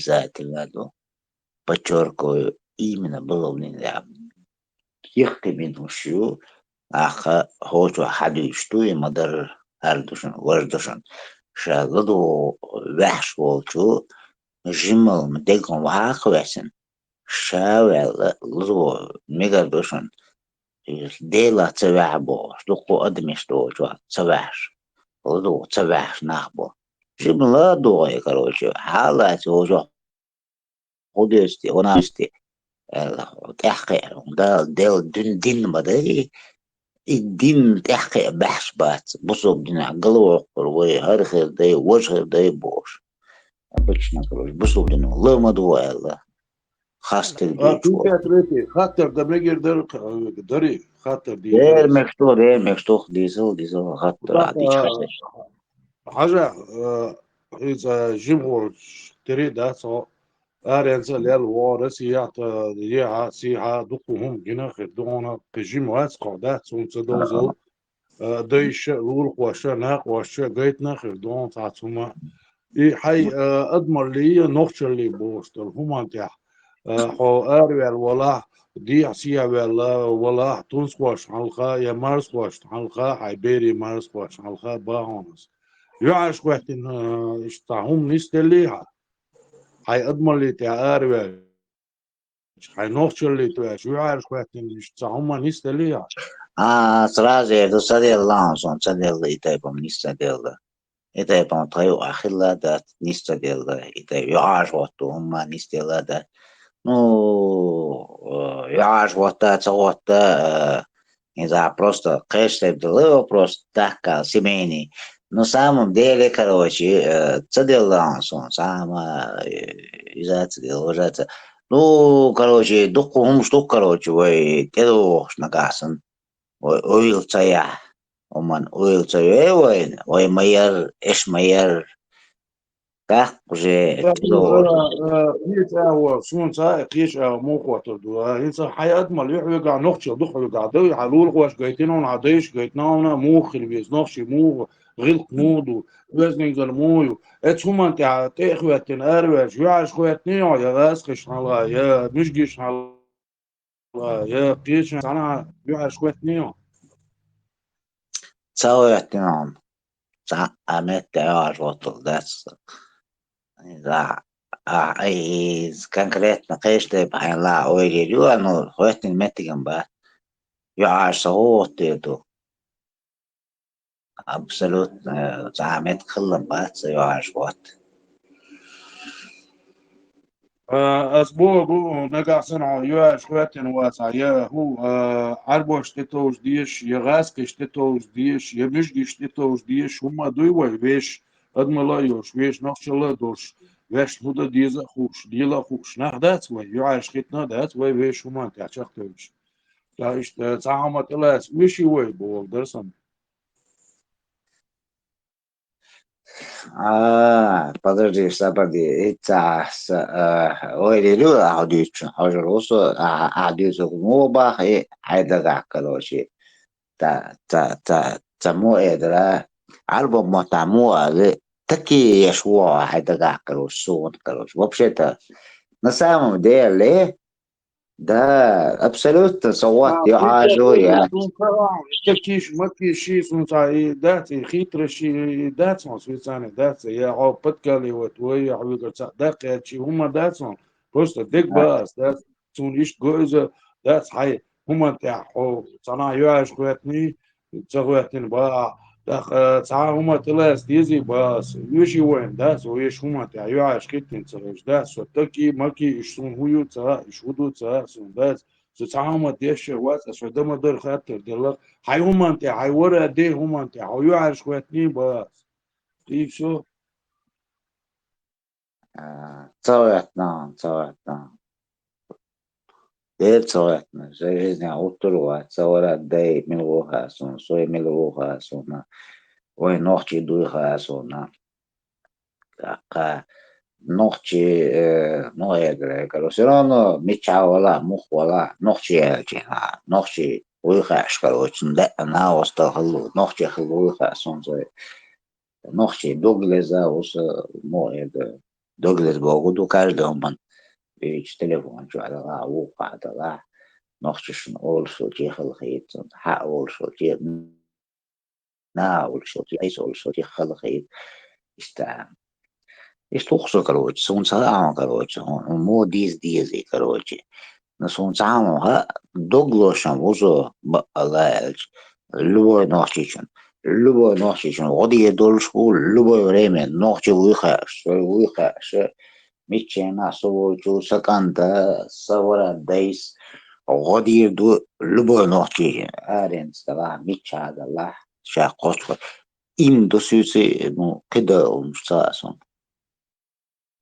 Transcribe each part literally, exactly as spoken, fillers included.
обязательно ду. Подчёркиваю, именно было мнение. Яккхи минус ю, аха, хочо хьадуьйш ду, и ма-дарра, ар ду шун, важ ду шун. Ша ладу ваьхьаш волчу, жимал ма дегум вахьа весен. Ша ваьлла, ладу мегар ду шун. Дела ца ваьхьа бо, дукху адамиш долчу ца ваьхьаш. Ладу ца ваьхьаш нах бо. Жимала дугӀай, короче, хьалаца хожо худести, гъунасти, тӀехкхе, Дала дел дин, дин ма дай, и дин тӀехкхе баьхьаш бац, бусулба динахь галвоккхур вай, хӀара хир дай, важа хир дай бохуш. Обычно, короче, бусулба динах ла ма ду аьлла. Хастар А, дийчу. Пятьдесят третий. Хаттар дан мегар дара, дари, хаттар дийцар. Дер мехту, дер мехту, дийзал, дийзал, хаттар а дийчу хаттар. Хьажа, э, иза жимхур тери дац, хьо аренца лел вора, сият, э, еха, сиха, дукху хӀума гина хир, догӀна, кхи жим вац, кхо дац, хӀума ца довзал. Э, дайша, лулахоша, накъоша гайтина хир, догӀна цхьац хӀума. И хьай, э, адамалли я нохчалли бохуш долу хӀуман тӀехь. Э, хьо араваьлла валахь, дехьа сехьа ваьлла валахь, тунсхошна хьалха я марсхошна хьалха, хьай берийн марсхошна хьалха бахьанас. ЮьӀаш хӀоьттина, э, иштта хӀума нисделлий хьа? Хьай адамалли тӀехь араваьлла. Хьайн нохчаллийту аьлча, юьхьӀаьржа хӀоьттина иштта цхьа хӀума нисделлий ахь? А, сразу эр ду, ца делла, сон ца делла, и тайпа-м нис ца делла. И тайпа-м тхайо а хилла дац, нис ца делла, и тайпа юьхьӀаьржа хӀотто хӀума нисделла дац. Ну, э, юьхьӀаьржа хӀотта, ца хӀотта, э, иза просто кхечу тайпа делла вопрос, так, а, семейный. Ну, самом деле, короче, э, ца делла сон, сама, э, иза ца делла, уже ца. Ну, короче, дуккха хӀумаш ду, короче, вай тӀедогӀуш нагахь санна. Вай уйла ца яхь. Хьуман уйла ца йой вайна. Вай ма яр, эш ма яр. ТӀаккха уже Да, тӀедогӀуш. Э, э, кхечу агӀор, суна цхьа а кхечу агӀор муха хоттур ду, а? ХӀинца хьайн адамалли хьоьгахь, нохчалла ду хьоьгахь, дай, хьан лулахошка гайтина хьуна, хьан дайшка гайтина хьуна, муха хир веза, нохчий муха, гӀиллакх муха ду, оьздангалла муха ю. Оцу хӀуманна тӀехь тӀе а хӀоьттина, араваьлча, юьхьӀаьржа хӀоьттиний хьо, я гӀазкхашна хьалха, я муьжгашна хьалха, я кхечанхьа юьхьӀаьржа хӀоьттиний хьо? Ца хӀоьттина хьуна. Цхьа а метта юьхьӀаьржа хӀоттал дац. Иза, а, иза конкретно кхечу тайпа хьайна ла ойла йир ю, ну, хӀоьттина меттиган бац. ЮьхьӀаьржа ца хӀоттийр ду. Абсолютно, э, цхьа а меттиг хилла бац, ца юьхьӀаьржа хӀотта. А, ас боху, нагахь санна хьо юьхьӀаьржа хӀоьттина вацахь, я хӀу, а, Ӏарбошна тӀетовжа дезаш, я гӀазкхашна тӀетовжа дезаш, я муьжгашна тӀетовжа дезаш, хӀумма дуй вай вешан, адамалла а йолуш, вешан нохчалла а долуш, вешна хӀун дан деза а хууш, лела а хууш, нах дац вай, юьхьӀаьржа хӀиттина а дац вай вешан хӀуманна тӀехь чекхдевлча. Ткъа иштта цхьа хӀума тӀелаца оьший вай бохург дара сан. А, подожди, сапади, итт сахьт, а, ойла йир ю ахьа дуьйцучун, хьожур ву со, ахьа, ахьа дуьйцург муха боху и хьайн дагахь, короче. Ца, ца, ца, ца муха эр дара, Ӏарбойн маттахь муха ала, такие еш ву хьайн дагахь, короче, суна, короче. Вообще-то, на самом деле, Да, абсолютно, со вот А, я хӀажу, я. Такиш, макиш, сунца и дац, и хитраш и дац, хьо свицане дац, я хьо подкалывать вай, я хьоьгара цхьаъ даккхаьчи хӀума дац, хьо просто дег Да. Баас дац, цунна иштта го иза дац, хьай хӀуманна тӀехь хьо цхьана юьхьӀаьржа хӀоьттиний, ца хӀоьттина бахьа. ТӀаккха, э, цхьа хӀума тӀелаца дезий бахьа ас? Оьший вайна дац, вешан хӀуманна тӀехь юьхьӀаьржа хӀиттина ца хилча дац, со таки, маки, уьш суна хӀун ю ца хаьа, уьш хӀун ду ца хаьа суна дац. Со цхьа хӀума деш а вац, ас хьоьга ма-дарра хаттар делла. Хьайн хӀуманна тӀехь, хьайн вара де хӀуманна тӀехь, хьо юьхьӀаьржа хӀоьттиний бахьа ас? И всё. А, ца гӀоьттина, ца гӀоьттина. Дера ца гӀоьттина. Шайн жизнь гӀуттур а вац, ца вара дай мила ву хаьа суна, сой мила ву хаьа суна, вай нохчий дуй хаьа суна. ТӀаккха нохчий, э, ну, эгра, эгра. Всё равно мичахь вала, муха вала, нохчий аьлча, а, нохчий вуй хаьаш, короче, да, нагӀостал хилла, нохчий хилла вуй хаьа суна сой. Нохчий дог леза ву со, ну, эгра. Доглас боху ду каждый хӀуман. Вича телефон чу а далахь, вукху а далахь, нохчашна олуш хилча а халахийта, хьан олуш хилча а, наха олуш хилча а, айса олуш хилча а халахийта. Иштта. Иштта ву-кх со, короче, суна ца хаьа хьуна, короче, хьуна муха дийца дезий, короче. Но суна цхьа хӀума хаьа, дог лозуш ву со, баккъалла аьлча, любой нохчичун. Любой нохчичун гӀо дийр долуш ву, любой время нохчи вуй хаьаш, со вуй хаьаш, миччанахь со волчу, сан кӀанта, сан вара дайс, гӀо дийр ду любой нохчичун. Аренца далахь, миччахь далахь, ша кхочуш. Им ду суьйцу, ну, кхидӀа хӀумаш ца хаьа суна.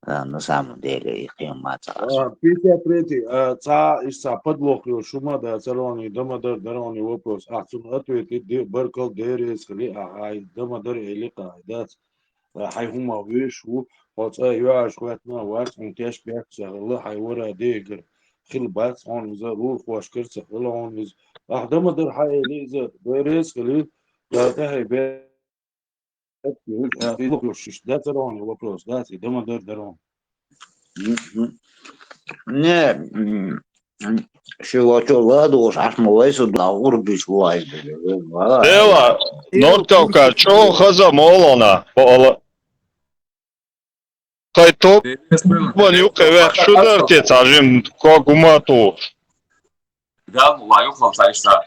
А, на самом деле, и кхин ма ца хаьа суна. А, пятьдесят третий, а, цхьа, иштта цхьа подлог йолуш хӀума дац, Арони, Дамадар, Дарони вопрос. Ахь цунна ответить де, баркалла, Дела реза хили, ахь хьайн Дамадар элира-кх, хьайн дац. А, хьайн хӀума веш ву, хьо цкъа а юьхьӀаьржа хӀоьттина а вац, хьуна тешнабехк а ца хилла, хьайн вара дегара хила бац, хьуна иза лулахошкара ца хилла, хьуна иза. Ахь Дамадар хьан элира иза, Дела реза хили, Дала тӀехь бе- Вопрос, дац, Дарон, вопрос, дац, и Дамадар, Дарон. Мгм. Не, м, ши вочо ладугӀуш, Ӏаш ма вайсу, да гӀурбиш ву айдали. Эва, Нортовка, чӀогӀа хаза молона, бо ала. Кхай топ ван юкъе ваьхна шу дара те цхьа жим ког хӀума тухуш? Дала ла юхалца иштта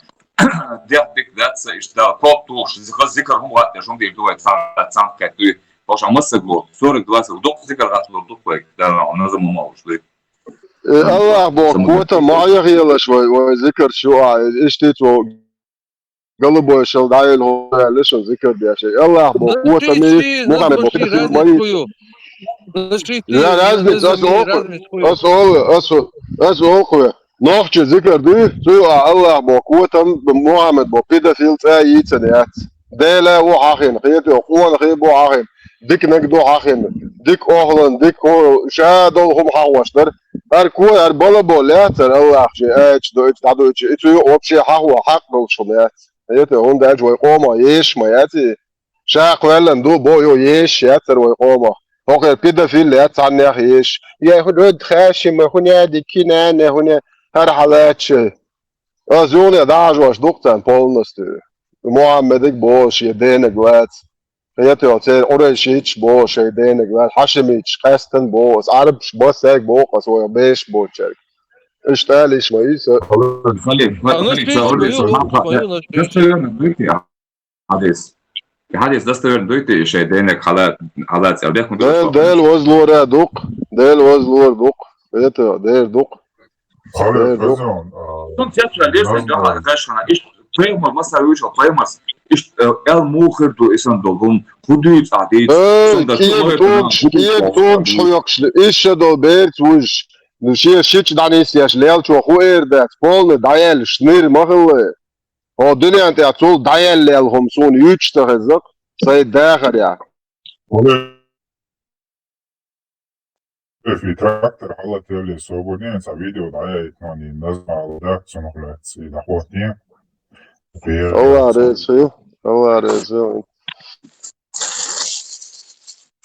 дехьа дика дац, иштта топ тухуш, зика-, зикар хӀума гӀаттеш хӀума дийр ду вай, цхьаъ, цхьаъ кхетта дуй. Хьо ша массаг ло, сорок два саг, дукха зикар гӀатта лур ду вай, Дала, хьо наза ма молуш дуй. Э, Аллах Бог, котам ма яхъелаш вай, вай зикар шу а, иштта цо Голубой шал дӀаелла хӀума аьлла шун зикар деш. Аллах бо, котам и, Мухаммад бо, педофил ма йий. Я разница, ас олу, ас олу, ас, ас олу. Нохчи зикар дуй, цу а Аллах бо, котам, Мухаммад бо, педофил цӀа йийцан яц. Дела ву хьахина, хетайо, къонахий бу хьахина, диканиг ду хьахина, дика охлан, дика хӀу-, ша долу хӀума хьахош дара. ХӀара ко, хӀара балабо лаьцара Аллах шен аьлча доуьйту, дӀадуьйчу, и цу юкъа вообще хьахо хьакъ долуш хӀума яц. Хета, хӀунда аьлча вай къомо ешаш ма яц и. Ша кхоьллина ду, бо йо ешаш яцара вай къомо. ХӀокхуьра педофил яц цхьаннех ешаш. Я хӀун од хашима, хӀун яди кинане, хӀун я хӀара хьалаьцча. Ас юхане дӀахьажош ду-кх царна полностью. Мухаммадиг боху шен денаг лаца. Хетайо, церан къурайшиташ боху шайн денаг лаца. Хьашимиташ къаьстина боху ас, Ӏарбаш бассаг боху ас вайх бешаш боцучаьрга. Иштта ала йиш ма йий со. Халиф, халиф, халиф, ца гӀур дийца, ма пхьа-, достоверно дуй те хьадис? Хьадис достоверно дуй те, шайн денаг хьала-, хьалаца аьлла, бехк ма ду. Дела, Дела вазлора ду-кх, Дела вазлора ду-кх. Хета, дера ду-кх. Халиф, дера ду-кх. Хазон, а, Сум цецваьлла, деза, Дала хьалха хашхана, иштта пайхамар, масала, вуьйцуш пайхамарс, иштта, э, аьлла муха хир ду, исан долу хӀума, хӀун дуьйцу ахь дийца? Э, сум дан кӀен тонаш, кӀен тонаш хьоькхуш, иша долу берца вуьжуш. Ну, шен шича дӀанисъеш, лелачо хӀун эр дац, полный дӀаяьлла, шнир ма хилла. Хьо дуьнен тӀехь цул дӀаяьлла лелла хӀума суна юьйцуш ца хезна-кх, сайн дахарехь. Эфи трактор хьала тевле собуне, ца видео дӀаяйтмани, назмала дац цунах лаьцна, и дӀахоттийна. Алла реза хила, Алла реза хила.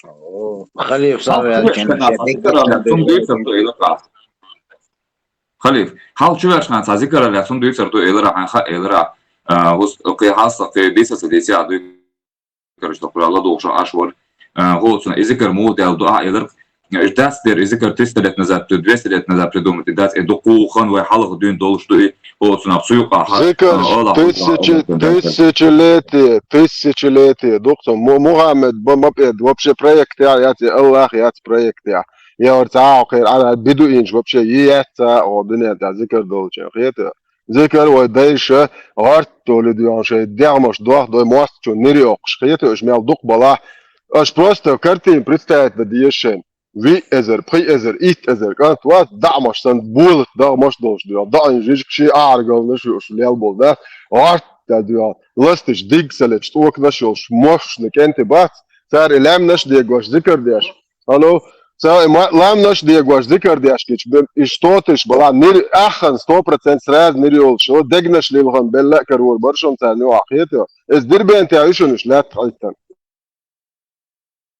О, Халиф, сан ваьлча, Халиф, хьал чу ваьлча хьан цхьа зикар лаьцна дуьйцур ду элира, хьан ха элира, а, хӀус-, кхин хьалса, кхин дийца ца дийца а дуй, короче, тохура ладугӀуш Ӏаш вара. А, хӀоцун, и зикар муха даьлла ду ахь элира, дац дера, и зикар триста лет назад, двести лет назад придумать дац, и дукха хан вай хьалха дуьйна долуш ду и, хӀоцун, а, цу юкъа хьа-, Зикар а, Аллах, тысячи-, Аллах, тысячелетие, тысячелетие, дукха сан, Му-, Мухаммед ба-, ма пед, вообще проект я, яц, Аллах яц проект я. Я вар цхьа а кхера, ара бедуинаш вообще е яц цхьа а, о, дуьнен тӀехь зикар долчун, хета? Зикар вай дайша гӀарт долу дуьйхьа шайн дегӀмаш дох дой мостагӀчун нир йоккхуш, хета уьш мел дукха балахь. Аш просто картина представить дан деза шайн. Виъ эзар, пхи эзар, итт эзар кӀант вац, даӀмаш санна болат дагӀмаш долуш дуьйхьа. ДаӀин жижиг ши ахьаргалнаш ю уьш лел болу, да? ГӀарт да дуьйхьа. Ласташ диг ца лечу тӀоканаш йолуш, мошна кӀентий бац. Цара и лаьмнаш дегош зикар деш. Алло, ца и ма-, ламнаш дегош зикар деш гича, бе-, и штотыш бала, нир аххан сто процент сразу нир йолуш, дегнаш лилхан белла а карор бар шун царна юкъахь, хета? Эс дирбен тя ишунаш лаьтта хьайттан.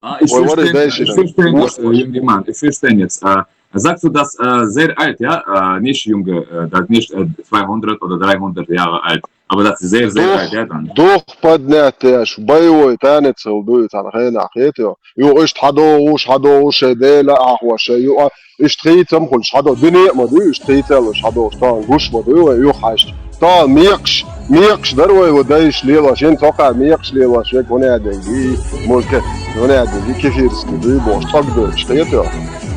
Ah, ich Ой, вари verstehe, дальше ich там. Verstehe nicht, äh, Junge Mann, ich verstehe jetzt. Äh, sagst du, dass, äh, sehr alt, ja? Äh, nicht junge, äh, das nicht, äh, zweihundert oder dreihundert Jahre alt, aber das ist sehr, sehr alt, ja, dann. Дух поднять, боевой танец хилла ду цхьана хенахь, хетий? Ю, иштта хьадогӀуш, хьадогӀуш, шайн Дела ахьош, ю, а, иштта хийцам хуьлуш хьадогӀу, дуьне а ма дуй, иштта хийцалуш хьадогӀуш, тахана гуш ма дуй вай, юххьашт. Тахана мекхаш, мекхаш дара вай, вай дайша лелош, ин цхьа мекхаш лелош, век хӀунда ден гий, музыка, хӀунда ден гий, кефирский дуй бохуш, тӀаг дойтуш, кхетий?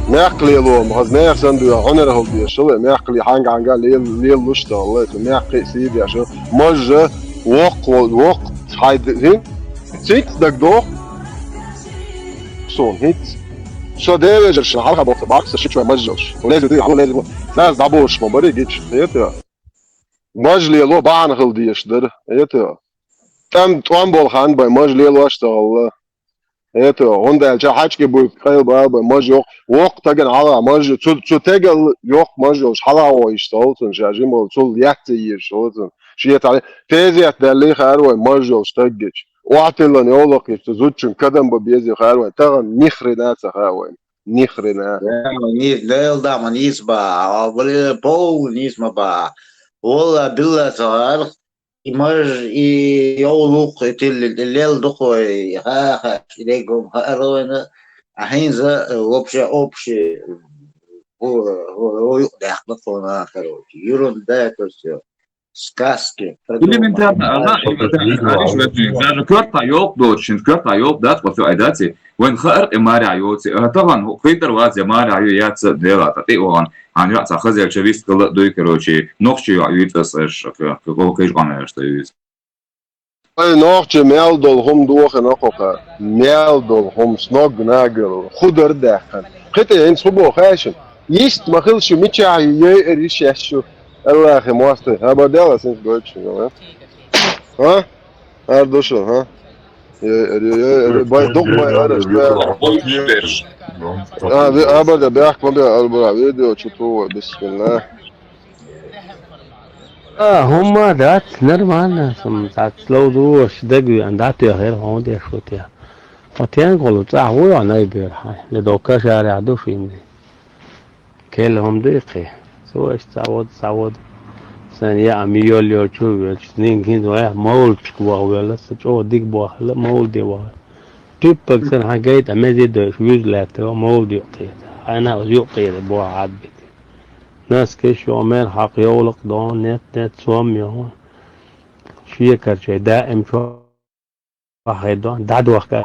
Мекх лело, хаза нехан санна дуй, хьунар хила дезаш, вай мекхалий хьанга-хьанга лел-, лелалуш ца хилла, цу мекхий сий деш, мажжа, воккха, воккха, хьай д-, хӀин, цинц дагдоху суна, хӀинц. Со девежаршна хьалха боху, баккхий шичой мажжалш. Леза дуй, хьалха леза дуй. Дас дӀабохуш ма барий гича, хетий? Маж лело бахьана хила дезаш дара, хетий? ТӀам, тӀом болу хан бай, маж лелош ца хилла. ХӀета, хӀунда аьлча хьаьжкӀи буй къайла бала бай, маж йоккха, воккха тагана хьалха маж, цу, цу тегал йоккха маж йолуш хьалха вон йиш ца хилла цунна, ша жима волу, цул лаьцна езаш хилла цунна. Шен тӀе тезет даьллий хаьара вайн маж йолуш стаг гича. Охьатиллина йовлакх йича, цу зудчуьнга кадам бан безий хаьара вайн, тахана ни хрена ца хаьа вайн. Ни хрена. Да, ма ни-, Дела да, ма нийса баха, а, вали, полу нийса ма баха. Валла, билла ца хаьара. И маж, и йовлакх, и тилли, и лел дукхой, ха, ха, и дегум хаьара вайна, а хӀинца, э, вообще, общий, гу-, гу-, гу-, юкъ даьккхина тхуна, короче. Ерунда это всё. Сказки. Элементарно, ага, элементарно. Даже коьртахь йолу доцу, шин коьртахь йолу дац, оцу айдаци. Вайн хаар и маря йоци. А тахана хӀу-, хӀуьйтар вац я маря ю, яц Дела, тӀе вахана. Хьан йоӀ цхьа хазелча вист гала дуй, короче, нохчи йоӀ юьйцу ас, аш, к-, к-, к-, кхиш къамел аш ца юьйцу. Ай, нохчи мел долу хӀума дохина кху кхара. Мел долу хӀума, сног нагал, худар даьккхина. Кхин тӀе хӀинца хӀу боху хаьшина? Йист ма хила шу, мичахь ю, йой эр йиш еш шу. Аллахи мосты, хабар дела, синс гойтуш ю, а? А? Ар ду шу, а? Йой эр, йой, йой эр, бай, дух бай, араш, бай. А, ви-, а, бада, бяхк ма бя, ар бара, видео чу ту, бисмилла. А, хӀумма дац, нормально, сум цац лов душ, дагви, ан дату хер, хӀун деш ху те. Хо тен голу, цӀа хӀу йо, най бер, хай, ле до кашаря ду шинди. Кел хӀум дуй кхе. Цо иштта цхьа вод, цхьа вод. Сан яа ми йолло чу веч, нин хин ваьхьа мовлчик вахвелла, са чӀогӀа диг бохла, мовлде вахла. Типпаг сан хьан гайта мези дойш, вуьз лаьтта, мовлде юкъера. Хьайна юкъера бохьа хьадбити. Наскеш йо мер хьакъ йовлакх дон, нет, нет, сом йо. Шекарчай даим чо Ахедо, дадвахка.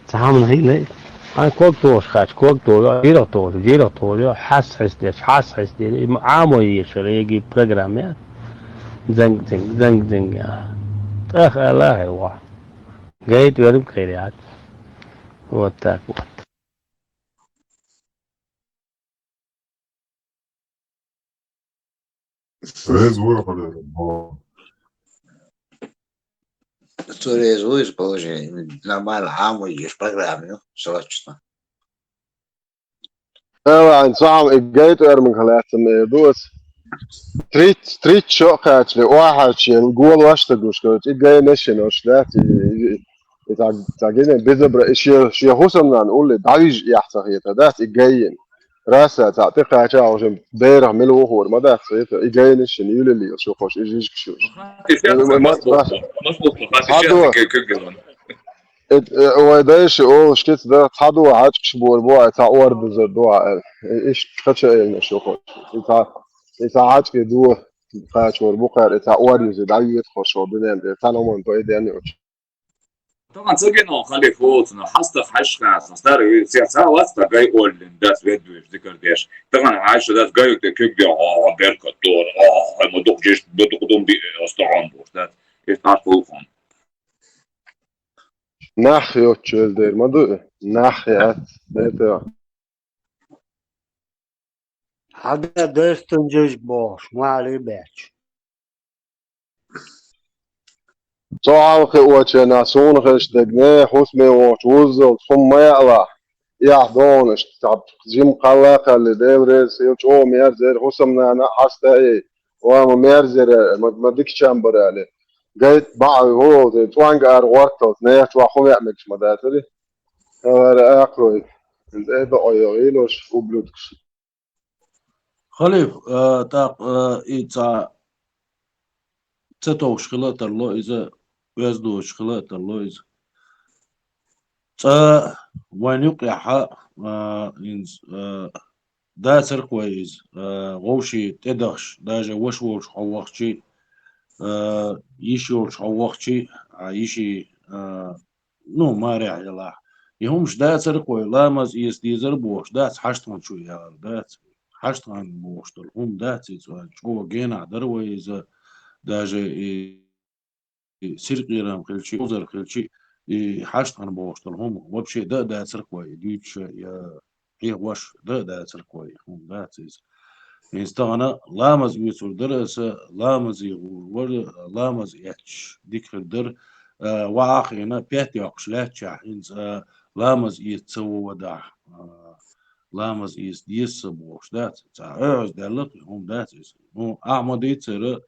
Цхьамна хилай. Ан ког тош хач, ког тош, жира тош, жира тош, хас хас деш, хас хас деш. Им амо ешер, еги программе. Занг, занг, занг, занг. Ах, Аллах, ва. Гайт верм кхириат. Вот так вот. Резво хӀара. Цо резво из положение. Нормально, хьан вуй еш программа, срочно. Давай, цхьаьна и гайта эр ман халаьцам э дуас. Тридцать, тридцать шо кхачале, охьаче, гол вашта гуш, короче, и гайна шинош, да, и, и, и так, так, и безобра-, и ши, ши хусамнан улли, давиж яхца хета, да, и гайин. Раса, цхьаъ тӀекхача, уже берах мила вухур ма дац, это, и гайна шин, юлили, шо хош, и жижиг шуш. Э, ма-, ма-, ма-, Хадо. Э, э, вай дайши, о, шкиц да, цхьа ду, хьачкаш бур бу, ай, цхьа ор дузар ду, ай. Э, иш кхача элна шо хош. И цхьа, и цхьа хьачки ду, кхачор бу кхар, и цхьа ор юзи, да, юет хош, о, бинен, э, цхьа номан, по идее, не очень. Тахана ца гино хали хӀоцуна, хьастах хьаьшхаса, старый, цец а вац, та гай оллин, дас веддуьйш, зикар деш. Тахана хьаьша дас гай тӀе куьг де, о, беркат дора, о, хай ма дукх жиш, ду дукх дум би, остагӀон буш, дас. Иш тӀаш пулхон. Нах йоцчу эл дер ма ду, нах яц, это. Хьада дастун жижиг бохуш, мали баьчча. Цо хьалхи очена суна хеш дегне, хӀусаме вохучу вуззалц хӀума ма яалахь. Эхь догӀуна иштта цхьа жима кхалла а кхалли, Дела реза хила, чӀогӀа мерзера, хӀусамнана а хьаста а ей. Ва ма мерзера, ма, ма дика чам бара али. Гайт баӀа, хӀу, тӀонга ара гӀорталц, нехан чохь хӀун веа мегаш ма дацари. Ара акхой. ХӀинца э бакъо йогӀийла уж, ублюдкаш. Халиф, а, тӀаккха, а, и цхьа ца товш хила а тарло иза, оьзда доцуш хила а тарло иза. Цкъа вайн юкъехьа, а, инз, а, дацарх вай иза, а, вовший тӀедахаш, даже ваша волчу хьо вахчий, а, йиш йолчу хьо вахчий, а, йиший, а, ну, марехь ялахь. И хӀумаш дацарх вай, ламаз эца дезар бохуш дац, хьаштханчу яхар дац. Хьаштхан бохуш долу хӀума дац иза, чӀогӀа генахь дара вай иза, даже и, и сиркъерам хилчи, узар хилчи, и хьаштхан бохуш долу хӀума вообще дан а дацарх вай, и дуьйцуша я хьехош дан а дацарх вай, хӀума дац иза. ХӀинца тахана ламаз оьцур дара аса, ламазе гӀур вара, ламаз эцча дика хир дара, а, ваха а хиъна, пет йоккхуш лаьттачехь, хӀинца, а, ламаз эца ца вовадахь, а, ламаз эца деза сан бохуш дац, цхьа оьгӀаз даьлла кхин хӀума дац иза. Ну, Ахьмадица цара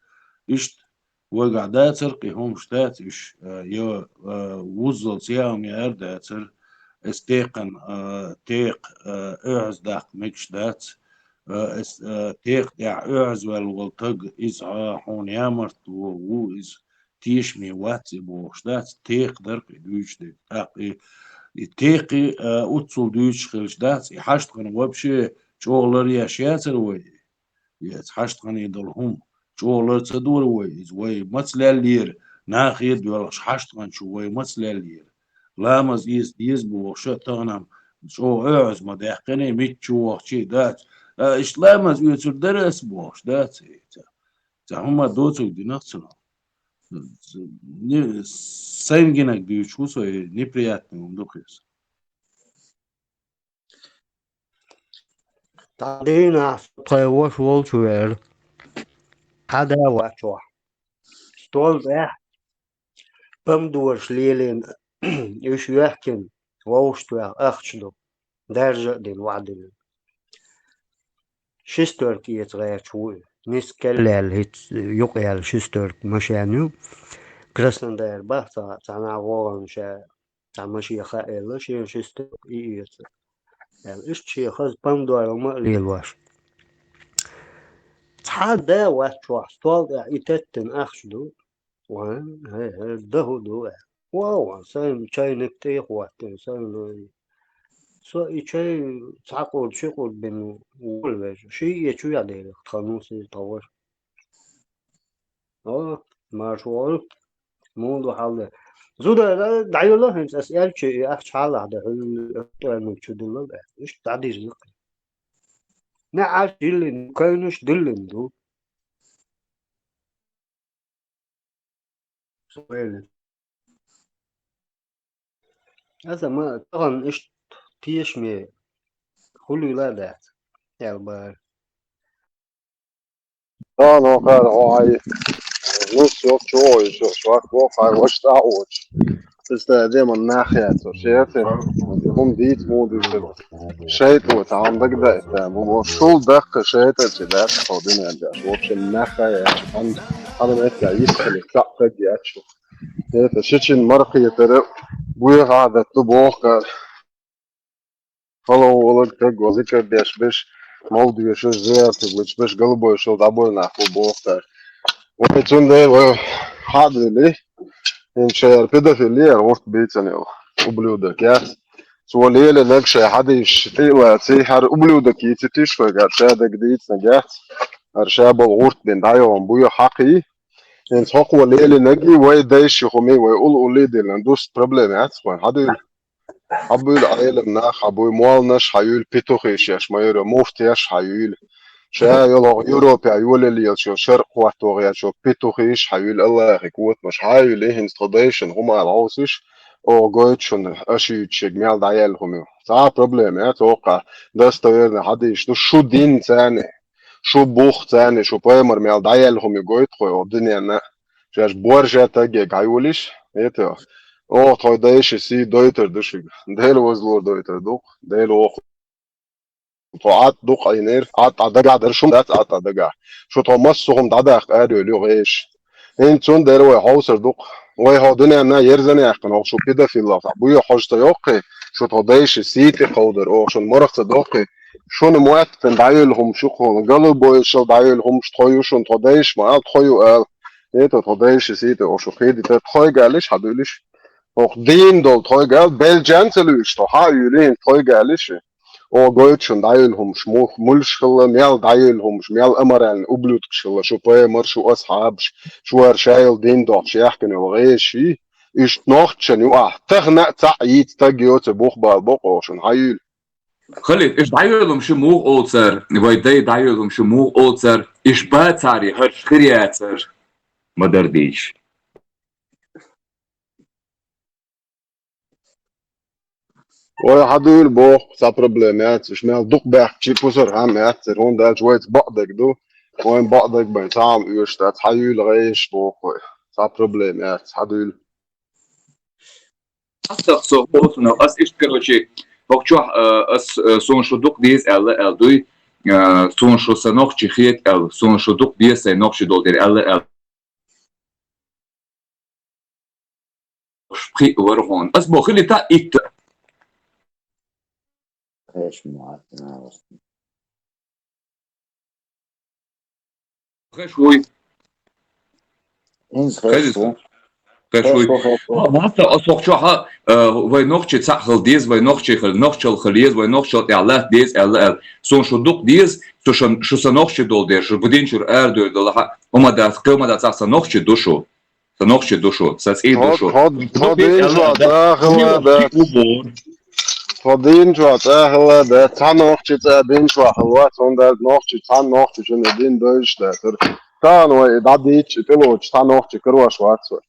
иштта вайгахь дацарх кхин хӀумаш дац уьш, а, я, а, вуззал цхьа а хӀума яр дацара, эс текхан, а, текха, а, оьгӀаз даккха мегаш дац, а, эс, а, текха тӀехь оьгӀаз ваьлла волу таг, иза, а, хьуна ямарт ву, ву иза, тешаме вац и бохуш дац, текха дара кхин дуьйцуш дерг. ТӀаккха и, и текхи, а, уццул дуьйцуш хилча дац, и хьаштхан вообще чӀогӀа лар еш яцара вай? Яц хьаштхане долу хӀума чӀогӀа лар ца дора вай иза, вай маца леллера, нахе а доьлхуш хьаштханчу вай маца леллера. Ламаз эца деза бохуша тахана-м чӀогӀа оьгӀаз ма даьккхина, мичча вахчий дац. А, иштта ламаз оьцур дара ас бохуш дац и ца. Ца хӀума доцург динах цунах. Не, сайн гинарг дуьйцуш ву со, и неприятный хӀума ду кхин. Дийнахь со тхайн ваша волчу веара. Хьан да вац чохь? Стол тӀехь помидораш лелийна, уьш йоьхкина, вовшахтоьхна ахча ду. Даржа а дина, ваӀдина. Шестерка эца гӀерташ ву и. Нисса кӀел лаьлла хӀинца юкъа яьлла шестерка машен ю. Краснодар бах цхьа, цхьа нах вогӀун ша, цхьа машен хаьа аьлла, шена шестерка и эца аьлла. Иштта шен хаза помидор ма а лелош. Цхьа а да вац чохь, стол тӀехь и теттина ахча ду. Ван, хӀе, хӀе, да хӀу ду аьлла. Ван, ван, сайн чайник тӀе хӀоттина, сайн лой. Со и чай цхьа къурд, ши къурд бина вола вежа. Ший эца чу яхь дерриг, тхан нус иза тховар. О, марш вогӀу, муха ду хьал де. Зуда, дӀайолла хӀинца ас аьлча, и ахча хьалахь де, хӀуьлла тӀоьрмаг чу дилла баьхна. Иштта дӀадирзина. НеӀарш диллина, кайнаш диллина ду. Аса ма тахана иштта тешаме хуьлийла а дац, аьлла бара. Тахана хӀокхара хьо хьай нус йоккхачу гӀой шо, шо хӀокху хьай ваша тӀе а воцуш. Иза тай деман нах яц, шеца. ХӀума дийца муха дуьйцура. ШайтӀо цхьа хӀума дагадаийтина бу, бо, шул даккха шайтӀа чу дац хьо дуьнен тӀехь. Вообще нах а яц. Хьан, хьан метта йисхили, цхьаъ стаг яц шу. ХӀета шичина мархетара буьйха Ӏадат ду боху кара. Хала волаг таг ван зикар деш беш, мал доьшуш, зияртиг лучу беш, галбойшал дӀабойла нах бу боху кара. Вай цундела вай хьадвели, хӀинца шаяра педофил яра гӀурт бийцанел, ублюдок яц. Цо лелинарг шайн хьадийсаш тӀе а лаций, хӀара ублюдок йийцитиш вайгара, ша дага дийцинарг яц. ХӀара ша болу гӀурт бина дӀайогӀун буй хьакхий. ХӀинца хӀокхо лелинаргий, вай дайши хӀумий, вай ула-уллий диллина, дуста проблема яц вайн, хьадуьйла. Хьабуьйла Ӏелам нах, хьабуй молланаш, хьаюьйла петухи шеш, майра муфтеш хьаюьйла. Ша йолу хӀокху Европехь йолалла йолчу шаркъ хӀотто гӀертачу петухиш хьаюьйла, Аллахьиг вотамаш хьаюьйла, хӀинца тхо дайшина хӀума ала хьовсуш, оха гойту шуна, аша юьйцуш шега мел дӀаяьлла хӀума ю. Цхьа а проблема яц, оха достоверно хьадийш ду, шу дин царна, шу бух царна, шу пайхамар мел дӀаяьлла хӀума ю гойту тхо оха дуьненна. Шаьш борша тагега хьайолиш, это, оха тхой дайши сий дойтар ду шуьга. Дела вазлур дойтар ду-кх, Дела воху. Тхо Ӏад дукха Ӏийнера, Ӏад Ӏа дагахь дара, шун дац Ӏад Ӏа дагахь. Шу тхо массо хӀума дӀадаккха ара йолу ю гӀеша. ХӀинца цундела вай хьовсар ду-кх. Вай хьо дуьненна ерзана яьккхина, хьо шу педофиллах, буьйха хьожа ца йоккхий, Шу тхо дайша сий тӀе кховдар, оха шуна морх ца доккхий. Шуна моттан дӀайолла хӀумаш ю кхуна, голубой шал дӀайолла хӀумаш тхо ю шуна, тхо дайша ма ала, тхо ю ала. ХӀета тхо дайша сий тӀе оха шу кхийдита, тхойга алиш, хьадуьлиш. Оха дийна долу тхойга ала, белжан ца луьйш, тхо хьа а юьлий, тхойга алиш. Оха гойту шуна дӀайолла хӀумаш, мух-, мулш хилла, мел дӀайолла хӀумаш, мел аморальный ублюдкаш хилла, шу пайхамар, шу асхьабаш, шу вара шайла дин дохуш яхкина йолу гӀеший. Иштта нохчашна ю ахь, тахана а цхьаъ йийца стаг йоцу бух бала бокъо шуна, хьан юьйла? Халид, иштта дӀайолам шу муха оцар, вай дай дӀайолам шу муха оцар, иш бацаре хӀарш хир яцар, ма дар дийш. Вай хьан дуьйла боху, цхьа проблема яц, уьш мел дукха баьхкачи пусар хьан яц, церан хӀунда аьлча вайца бакъдерг ду, вайн бакъдерг бен цхьа хьама оьшуш дац, хьан юьйла гӀайш боху вай, цхьа проблема яц, хьан дуьйла. Ас со хӀоцунах, ас иштта, короче, хӀокху чохь, а, ас, а, суна шу дукха деза аьлла, аьлла дуй, а, суна шу сан нохчи хета аьлла, суна шу дукха деза сайн нохчи долу дерг аьлла, аьлла. Пхиъ вара хьуна. Ас боху хили та итт. Хеш ма вац, на вац. Хеш вуй. Инз хеш ву. Хеш вуй. Хеш ву, хеш ву. Ма, ма, ас хӀокху чохь, а, вай нохчи цхьаъ хила деза, вай нохчи хила, нохчалла хила еза, вай нохчалла тӀехь латта деза, аьлла, аьлла. Суна шу дукха деза, шу сан, шу сан нохчи долу дерг, шу бу динчуьра арадевр долу хьа, хӀума дац, кхин хӀума дац, цхьа сан нохчи ду шу. Сан нохчи ду шу, сан цӀий ду шу. Тхо, тхо, тхо дин чохь цӀа хилла дац. Тхо дин чохь цӀа хилла дац. Цхьа нохчи цӀа дин чохь хилла вац, хӀунда аьлча нохчи, цхьана нохчи чун и дин девзаш дацара. Тахана вай и дӀадийча, и тӀелоцуш цхьа нохчи карош вац вай.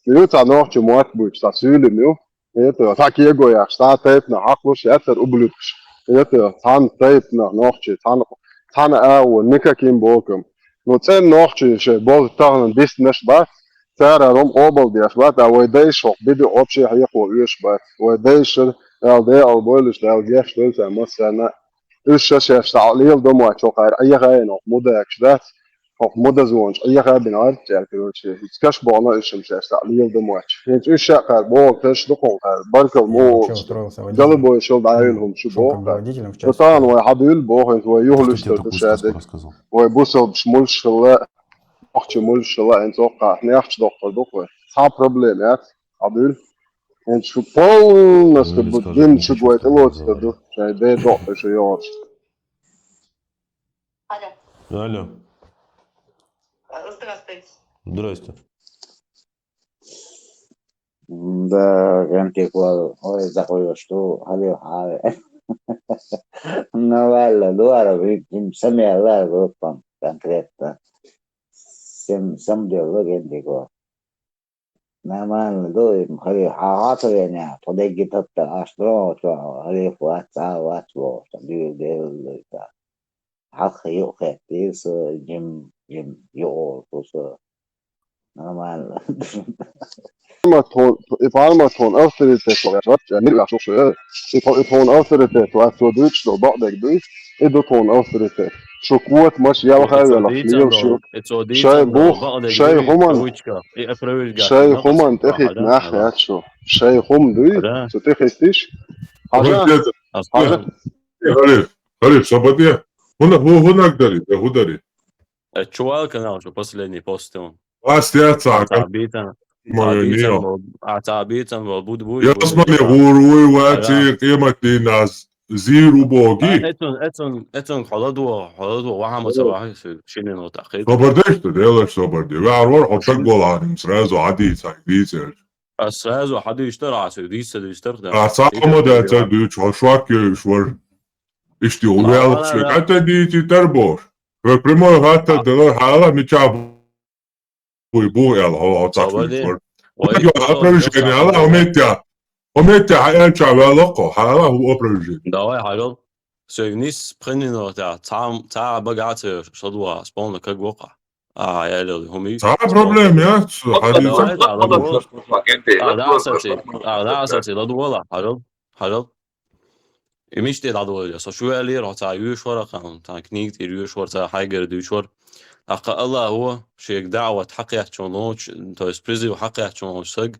Ю цхьа нохчи мотт буьйцу, цхьа суьйлина ю. ХӀета, цхьа кего яхаш, цхьа тайпанах хьакхалуш яцара ублюдкаш. ХӀета, цхьана тайпанах нохчий, цхьана, цхьана агӀо, никаким боком. Ну, цӀена нохчий шайн болх тахана диснарш бац, цара хӀума къобалдеш бац, а вай дайша хӀокху бидуьйш вообще хьекхо оьшуш бац. Вай дайша, Дала декъал бойла уьш, Дала гечдойла царна массарна. Уьш ша шаьш цхьаъ леладо моьттуш, хӀокхара Ӏехайна хӀокху мудакаш дац. ХӀокху мудазонаш Ӏеха а бина гӀарт цӀеркароче, иза каш бохна уьш шаьш цхьаъ леладо моьттуш. ХӀинца уьш ша кхара бохург таш ду кхунна кхара, баркалла мо олуш. Голубой шал дӀайолла хӀума шу боху кхара. Ду тахана вай хьан дуьйла боху, хӀинца вай юхалуьстур ду ша дерг. Вай бусалбаш мулш хилла, нохчи мулш хилла, хӀинца оккхахь нехча доккхур ду вай. Цхьа проблема яц, хьан дуьйла. ХӀинца шу полностью бу дин шуьга вай тӀелоцур ду, шайн бен доккхуш шу йогӀуш. Алло. Алло. Э, здравствуйте. Здрасте. Да, гентик вал, ой, захуйош ду, хали хали. Навальный, дуара, ви, им самиялла группам конкретно. Сам, сам дело гентик вал. Нормально ду, им хали хагатвеня, подеги тапта, аш дро, чо, хали фуат, ца ват, во, та дил, дил, та. Хьалха юкъахеттийра со, жим, жим, юкъа олу со. Нормально. Формат тхуна, и формат тхуна авторитет вац, мир вац, э. И тху-, и тхуна авторитет вац, цо дуьйцуш долу бакъдерг дуй, и ду тхуна авторитет. Шу котамаш ялхай велахь, лела шу. Шай бух, шай хӀуман, шай хӀуман тӀехӀитта нах яц шу. Шай хӀума дуй, цу тӀехӀиттиш. Хьажа, хьажа. Халид, Халид, собаде. ХӀунда, хӀу-, хӀунаг дари, э, хӀу дари? Э, чувал канал, что последний пост он. Вас я ца, а ца битан. Моё ца битан, а ца битан, вал буд буй. Я с мами гуру, ва ци, къимат дин нас, зиру боги. Эцун, эцун, эцун, холаду, холаду, ваха маца ваха, шинен вот ахид. Собардеш ты, делаешь собарде. Ва арвар, хо чак голан, сразу ади, ца, дицер. А сразу хьадуьйштар, а со дийца дуьйштар, да. А сакъама да ца дуьйцу, хьо шок йойуш вар. Иштта ю вел, шуьга хӀатта дийци тарбош. Хьо прямой хӀатта дала хьала мича буй бу эл, хьо, хьо цахуьйш вар. Ой, опровержение ала, хьо меття. Хьо меття хьа элча вел окко, хьала хӀу опровержение. Давай, хьагал. Сой вниз пхенин вата, ца, ца багаца шадуа, сполна как вока. А, я лел, хӀуми. Цхьа проблема яц, хьадица. Давай, да, ладу. А, да, саци, а, да, саци, ладу вала, хьажал, хьажал. И миште ладу вала, со шу я лер, хьо ца юш вара кан, та книг тир юш вар, ца хайгер душ вар. Акъа Аллаху, шек даъват хьакъ яччун лоч, то есть призыв хьакъ яччун лоч саг,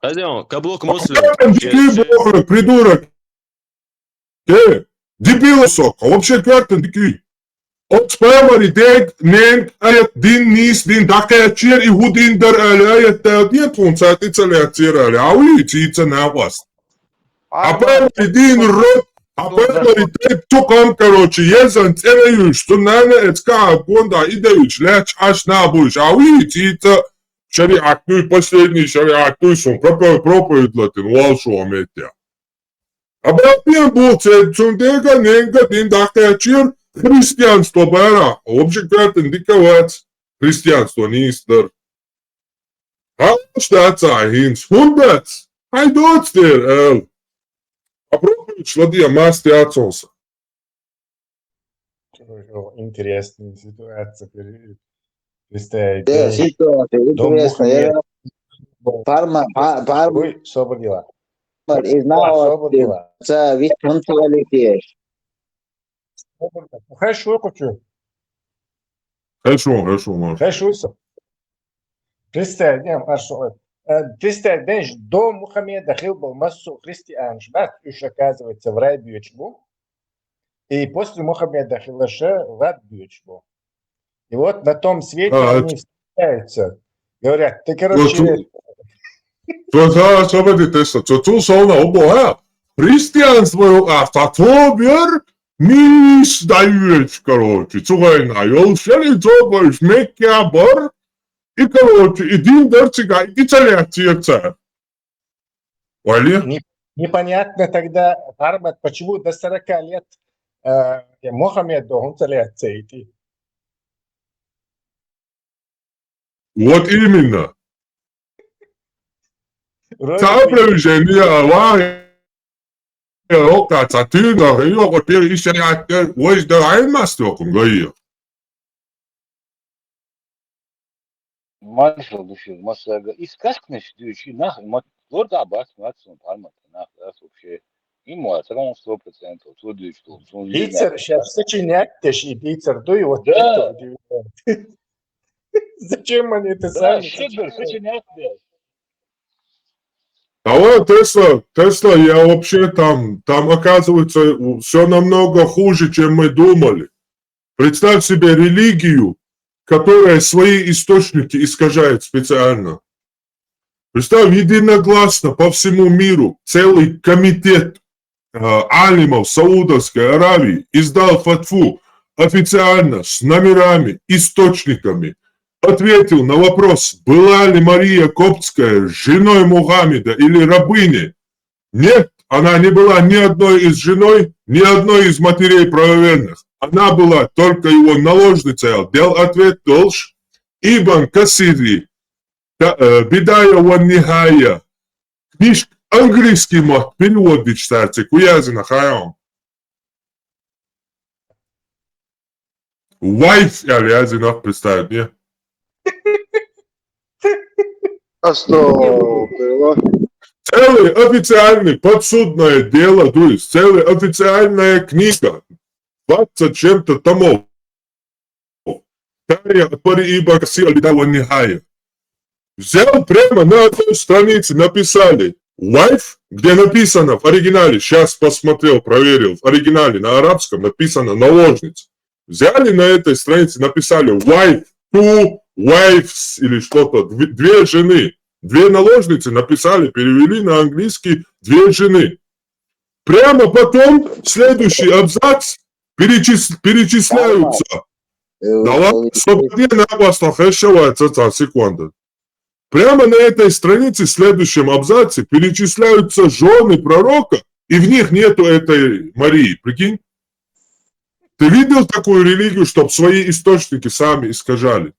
Хазяин, каблук муслим. Дикий бохур, придурок. Э, дебил, сука, вообще коьртан дикий. Оцу пайхамара дега ненга аят дина нийса дина дӀакхаьчнера, и хӀун дин дара аьлла аят дала ден тхуна, цара тӀе ца лаьцнера аьлла. Хьан вуй цица накъост? А пайхамара дин род, а пайхамара дега тукхам, короче, езан цӀена юьш, цу нана эцка а гонда и девич, лаьч аш на буш. Хьан вуй цица шариат дуй, последний шариат дуй, сон пропо-, проповедь латин, вал шо метте. А бапен бу цед, цун дега ненга дин дӀакхаьчнера, христианство бара, вообще катан дика вац, христианство нийса дар. Хьалаш дац хӀинца, хӀунда дац? Хьай доц дера, ала. Попробуй, ладия, маст яцонса. Интересная ситуация. Представить. Да, ситуация интересная. Парма, па-, парма. Ой, собрала. Из нагӀа собрала. Ца вит хунталитеш. Хеш ву кучу. Хеш ву, хеш ву, мар. Хеш ву со. Представь, не, хорошо. Э, представь, знаешь, до Мухаммеда хилбал массу христиан, бац, уж, оказывается, в рай бьёчь бу. И после Мухаммеда хилаша в ад бьёчь бу. И вот на том свете они встречаются. Говорят, ты, короче, то, то, да, собади теса, то, то, солна, обо, а? Христианство, а, та то бер, мис даёч, короче, цугайна, ёл шали то, больш, мекя бар, и, короче, и дин дар цига, и цаля церца. Вали? Не-, непонятно тогда, Армат, почему до сорока лет, э, Мухаммед должен цаля цейти? Вот именно. Ца опровержение, ава, ока, ца тюна, и ока, пер, и шариат, вож да аймас токум, гайо. Маршал души, масага. И сказкнеш дючи, нах, ма, лорда бас, мацун, пармата, нах, раз вообще. Ему отравлен сто процентов, тут дючи, тут, тут, Дицер, щас сочинять, ты ж и Дицер, дуй, вот это удивляет. Зачем они это сами сочиняют? А вот Тесла, Тесла, я вообще там, там оказывается все намного хуже, чем мы думали. Представь себе религию, которая свои источники искажает специально. Представь, единогласно по всему миру целый комитет э, алимов Саудовской Аравии издал фатву официально с номерами, источниками, ответил на вопрос, была ли Мария Коптская женой Мухаммеда или рабыней. Нет, она не была ни одной из женой, ни одной из матерей правоверных. Она была только его наложницей. Дел ответ долж Ибн Касири, та-, э, Бидая ва Нихая. Книжка английский мат перевод дичтарцы, куязина хайон. Wife, я вязинах представить, не? Астагфируллах. Целый официальный подсудное дело, то есть целая официальная книга, двадцать чем-то томов. Тарих пари Ибн Касир аль-Бидая ва Нихая. Взял прямо на одной странице, написали wife, где написано в оригинале, сейчас посмотрел, проверил, в оригинале на арабском написано наложница. Взяли на этой странице, написали wife, two wives или что-то, дв-, две жены, две наложницы написали, перевели на английский две жены. Прямо потом следующий абзац перечис-, перечисляются. Э, Давай, э, чтобы не на вас нахешивается, секунда. Прямо на этой странице, в следующем абзаце, перечисляются жены пророка, и в них нету этой Марии. Прикинь? Ты видел такую религию, чтоб свои источники сами искажали?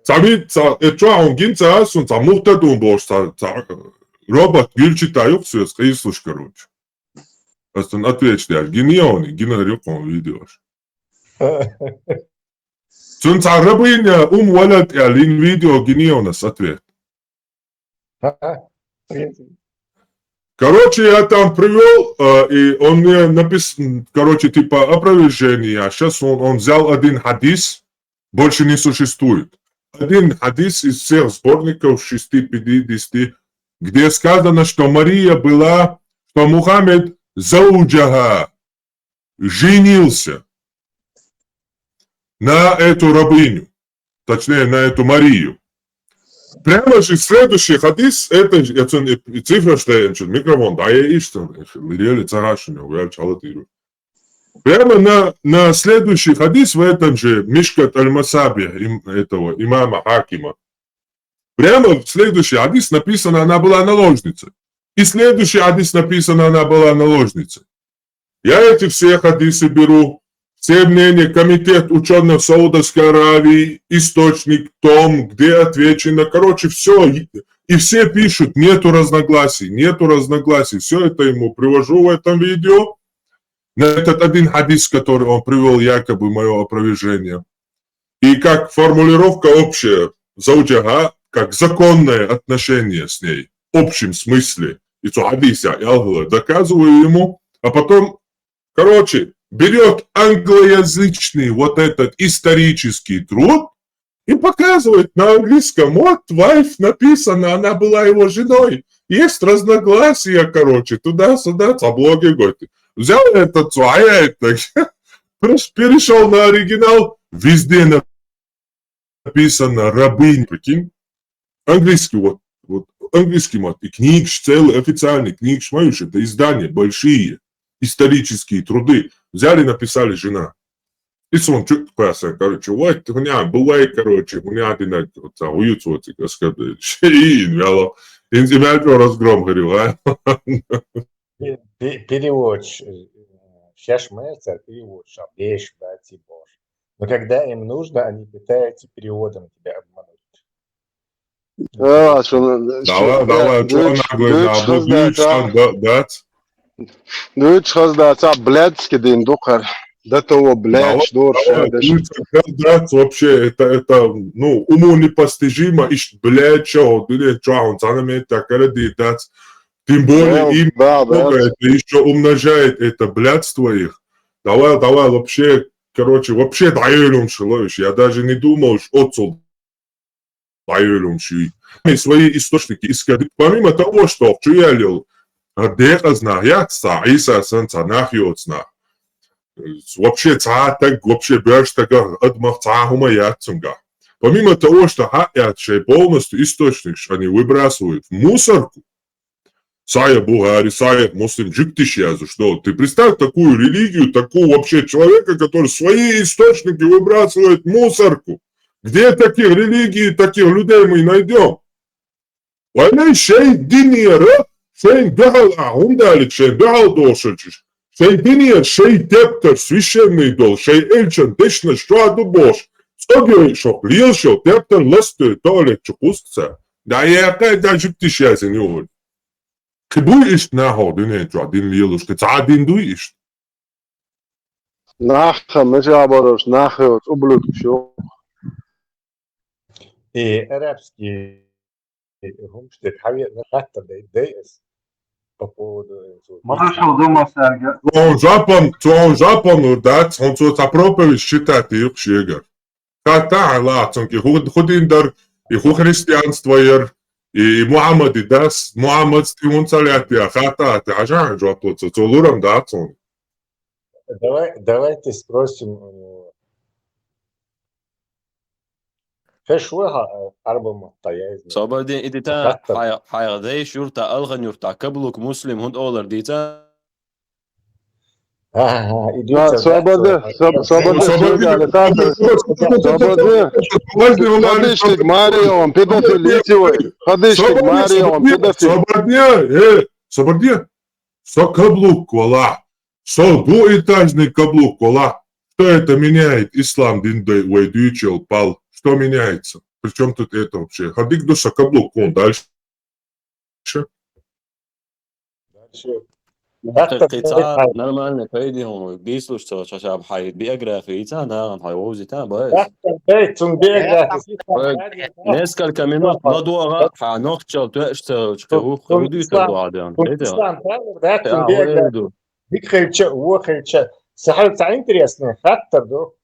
Ца ми-, ца, э, чё, он гин ца, сун ца мухта дун бош, ца, ца, робот гирчи та юх сюэс, кыйслуш, короче. Астон отвечляешь, гин я он, гин я рюк он видеош. Сун ца рабыня, ум валят я лин видео, гин я у нас ответ. Короче, я там привёл, э, и он мне написал, короче, типа опровержение. Сейчас он, он взял один хадис, больше не существует. Один хадис из всех сборников шести пятидесяти, где сказано, что Мария была, что Мухаммед зауджаха, женился на эту рабыню, точнее, на эту Марию. Прямо же следующий хадис, это же, это не, и цифра, что я, что микрофон, да, я и что, лили царашин, я чалатирую. Прямо на, на следующий хадис в этом же Мишкат аль-Масаби им, этого имама Хакима. Прямо в следующий хадис написано, она была наложницей. И следующий хадис написано, она была наложницей. Я эти все хадисы беру, все мнения, комитет ученых Саудовской Аравии, источник, том, где отвечено, короче, все. И все пишут, нету разногласий, нету разногласий. Все это ему привожу в этом видео. На этот один хадис, который он привел, якобы мое опровержение. И как формулировка общая, заужаха, как законное отношение с ней, в общем смысле. И цу хадиса, я говорю, доказываю ему, а потом, короче, берет англоязычный вот этот исторический труд и показывает на английском. Вот wife написано, она была его женой. Есть разногласия, короче, туда-сюда, цхьа блогер говорит. Взял этот, цу, а я это, перешел на оригинал, везде написано рабынь, прикинь. Английский вот, вот английский мат. И книгаш, целые официальные книгаш, понимаешь, это издания большие, исторические труды. Взяли, написали жена. И сон чуть классно, короче, вот, у меня бывает, короче, у меня один, вот, там, уютс, вот, и оскорбляет. И, вяло. Инзимятро разгром, говорю, а? Пе-, пе-, переводч-, э, шеш мэр цар переводча, беш баци бош. Но когда им нужно, они пытаются переводом тебя обмануть. Э, а что, э, Давай, что, давай, э, чё дыч-, наглый, дыч да, хазда будешь ца-, там, да, да? Дыч хазда ца блядский дин духар. До того, блядь, Давай, дурша, давай, да, дыч хазда ца вообще, это, это, ну, уму непостижимо, иш, блядь, чё, вот, или чё, он сам имеет так, или дац. Тем более, Да, им да, много, да. это ещё умножает это блядство их. Давай, давай, вообще, короче, вообще даёлюм шиловиш. Я даже не думал, что отцу даёлюм ши. И свои источники искать. Помимо того, что в Чуялил, а, декъазна, я ца, Иса сан ца, нах йоцна. Вообще ца так, вообще беш так, адмах ца хума яцунга. Помимо того, что ха, я шей полностью источник, что они выбрасывают в мусорку, Сая Бухари, Сая Муслим, жиктиш язу, что ты представь такую религию, такого вообще человека, который свои источники выбрасывает в мусорку. Где таких религий, таких людей мы найдем? Вайна шей динера, шей дахал ахундалит, шей дахал дошачиш. Шей динер, шей тептер, священный дол, шей эльчан, дешна, что аду бош. Цогей шок, лил шо, тептер ластой, туалет чукусца. Да я кай да жиктиш язин юль. Кхы буй ишт нахо дунен чуа дин лелуш, кхы ца дин дуй ишт. Наха мажа барош, нахо ублюдкуш. И арабский хумштет хаве хатта дай дай эс по поводу этого. Маршал дома сарга. Цон жапон, цон жапон урдац, он цо ца проповедь считать юк шегар. Хатта ала, цонки ху-, худин дар, и ху христианство яр, и, и Мухаммад и дас, Мухаммад стимун салят я, хатта, ты ажа, жо то, цо, цо лурам да, цон. Давай, давайте спросим у него. Феш уха, арба мутта, я изна. Собардин идита, Хатта. Хай-, хайгъдей шурта, алгъан юрта, каблук муслим, хунд олар дица. Ага, идите, Да, да, свобода, свобода. Своб-, свобода, Свобода. Свобода. Подожди, он Ходишь ты к Марион, педофил, ничего. Ходишь ты к Марион, педофил. Собордия, э, собордия. Со каблук вала. Со двухэтажный каблук вала. Что это меняет? Ислам дин дай вайдуйчел пал. Что меняется? Причем тут это вообще? Ходик до со каблук, он дальше. Дальше. Кхы-, кхы ца нормальный кайди хьуна, бийслуш ца, ца шаб хьай биография ца, наган хьай вовзи та, бай. Бахтар бай, цун биография. Несколько минут ладуга, хьа нохчал тёш ца, чка ух, Цун уди ца ислам, дуа дян. Цун ислам, правильно, да, цун биография. Бик хелча, уо хелча. Сахал ца интересный, хаттар ду.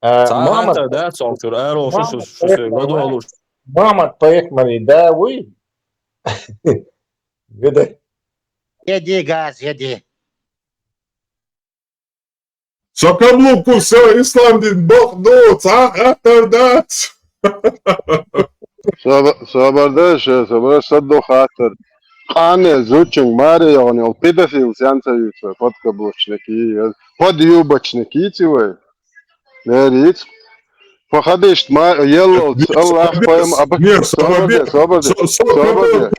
А, Ца Мухаммад, хаттар да, цом чур, аро, шу, шу, Мухаммад шу, шу, поехали. Ладуга луш. Мухаммад поехали, да, уй. Вида. Еди газ, еди. Со каблуку всё, ислам дин бахну, ца хаттар дац. Собарда, ше, собарда, садо хаттар. Къане, зучинг, маре, ягъни, ол педофил, сянца юца, подкаблучники, подъюбочники, цивай. Лериц. Походишт, ма, елло, Аллах, поем, аб-, Не, собарда, собарда, собарда, собарда.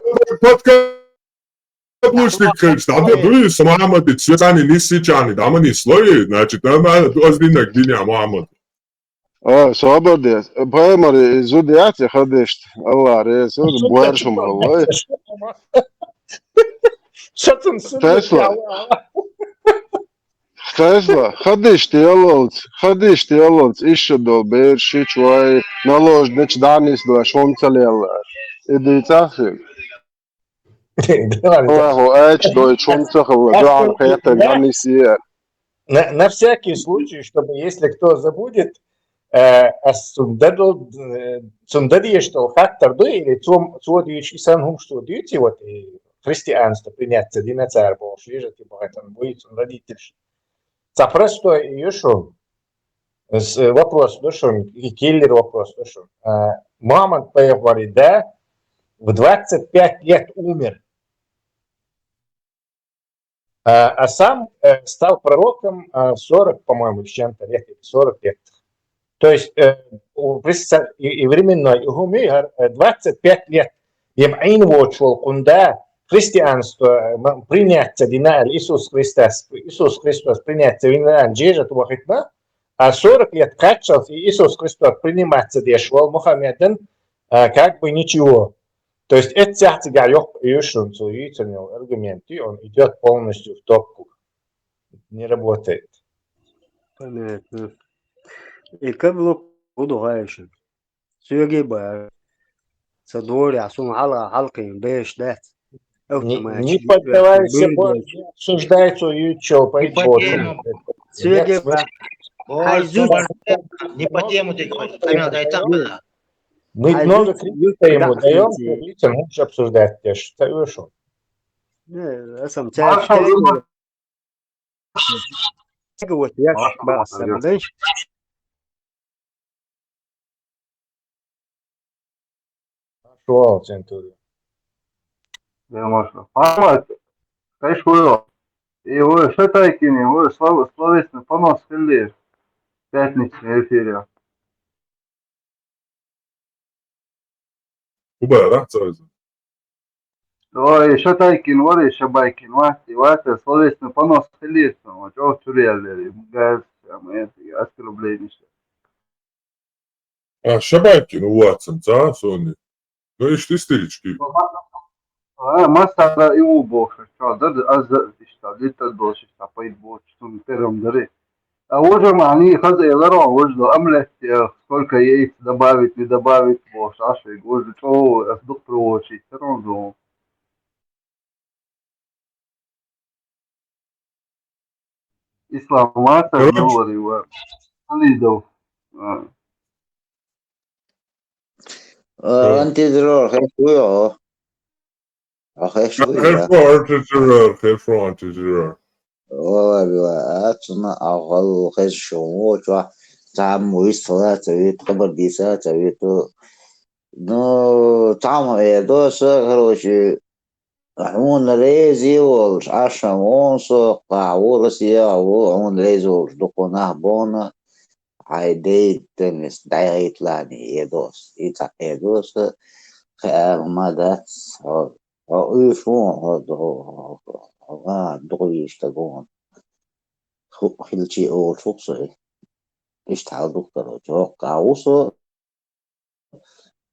Подка- Лучник хилча, дӀа дуй, со Мухьаммадица цӀани нисйича, дӀа ма нислой, значит, нормально, аз диннаг дин я, Мухьаммад. А, собар де. Пайхамар зуда яц, я хадешт. Аллах реза, буаршум Аллах. Шатун сунна Тесла. Тесла, хадешт яллалц, хадешт яллалц, ишша дол бераш шич вай, налождеча дӀанисдеш хӀума ца лелла. И дийцахьа хин. Аллаху ач дой, чун ца хала, дуан хетар, да? Намиси. На, на всякий случай, чтобы если кто забудет, э, ас цун дадал, э, цун дадиеш дол хаттар ду, или цун, цо дуьйцу, и сан хӀумаш цо дуьйцу, вот, и христианство принять ца дина цар бохуш, вижу, ты бахатан буй, цун родитель. Ца простой и ю шун. С-, вопрос ду шун, и киллер вопрос ду шун. А, Мухаммад пайхамар да в двадцать пять лет умер. А, а сам, э, стал пророком, а, в сорок, по-моему, с чем-то лет, или сорок лет. То есть, э, у, представь, и, и временной, и хӀума, э, двадцать пять лет. Ем Ӏийна воцуш волу кхунда христианство, э, м-, принять ца дина аьлла Иисус Христос, Иисус Христос принять ца вина аьлла, жежат вахийтина, а сорок лет кхаччалц и Иисус Христос принимать ца деш волу Мухаммедан, а, как бы ничего. То есть, эццехь цигахь йоккха ю шуна цо йийцина йолу аргумент, и он идёт полностью в топку. Не работает. Понятно. И каблук буду гайшин. Соьге бара. Со дворе, а суна хьала, хьалкхин беш дац. Не, автоматчик не поддавайся, бо-, не обсуждай цо йийцича, по тему. Соьге бара. Хай зуд. Не по тему ты говоришь. Камера дай там, да. Мы много критики даем, видите, лучше обсуждать, я считаю, что. Не, а сам цаьрца. Маршал, Маршал, Маршал. Маршал, Центурион. Я, Маршал. Маршал, кайш хуйо. И вы Шатайкине, вы слав-, словесный понос хилли в пятницу эфире. Хубара, да, ца веза? Ой, Шатайкин вари, Шабайкин вац, и вац, словесный понос хилийца, вот, чё в тюрьме лери, газ, там, это, оскорбление, что. А, Шабайкин вац, ца, сони. Ну, ишт истерички. А, масара и у бохша, чё, да, да, а за, ишта, лита дошишта, поит бохш, сун пером дари. А уже ма, они хаза и ларон, уже до омлет, э, сколько яиц добавить, не добавить, бо шаши, уже чё, э, дух проводит, всё равно. Ислам, ваца, короче, говори, ва. Халидов. А. Э, антитеррор, хеш вуй, о? А хеш вуй, хеш да? Хеш вуй, антитеррор, хеш вуй, антитеррор. Валла, билла, а цунна а гӀалгӀай хезаш ву, чохь цхьаммо вистхила ца вуьту, хабар дийца ца вуьту. Ну, цхьаммо эр ду аса, короче, хьуна реза волуш, Ӏаш ма вон со, кхахь ву Россия, ву хьуна реза волуш дукха нах бохна, хьайн дейтанис дӀайхьийталани эдос. И цхьа эдос, кхин ала хӀума дац, хьо, хьо уьш ву, хьо, хьо, хьо, хьо, а, дукха вийш стаг ву. Ху-, хилчий олуш ву со. Иштта хьал ду, короче, хӀокху кхахь ву со,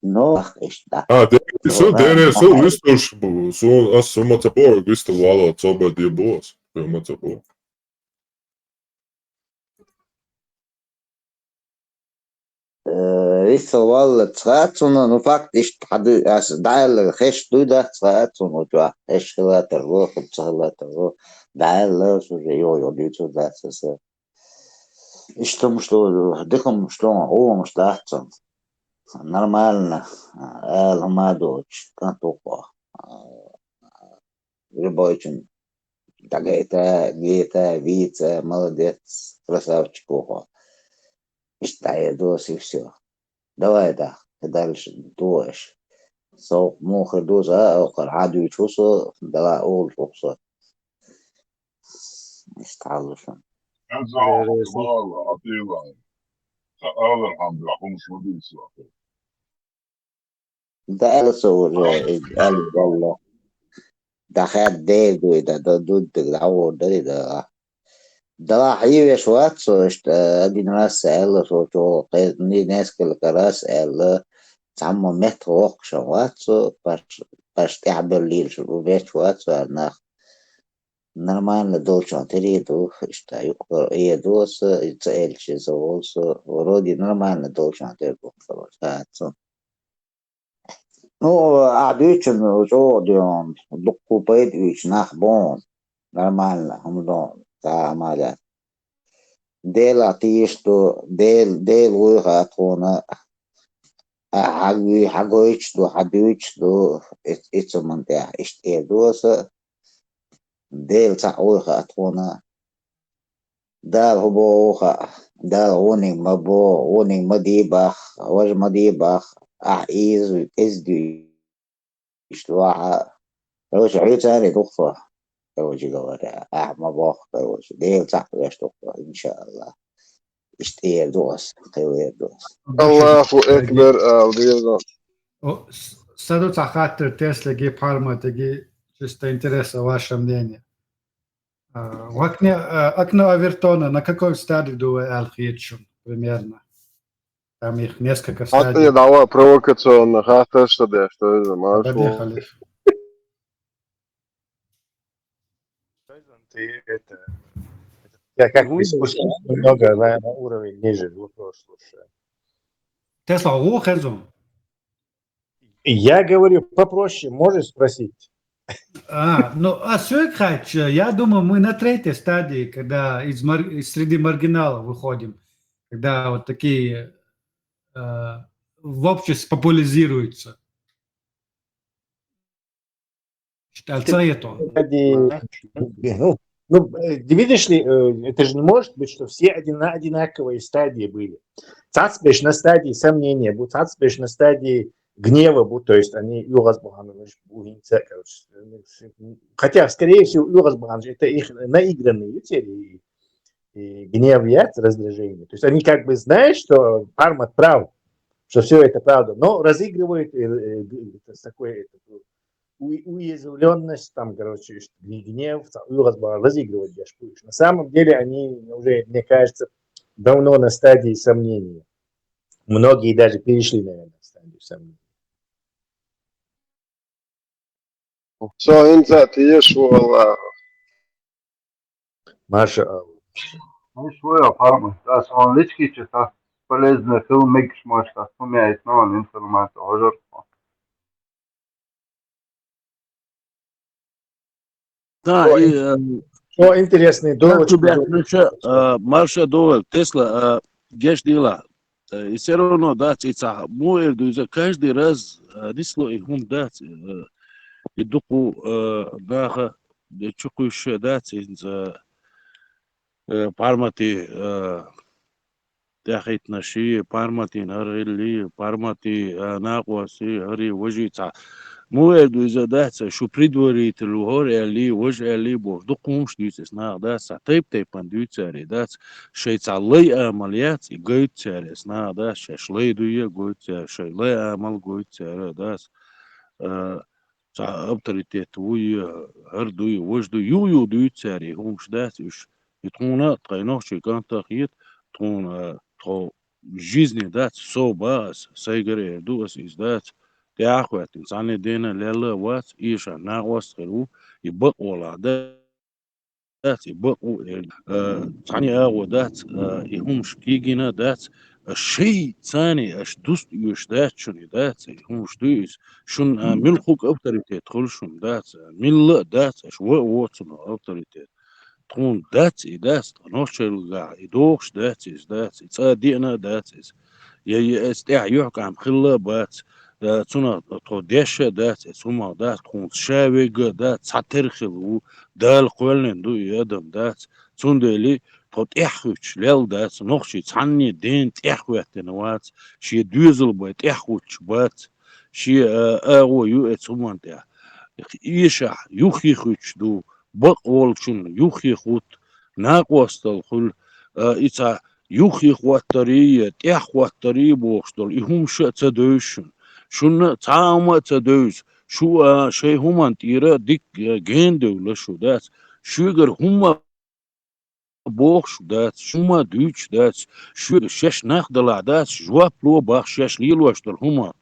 но, иштта. А, де-, со, вот, дере, со вистуш бу, со, ас, со ма ца боху, вистал вала, ца ба де бос, со ма ца боху. Э, виссал валла цхьаъ цунна, ну, факт иштта хьан ду, ас дӀаьлла хеш дуй дац цхьаъ цунна, у чохь хеш хилатар ву, хӀума ца хилатар ву, дӀаьлла, ас уже йо-, йо дуьйцур дац аса. Иштта хӀумаш ду, дика хӀумаш ду, гӀо хӀумаш дац цунна. Нормально, ала хӀума доцуш, кӀант ву кхо. Любойчун дӀагайта, гайта, вийца, молодец, красавчик ву хьо. Иштта дӀаэдос и всё. Давай, да, дальше дугӀу аша. Со муха хир ду, за, а, окхара хьан дуьйцу со, дала олуш ву со. Иштта хьал ду шуна. Сан зал, Деррес. Сан алархьамдулла, хӀумаш ма дуьйцу. Да, аьлла со уже, аьлла валла. дӀахаьдда дер ду и да, да, дуддаг дӀагӀор дара и да. Дала хьийвеш вац со, иштта, один раз аьлла, со чо кхезни несколько раз аьлла, цхьамма меттах воккхуш вац со, паш, паш тӀехбеллийла шу бечу вац со, аьлла нах. Нормально долчун тери ду, иштта, юкъара э ду со, и ца элча иза волу со, вроде нормально долчун тери ду, короче, хац со. Ну, ахь дуьйцу чӀогӀа дуьйхьун, дуккха пайда уьйцу нах боху. Нормально, хӀума ду, цхьа а хӀума а дац. Делах тийша ду, Дел-, Дела вуй хаьа тхуна. Ахьа хьагуьй-, хьагойтуш ду, хьадуьйцуш ду, и, и цу хӀуманна тӀехь иштта эр ду аса. Дела цхьаъ вуй хаьа тхуна. Дала хӀун боху хаьа, Дала гӀуниг ма бо, гӀуниг ма дийбахь, важа ма дийбахь, ахьа иза, иза дуьйш лохьа. Короче, хьоьца аьлла ду-кх со, короче говоря, ахьа ма боху, короче, Дела цхьаъ веш ду-кх со, иншааллахӀ. Иштта эр ду ас, кхевер ду ас. Аллаху Экбер, ала деза. О, с-, са ду цхьа хаттар Теслиги Парматиги, чисто интересно ваше мнение. А, в окне, а, окно Авертона на какой стадии ду аьлла хета шуна, примерно? Там их несколько стадий. Хьан тӀе дӀаваха провокационно хаттарш ца деш, что это, маршо. Погоди, халиф. Ты это, это, я как бы спустился немного на, на уровень ниже, вопрос слушаю. Тесла, о, хезон. Я говорю попроще, можешь спросить? А, ну, а всё, Кхач, я думаю, мы на третьей стадии, когда из мар-, из среды маргиналов выходим, когда вот такие, э, в обществе популяризируются. Считается это. Стадии, ну, ну, э, видишь ли, э, это же не может быть, что все одина-, одинаковые стадии были. Цацбеш на стадии сомнения, бу-, цацбеш на стадии гнева, бу-, то есть они югас буханныш бухинца, короче, э, ну, с-, хотя, скорее всего, югас буханныш, это их наигранные серии, и гнев яц, раздражение. То есть они как бы знают, что Пармат прав, что всё это правда, но разыгрывают, э, э, г-, это с такой, это, у-, уязвлённость, там, короче, что гн-, гнев, там, югас буханныш разыгрывать деш бу-, На самом деле они уже, мне кажется, давно на стадии сомнения. Многие даже перешли, наверное, в стадию сомнений. Со хӀинца а тешаш ву, Аллах. Маша Алла. Ай, шоя, Парма, ас он лички часа полезная хила мегаш, может, ас хумяет, но он информация, хожор. Да, О, и, ин-, э, о, интересный да, довод, ребят, что ну чё, э, Марша Довел, Тесла, э, геш дела. Э, и всё равно, да, и ца-, му эр ду иза каждый раз, э, нисло и хум, да, э, и дукху, э, наха, э, чукхуьйш, да, и, э, э, Пармати, э, тӀеххӀиттинарш и, Парматин хӀара хилли, Пармати, а, накъости, хӀара важи цхьа. Му эр ду иза дац, шу предварительно ву хӀара аьлли, важа аьлли бохуш, дукха хӀумаш дуьйцу эс наха дац, цхьа тайп-тайпана дуьйцу цара и дац, шайн цхьа лай амал яц, и гойту цара эс наха дац, шаьш лай дуй а гойту цара, шайн лай амал гойту цара дац. А, цхьа авторитет вуй, хӀара дуй, важа дуй, юха-юха дуьйцу цара и хӀумаш дац уьш. И тхуна, тхайн нохчийн кӀантах хета, тхуна, тхо жизни дац, со бах ас, сайгара эр ду ас иза дац. ТӀехьа а хӀоьттина, цхьанне дена лелла а вац, эшан накъост хир ву, и бакъ волахь дац, и бакъ ву эр. Э, цхьанне агӀо дац, э, и хӀумаш кегийна а дац, э, шай царний аша дуста оьшуш дац шуна и дац, и хӀумаш дуй иза. Шуна, э, мила хӀуг авторитет хуьлу шуна дац, э, милла а дац, аша ва а воцуно авторитет. Тхуна дац и дац, тхан нохчаллехь и дохуш дац иза, дац, и цкъа а деана а дац иза. Я, я, эца тӀехь юьхькӀам хилла а бац, э, цунах тхо деш а дац, эца хӀумах дац, тхуна ша вега а дац, цхьа тера хилла ву, Дала кхоьллина ду и адам дац. Цундела тхо тӀеххуьттуш лелла дац, нохчий цхьанне дена тӀеххӀоьттина вац, шен доьзал бен тӀеххуьттуш бац, шен, э, агӀо ю эца хӀуманна тӀехь. Эшахь юххе хуьттуш ду, бакъ волчунна юххе хутт, накъостал хуьлу, а, и цхьа юххе хӀоттарий, тӀехьа хӀоттарий бохуш долу, и хӀумаш а ца девза шуна. Шуна цхьа а хӀума а ца девза, Шу, а, шайн хӀуманна тӀера дика, а, гена девлла шу, дац. Шуьгара хӀумма бохуш дац, хӀумма дуьйцуш дац, шуьгара шаьш нах далахь дац, жоп ло боху шаьш лелош долу хӀума.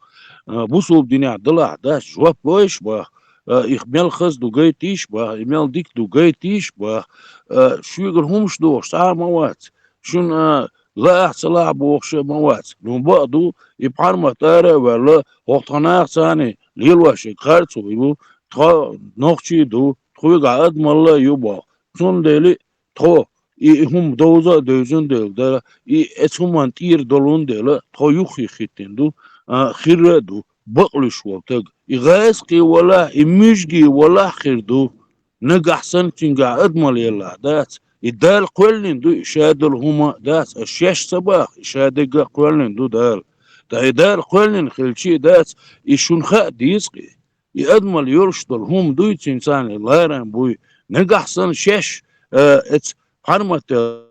А, бусулба динехь далахь дац, жоп лойша боху, а, и мел хаза ду гайтийша боху, и мел дика ду гайтийша боху, а, шуьгара хӀумаш дохуш цхьа а ма вац. Шуна, а, лаахь ца лаахь бохуш а ма вац. Ну, бакъ ду, и пхьармат ара а ваьлла, хӀокху тхан нахаца лелош ерг харц а ву, тхо нохчий ду, тхоьгахь адамалла а ю боху. Цундела тхо и, и хӀума довза а девзина дела дара, и эцу хӀуманна тӀера долун дела, тхо юххе хӀиттина ду, а, хир а ду, бакълуьйш волу таг. И гӀазкхий валахь, и муьжгий валахь хир ду. Нагахь санна цуьнгахь адамалла елла дац. И Дала кхоьллина ду, и ша долу хӀума а дац, ас шаьш ца боху, и ша дегга а кхоьллина ду Дала. Ткъа и Дала кхоьллина хилча а дац, и шуна хаа деза-кх и. И адамалла йолуш долу хӀума дуй, цуьнан царна ларам буй. Нагахь санна шаьш, а, эцу пхьарматта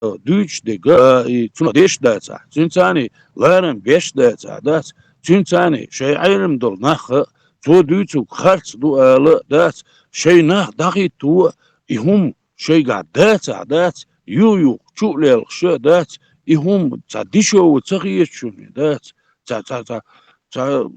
дуьйцуш дерг, а, и цунах деш дацахь, цуьнан царна ларам беш дацахь, дац, цуьнан царна шайн Ӏелам долу нах а, цо дуьйцург харц ду ала а, дац, шайн нах дӀахӀитто а, и хӀума шайгахь дацахь, дац, юх-юха чу а лелхаш а, дац, и хӀума цхьа дешево ца хеташ шуна, дац, цхьа, цхьа, цхьа, цхьа,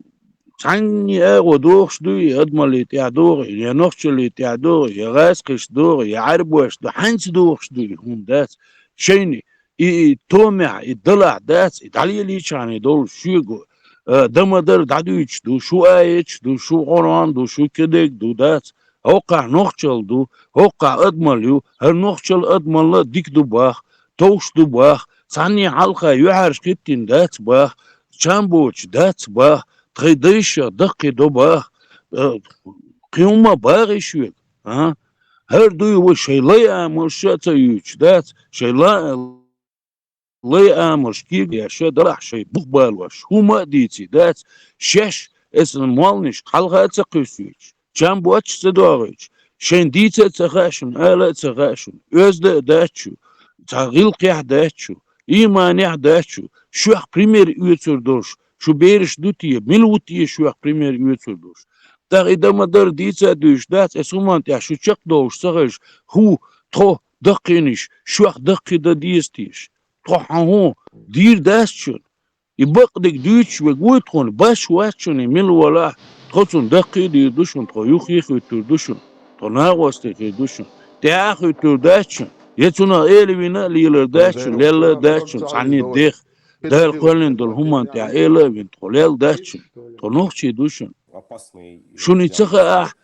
цхьанне агӀо дохуш дуй, я адамаллий тӀехь догӀу, я нохчаллий тӀехь догӀу, я гӀазкхишна догӀу, я Ӏаьрбошна догӀу, хьаьнца дохуш дуй и хӀума, дац. Шайна и, и томехь, и далахь дац, и дӀалелийчхьана долуш шуьга, а, дан ма-дарра дӀадуьйцуш ду, шу аяташ ду, шу Къуръан ду, шу кедерг ду, дац. ХӀокхахь нохчалла ду, хӀокхахь адамалла ю, хӀара нохчалла адамалла дика ду боху, товш ду боху, цхьанне хьалха юьхьӀаьржа хӀиттина дац боху, чам боцуш дац боху, тхайн дайша даккхий до боху, э, кхин хӀумма бохий шуьга, а? ХӀара дуй вай шайн лай амалш а ца юьйцуш дац, шайн ла-, лай амалш кегадеш а далахь, шайн бух балош хӀумма а дийций дац, шаьш эцу молланашка хьалха а ца кхуьссуьйтуш, чам боцуш а ца догӀуьйтуш, шайна дийца а ца хаьа шуна, ала а ца хаьа шуна, оьзда а дац шу, цхьа гӀиллакхехь а дац шу, ийманехь а дац шу, шух пример оьцур долуш, шу бераш ду те, мила ву те шух пример оьцур долуш? ТӀаккха и дан ма-дарра дийца а дуьйцуш дац, эцу хӀуманна тӀехь шу чекхдовлуш ца хилча, хӀу, тхо, даккхийнаш, шух даккхий дан деза теша? Тхо хьан хӀун дийр дац шуна? И бакъдерг дуьйцуш верг вуй тхуна, баш вац шуна и мила валахь, тхо цунна даккхий а дийр ду шуна, тхо юххе а хӀуьттур ду шуна, тхо накъостий хир ду шуна, тӀаьхьа а хӀуьттур дац шуна, я цунах эла вина а лелар дац шуна, лелла а дац шуна, цхьанне а дех, Дала кхоьллина долу хӀуманна тӀехь эла а вина, тхо лелла дац шуна, тхо нохчий ду шуна. Шуна и ца хаахь,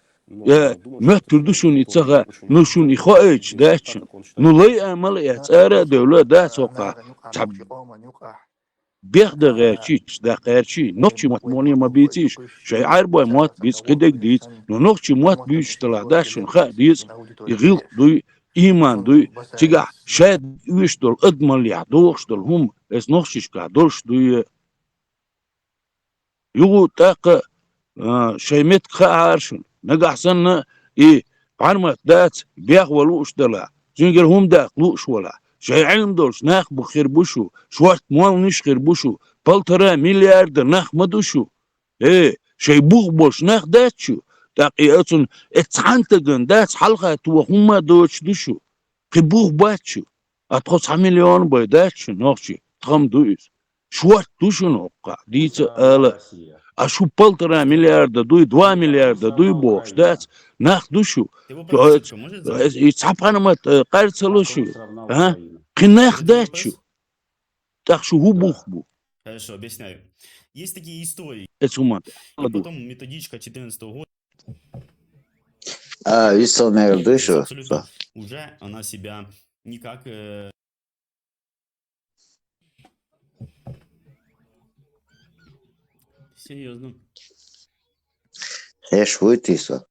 э, моьттур ду шуна и ца хаьа, ну шуна и хоуьйтуш дац шуна. Ну лай амал а эцна ара а девлла дац хӀокхахь, цхьа бех дан гӀерташ, даккха гӀерташ, нохчийн мотт муьлхха а ма бийцийша, шайн Ӏаьрбойн мотт бийца, кхидерг дийца, ну нохчийн мотт буьйцуш далахь дац шуна хаа деза, и гӀиллакх дуй, ийман дуй, цигахь шаьш оьшуш долу адамаллехь дохуш долу хӀума, эцу нохчашкахь долуш дуй. Юха тӀаккха, а, шайн меттиг хаахьара шуна, нагахь санна и пхьармат дац, бех ван лууш далахь, цуьнгара хӀума даккха лууш валахь, шайн Ӏилма долуш нах бу хир бу шу, шортта молланаш а хир бу шу, полтора миллиарда нах ма ду шу. Э, шайн бух болуш нах дац шу, тӀаккха и оцунна, эцу цхьана стагана дац хьалха тоха хӀумма а доцуш ду шу, кхин бух бац шу, а тхо цхьа миллион бен дац шу нохчий, тхан ма ду иза. Шортта ду шуна хӀокхахь, дийца а ала а. А шу полтора миллиарда дуй, два миллиарда дуй бохуш дац, нах ду шу. Шу, э, и цхьа пхьармат, э, къар ца ло шу, а? Кхин нах дац шу. ТӀаккха шу хӀун бух бу? Хорошо, объясняю. Есть такие истории. Эцу хӀуманна тӀехь ала ду. Потом методичка четырнадцатого года. А, виссал мер ду шу. Абсолютно. Уже она себя никак, э, серьёзно. Эш вуй тиса.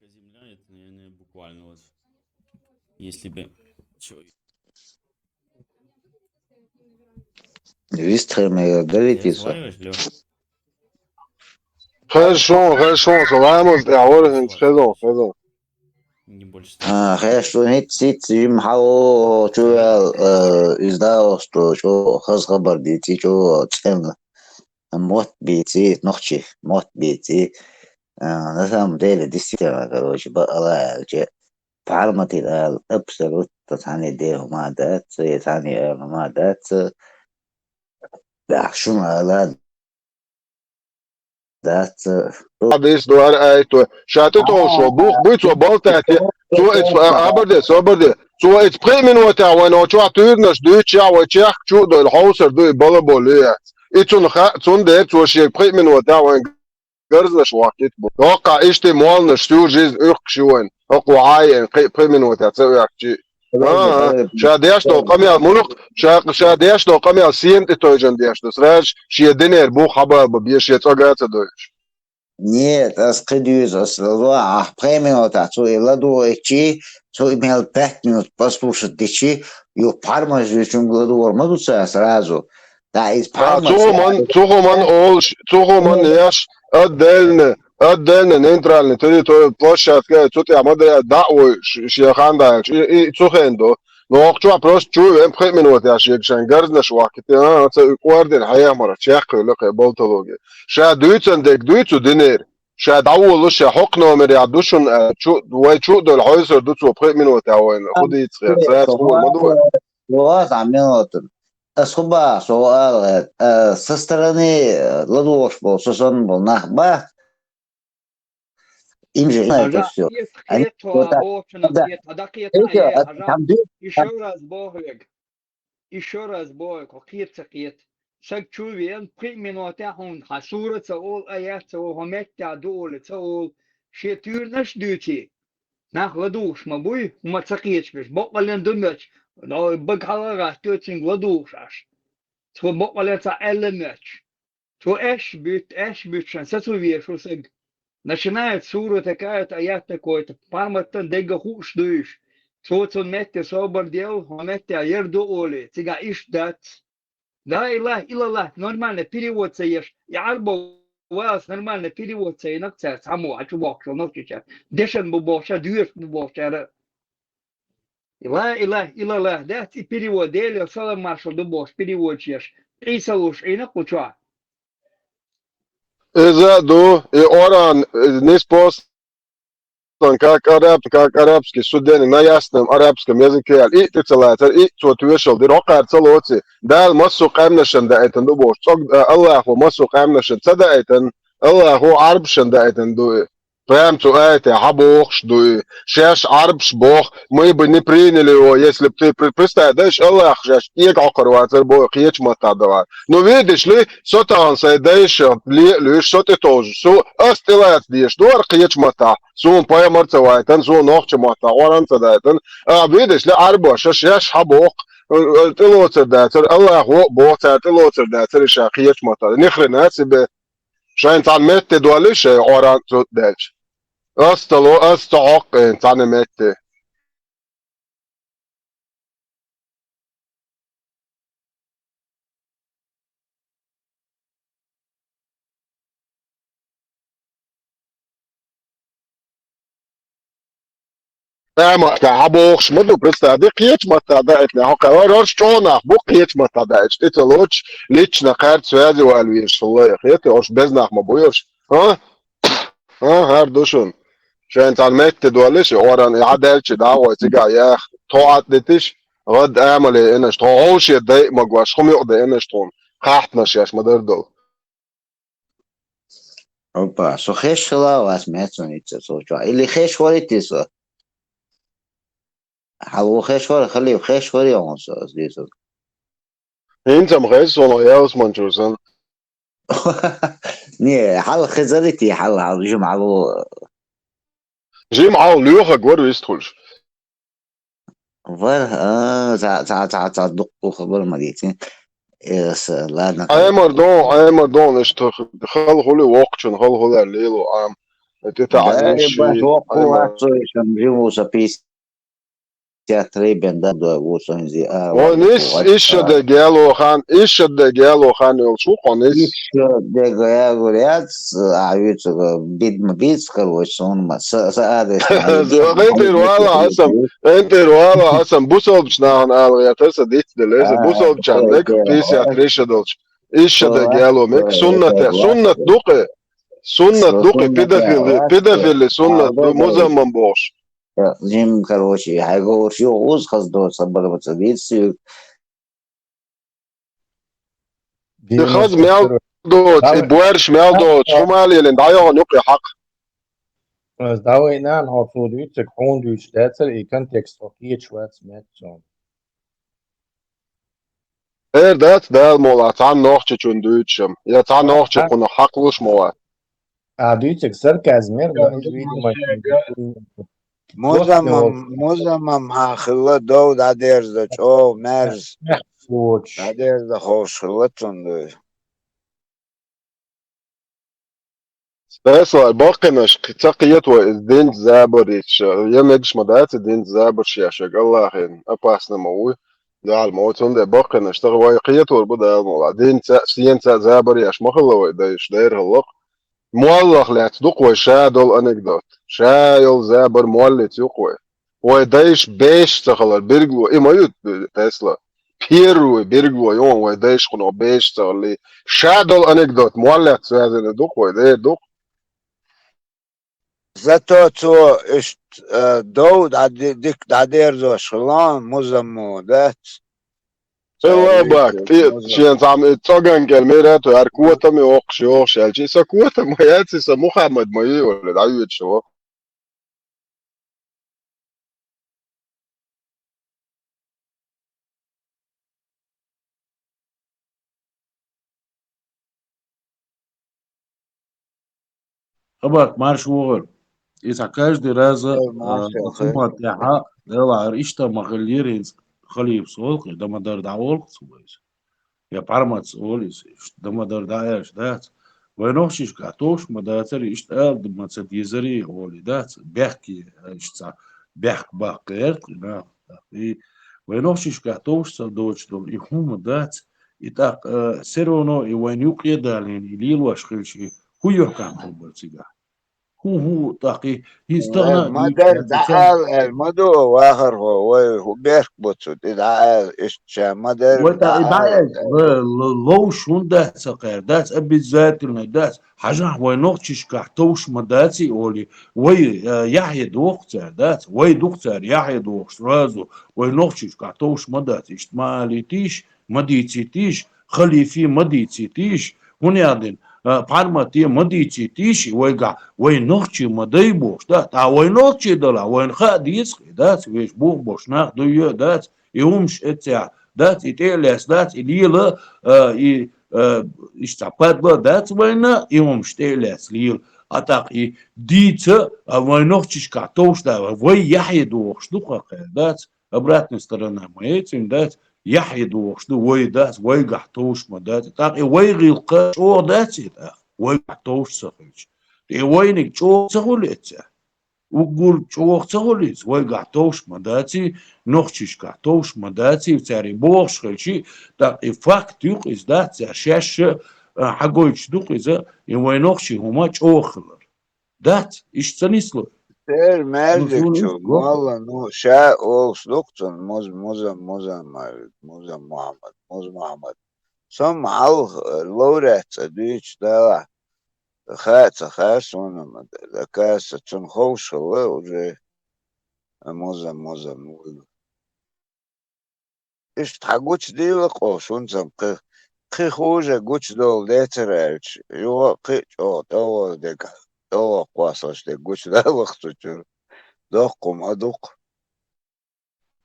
Земля, это, наверное, буквально вот, если бы чё. Вистхер мер ду тиса. Разговариваешь, Лёш? Хеза шуна, хеза шуна, со ламаз тӀехь вара хӀинца, хеза, хеза. Не больше ста. А, хеза шуна, хӀинца, хӀинца жимма хьалха чу ваьлла, э, из дагӀосту чӀогӀа хаза хабар дийци, чӀогӀа цӀена. мотт бийци, нохчи мотт бийци. А, на самом деле, действительно, короче, бакъала аьлча, пхьарматин ала абсолютно цхьанне де хӀума дац, е цхьанне ала хӀума дац. Да, шуна ала дац. Хьадис дуар айто. Ша тӀетовжо, бух буй цо балтате, цо эц, а, абарде, собарде. Цо эц пхи минута вайн о чохь туьйранаш дуьйцу, вай чехка чу а дойлу, хьовсар ду и балаболу яц. И цунна ха-, цундела цо шега пхи минута вайн гарзнаш вахкийта бу. Доккха иштта молланаш сюжизна уьхкуш ю вайн. ХӀокхо хьан а еана, кхин а пхи минута ца оьхкичи. А, а, ша деш долу къамел, муьлхха, ша, ша деш долу къамел сема тӀе тойжан деш ду. Сразу шен динера бух хьабалба бе, шен цӀога а ца дойлуш. Нет, ас кхин дуьйцу, ас лазо, ахь пхи минутахь цо и ладугӀу эцчи, цо и мел пять минут послушать дичи, юха пхьармаш дуьйцунга ладугӀур ма ду цара сразу. Да, иза А, пхьармаш цу хӀуман, цу хӀуман олуш, цу хӀуман еш, отдельно, отдельно нейтральный территори, площадка, цу тӀехь ма дара, дӀа а вой, ш-, шен хан даьлча, и, и цу хенахь ду. Но хӀокху чохь просто чу а вен, пхи минута еш, шайн гарзнаш вахкийта, а, ца уьйкъор дина, хьехамара, чекхвелла кхе болтологи. Ша дуьйцан дерг дуьйцу динера. Ша дӀаволуш, ша хӀокху номерехь ду шуна аьлла, чу, вай чу а долу хьовсар ду цо пхи минута вайна. ХӀун дийца хьера, цаьрца хӀума ма ду вай. Лоха минута. Ас хӀун боху, со ала гӀерта, а, со стороны, а, ладугӀуш болу, со санна болу нах бац. Им же это Хьажа, всё. Кхета, Они хьо вот так, бохучунах да. Кхета, хьан дӀакхета, Эйка, э, а, хьажа, там дверь, там ещё раз боху вега. Ещё раз боху, хьо кхета ца кхета. Саг чу веана, пхи минотехь хьуна хьан сура ца олу, аят ца олу, хьо меттехь ду олу ца олу, шен туьйранаш а дуьйций. Нах ладугӀуш ма буй, хӀума ца кхеташ берш. Баккъаллин ду моьттуш, но бага хьала а гӀаттоьцинга ладугӀуш Ӏаш. Цо баккъаллин цхьа аьлла моьттуш. Цо аьшпаш буьту, аьшпаш буьту шайн сацо везаш ву саг. Начинает сура такая-то, аят такой-то, пхьарматтан дегга хууш дуй уьш. Цо цунна метте собар делла, хьо метте яр ду олий, цигахь иштта дац. Ла илаха иллаллах, нормально перевод ца еш, и Ӏарбо валас нормально перевод ца йинарг цаьрца, цхьаммо а чу бохкуш нохчича. Дешан бу бохучара, доьшуш бу бохучара. Ла илаха иллаллах дац и перевод, Делера салам маршалла ду бохуш переводаш еш. Ӏийса луш Ӏийна кху чохь. Иза а ду, и Оран, э, ниспосан как араб, как арабский суден на ясном арабском языке аьлла, и тӀе ца лацара, и цо тоьшалла дира, хӀокхара ца лоций. Дала массо а къаьмнашна даийтина ду бохуш. ЦӀог-, а, Аллахо массо а къаьмнашна ца даийтина, Аллахо Ӏарбашна даийтина ду и. Прям цу аятехь хьан бохуш ду и? Шаьш Ӏарбаш боху, мы бы не приняли его, если б ты при-, представь, да, иш Аллах шаьш кегахьокхур вацара боху, кхечу маттахь дан вац. Ну, видишь ли, со тахана сайн дайша ле а луьйш, со тӀетовжуш, со ас тӀелаца дезаш ду хӀара кхечу маттахь, суна пайхамар ца вайтан, суна нохча маттахь Къуръан ца дайтан. А, видишь ли, Ӏарбоша шаьш хьан боху, э, э, тӀелоцар дацара, Аллах вон а боху, цара тӀелоцар дацара, ша кхечу маттахь. Ни хрена себе. Шайн цхьана метте доллий шайн Къуръан цу даьлча? Ас ца ло, ас ца хьокху цхьана метте. Тамашка, хьан бохуш ма ду, представь, де кхечу маттахь даийтина, хьо кхаьвар, ош чӀогӀа нах бу кхечу маттахь даийташ, тӀе ца лоцуш, лична кхаьрца связи вала везаш хилла, хета, ош беза нах ма буй ош. А? А, хӀара ду шуна. Шайн цхьана метте доллий ши, Къуръан и хьан даьлча дӀа а гӀой цигахь яха, тхо Ӏад дитиш, гӀад амале инаш, тхо хьовше дай а магош, хӀума юкъа деанаш тхуна, кхахьтанаш еш ма-дарра долу. Опа, со хеш хила а вац, меца ницкъ со чохь. Или хеш варитий со? Хьан ву хеш вара, халив хеш вари хьуна со, ас дийцург? ХӀинца-м хеза суна ялсманчур санна. Не, хьал хезаритий, хьал, хьал, жима хьал ву. Жима хьал лоьхаг вара вистхуьлуш. Вар, а, ца, ца, ца, ца, дуккха хабар ма дийцин. Эс, ладно. Ӏемар дон, Ӏемар дон, иштта хала хуьлу воккхачун, хала хуьлу лело Ӏам. ТӀе таӀа Да, еш, ебать, воккху Ӏемар. Ваццо ишан живу со пятьдесят три бен да, да, ву сон зи, а, Вон ва, ис, ва, ис а. Шадег яло хан, ис шадег яло хан йолчу ву кхо ис. Ис шадег яло яц, а, вицу, бидма биц, короче, сон ма, са, са адрес ма. ГӀентир вала асам, гӀентир вала асам, бусалбачу нахана ала гӀертар са диц делла, иза А, бусалбачарна дерг, да, да. Пятьдесят три шадолчу. Иша даг яло мега суннате, суннат ду-кх. Суннат ду-кх, педофили, педофили суннат ду, музаммам бохуш. Жим, короче, хьайговарш ю, уз хаза доцу, сан бала ца дийца соьга. И хаза мел доцу, и боьрша мел доцу, хӀума лелийна, дӀайогӀун юкъе хьакха. Ас дӀавайна, хьо цо дуьйцург хьуна дуьйцуш дацара, и контекст хьо кхеташ вац, мега цунна. Эр дац Дала мукъалахь, цхьана нохчочунна дуьйцуш-м, я цхьана нохчо кхунах хьакхалуш ма вац. А дуьйцург сарказм яра, но из, видимо, Музаммам, музаммам хьан хилла дов дӀадерза чӀогӀа маьрза. ДӀадерза ховш хилла цунна дуй. Спасибо, баккхинаш, ца кхета вай, иза динца забар йича, я мегаш ма дац, и динца забарш еш, АллахӀан опасно ма вуй, Дала ма ву, цундела баккхинаш, тахана вай кхетор бу Дала мукъалахь, динца, сенца забар еш ма хилла вай дайша, дера хӀаллакх. Моллах лаьцна ду-кх вай ша долу анекдот. Ша йолу забар моллица ю-кх вай. Вай дайша беш ца хилар билгало, и ма ю, Тесла. Первый билгало ю вай дайша кхунах беш ца хилар. Ша долу анекдот моллица связано ду-кх вай, дера ду-кх. Зато цо иштта, э, дов дӀа-, ди-, дика дӀадерзош хилла, музаммо дац. Элла бак, тӀе шен цхьамма и цӀоган кӀел мера а ту, хӀара котам йохуш, йохуш аьлча, и сан котам ма яц, и сан Мухаммад ма ю, олий, дӀайоьдуш ву. Абак, марша вогӀийла. Иза каждый раз, э, хӀумма тӀехьа, Дела, хӀара иштта ма хиллера, хӀинца халифас олу-кх, дан ма-дарра дӀаолу-кх цо иза. Я Пхьарматас олу иза, иштта дан ма-дарра дӀааьлча дац. Вай нохчашкахь товш ма дацара, иштта ала ма ца дезара, олий дац. Бехке, иштта цхьа бехк баккха гӀерта и нах. И вай нохчашкахь товш ца доцуш долу и хӀума дац. И тӀаккха, э, всё равно и вайна юкъе а далийна, и лелош хилча, и хӀун юьхькӀам хир бара цигахь? ХӀун, хӀун тӀаккха и, хӀинца тахана ма-дарра дӀаала аьлла ма ду, вахархо, вай хӀун бехк бу цу тӀе дӀаала, иштта ша ма-дарра дӀаала. Вай тӀаккха и дӀаала, э, л-, ловш хӀунда дац ца кхаьра, дац, обязательно дац. Хьажахь, вай нохчашкахь товш ма даций олий, вай, э, яхье доху цара, дац, вай ду-кх цара яхье дохуш сразу, вай нохчашкахь товш ма дац, иштта ма алийтийша, ма дийцийтийша, халифе ма дийцийтийша, хӀунда аьлла, а, Пхьармате ма дийцийтийша, вайгахь, вай нохчий ма дай бохуш, дац, тӀаккха вай нохчий далахь, вайна хаа деза-кх, дац, вешан бух болуш нах дуй а, дац, и хӀумаш эццехь, дац, и тӀе а лаьцна, дац, и лела, а, и, а, иштта цхьа падла дац вайна, и хӀумаш тӀе а лаьцна лела. А тӀаккха и дийца, а, вай нохчашкахь товш дац, вай яхье дохуш ду-кх кхара, дац, обратная сторона ма яц, дац, яхье дохуш ду, вай дац, вайгахь товш ма дац. ТӀаккха и вай гӀиллакх чӀогӀа дац и тӀаккха, вайгахь товш ца хилча. И вайниг чӀогӀа ца хуьлу эццехь? Уггар чӀогӀа ца хуьлу иза, вайгахь товш ма даций, нохчашкахь товш ма даций, цара и бохуш хилча, тӀаккха и факт ю-кх иза, дац, цара шаьш а, а, хьагойтуш ду-кх иза, и вай нохчий хӀума чӀогӀа хилар. Дац, иштта ца нисло. Тера маьждигчу молла, ну, ша олуш ду-кх цунна, Муз-, Музам-, Музаммар, Музам-Мухьаммад, Муз-Мухьаммад. Со-м хьалха, э, лауреат цӀа дуьйцуш далахь, хаа ца хаьа суна, ма д-, оказывается, цунна ховш хилла уже, э, Музам-, Музам-, Музам. Иштта хьан гучудийла-кх оха, шуна цам кхин, кхин хуже гучудовла децара аьлча, юха а кхин а чӀогӀа тӀе а волу дерг, тӀе а воккхаваьллачу дерг гучудалла-кх цу чуьра. Доккха хӀума а ду-кх.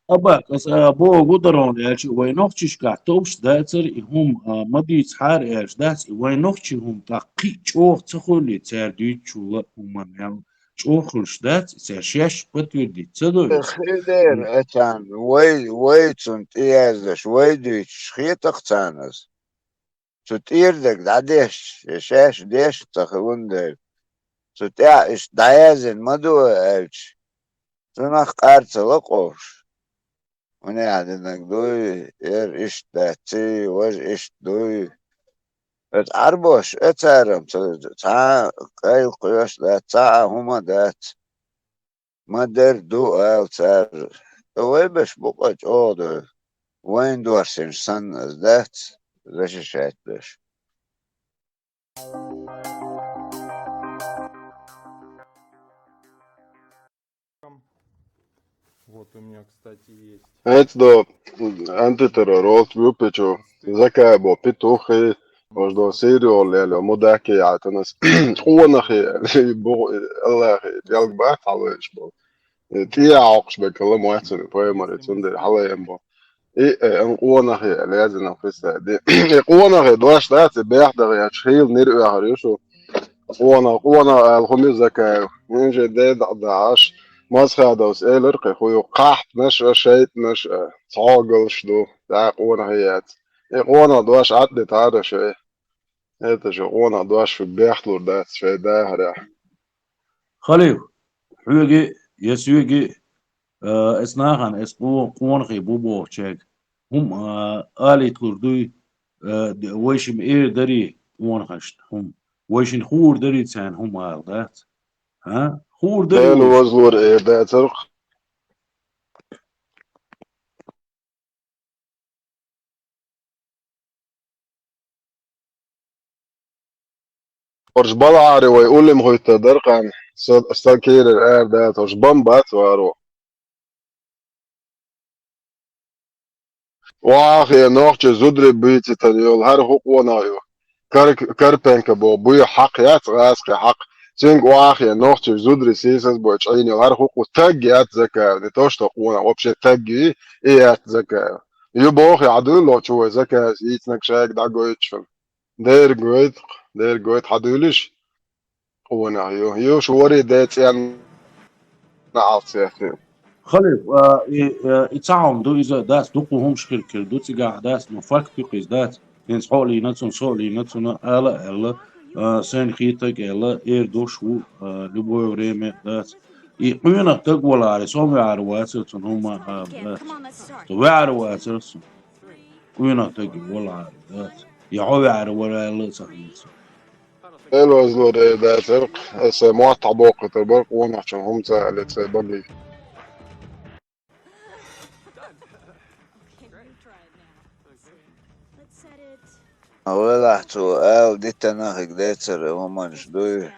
Абак, аса боху гударон аьлча, вай нохчашкахь товш дацара и хӀума, а, ма дийцахьара аьлча дац, и вай нохчий хӀума тӀаккха кхин а чӀогӀа ца хуьлий цара дуьйцучул а хӀуманна мел чӀогӀа хуьлуш дац, и цара шаьш подтвердить ца до иза. Хир дера, э, царна, вай, вай цунна тӀеяздеш, вай дуьйцуш хетакх царна иза. Цу тӀера дерг дӀадешча, я шаьш дешна ца хилун дела, цу тӀехь иштта дӀаяздина ма ду аьлча, цунах къар ца ло-кх оха. ХӀунда аьлла динарг дуй, эр иштта дац, ций, важа иштта дуй. Оцу Ӏарбоша, э, цара-м ца, цхьа а къайла кхоьш дац, цхьа а хӀума дац. Ма-дарра ду, ала цара. Ткъа вай беш бу-кх чӀогӀа ду. Вайна доссийна санна ас дац. защищать деш. Вот у меня, кстати, есть. Эцдо антитеррор олт вупичу закайбо петухи, ождо сериол лело мудаки ятанас къонахи бу Аллахи ялгба халыш бо. Тия окш бекала муацур поймар цундер халаем бо. И эн къонахи лязина фиса ди. И къонахи дош да ци бяхдар я чхил нир уяхар юшу. Къона, къона ал хуми закай. Инже де даш. Масхадос элер кхе хую кахт наш, шейт наш, цогалш ду. Да къона хият. И къона дош атди тара шей. Это же къона дош бяхлур да шей да хара. Халиф, хьоьги, я соьги, э, эс нахана, эс къо-, къонахий бу бохучаьрга. ХӀума, э, алитлур дуй, э, д-, вайшим эр дари къонахашна хӀума. Вайшин хуур дари царна хӀума ала дац. А? Хуур дари Дела вайшин. Возлур эр дацарх. Орж балари вай улим хуйта даркан, са, са кирер эр дац, орж бомбац вару. Вахе нохчи зудри буйцитан йол, гьар хӀу къонах ю. Кар-, Карпенко бо буй хьакъ яц, гӀаскхи хьакъ. Цинг вахе нохчи зудри сийсаз бо чӀайни йол, гьар хӀу къу таг яц закай, не то что къонах, вообще таг ю, и яц закай. Ю бохе хьадуй ло чу вай закай, йицнак шайг дагойтчун. Дер гойт, дер гойт хьадуйлиш. Къонах ю. Ю шури децӀен алцехи. Халиф, а, и, а, и цхьа хӀума ду, иза дац, дукха хӀумаш хир кир ду, цигахь дац, ну, факт ю кхиз дац. ХӀинца хьо а лийна цунна, со а лийна цунна, ала а аьлла, а, сайна хийтаг аьлла, эр дош ву, а, любое время дац. И къонах таг валаре, со ваьӀар вацар цунна хӀума, а, дац. Со ваьӀар вацар цунна. Къонах таг валаре, дац. Я хьо ваьӀар вара аьлла а ца хӀинца. Элозло дацар, эса мотт хьабоккхуьйтур бар къонахчун хӀума ца аьлла, ца баги. Велахь цо ала дитана хиг децара хӀуманаш дуй,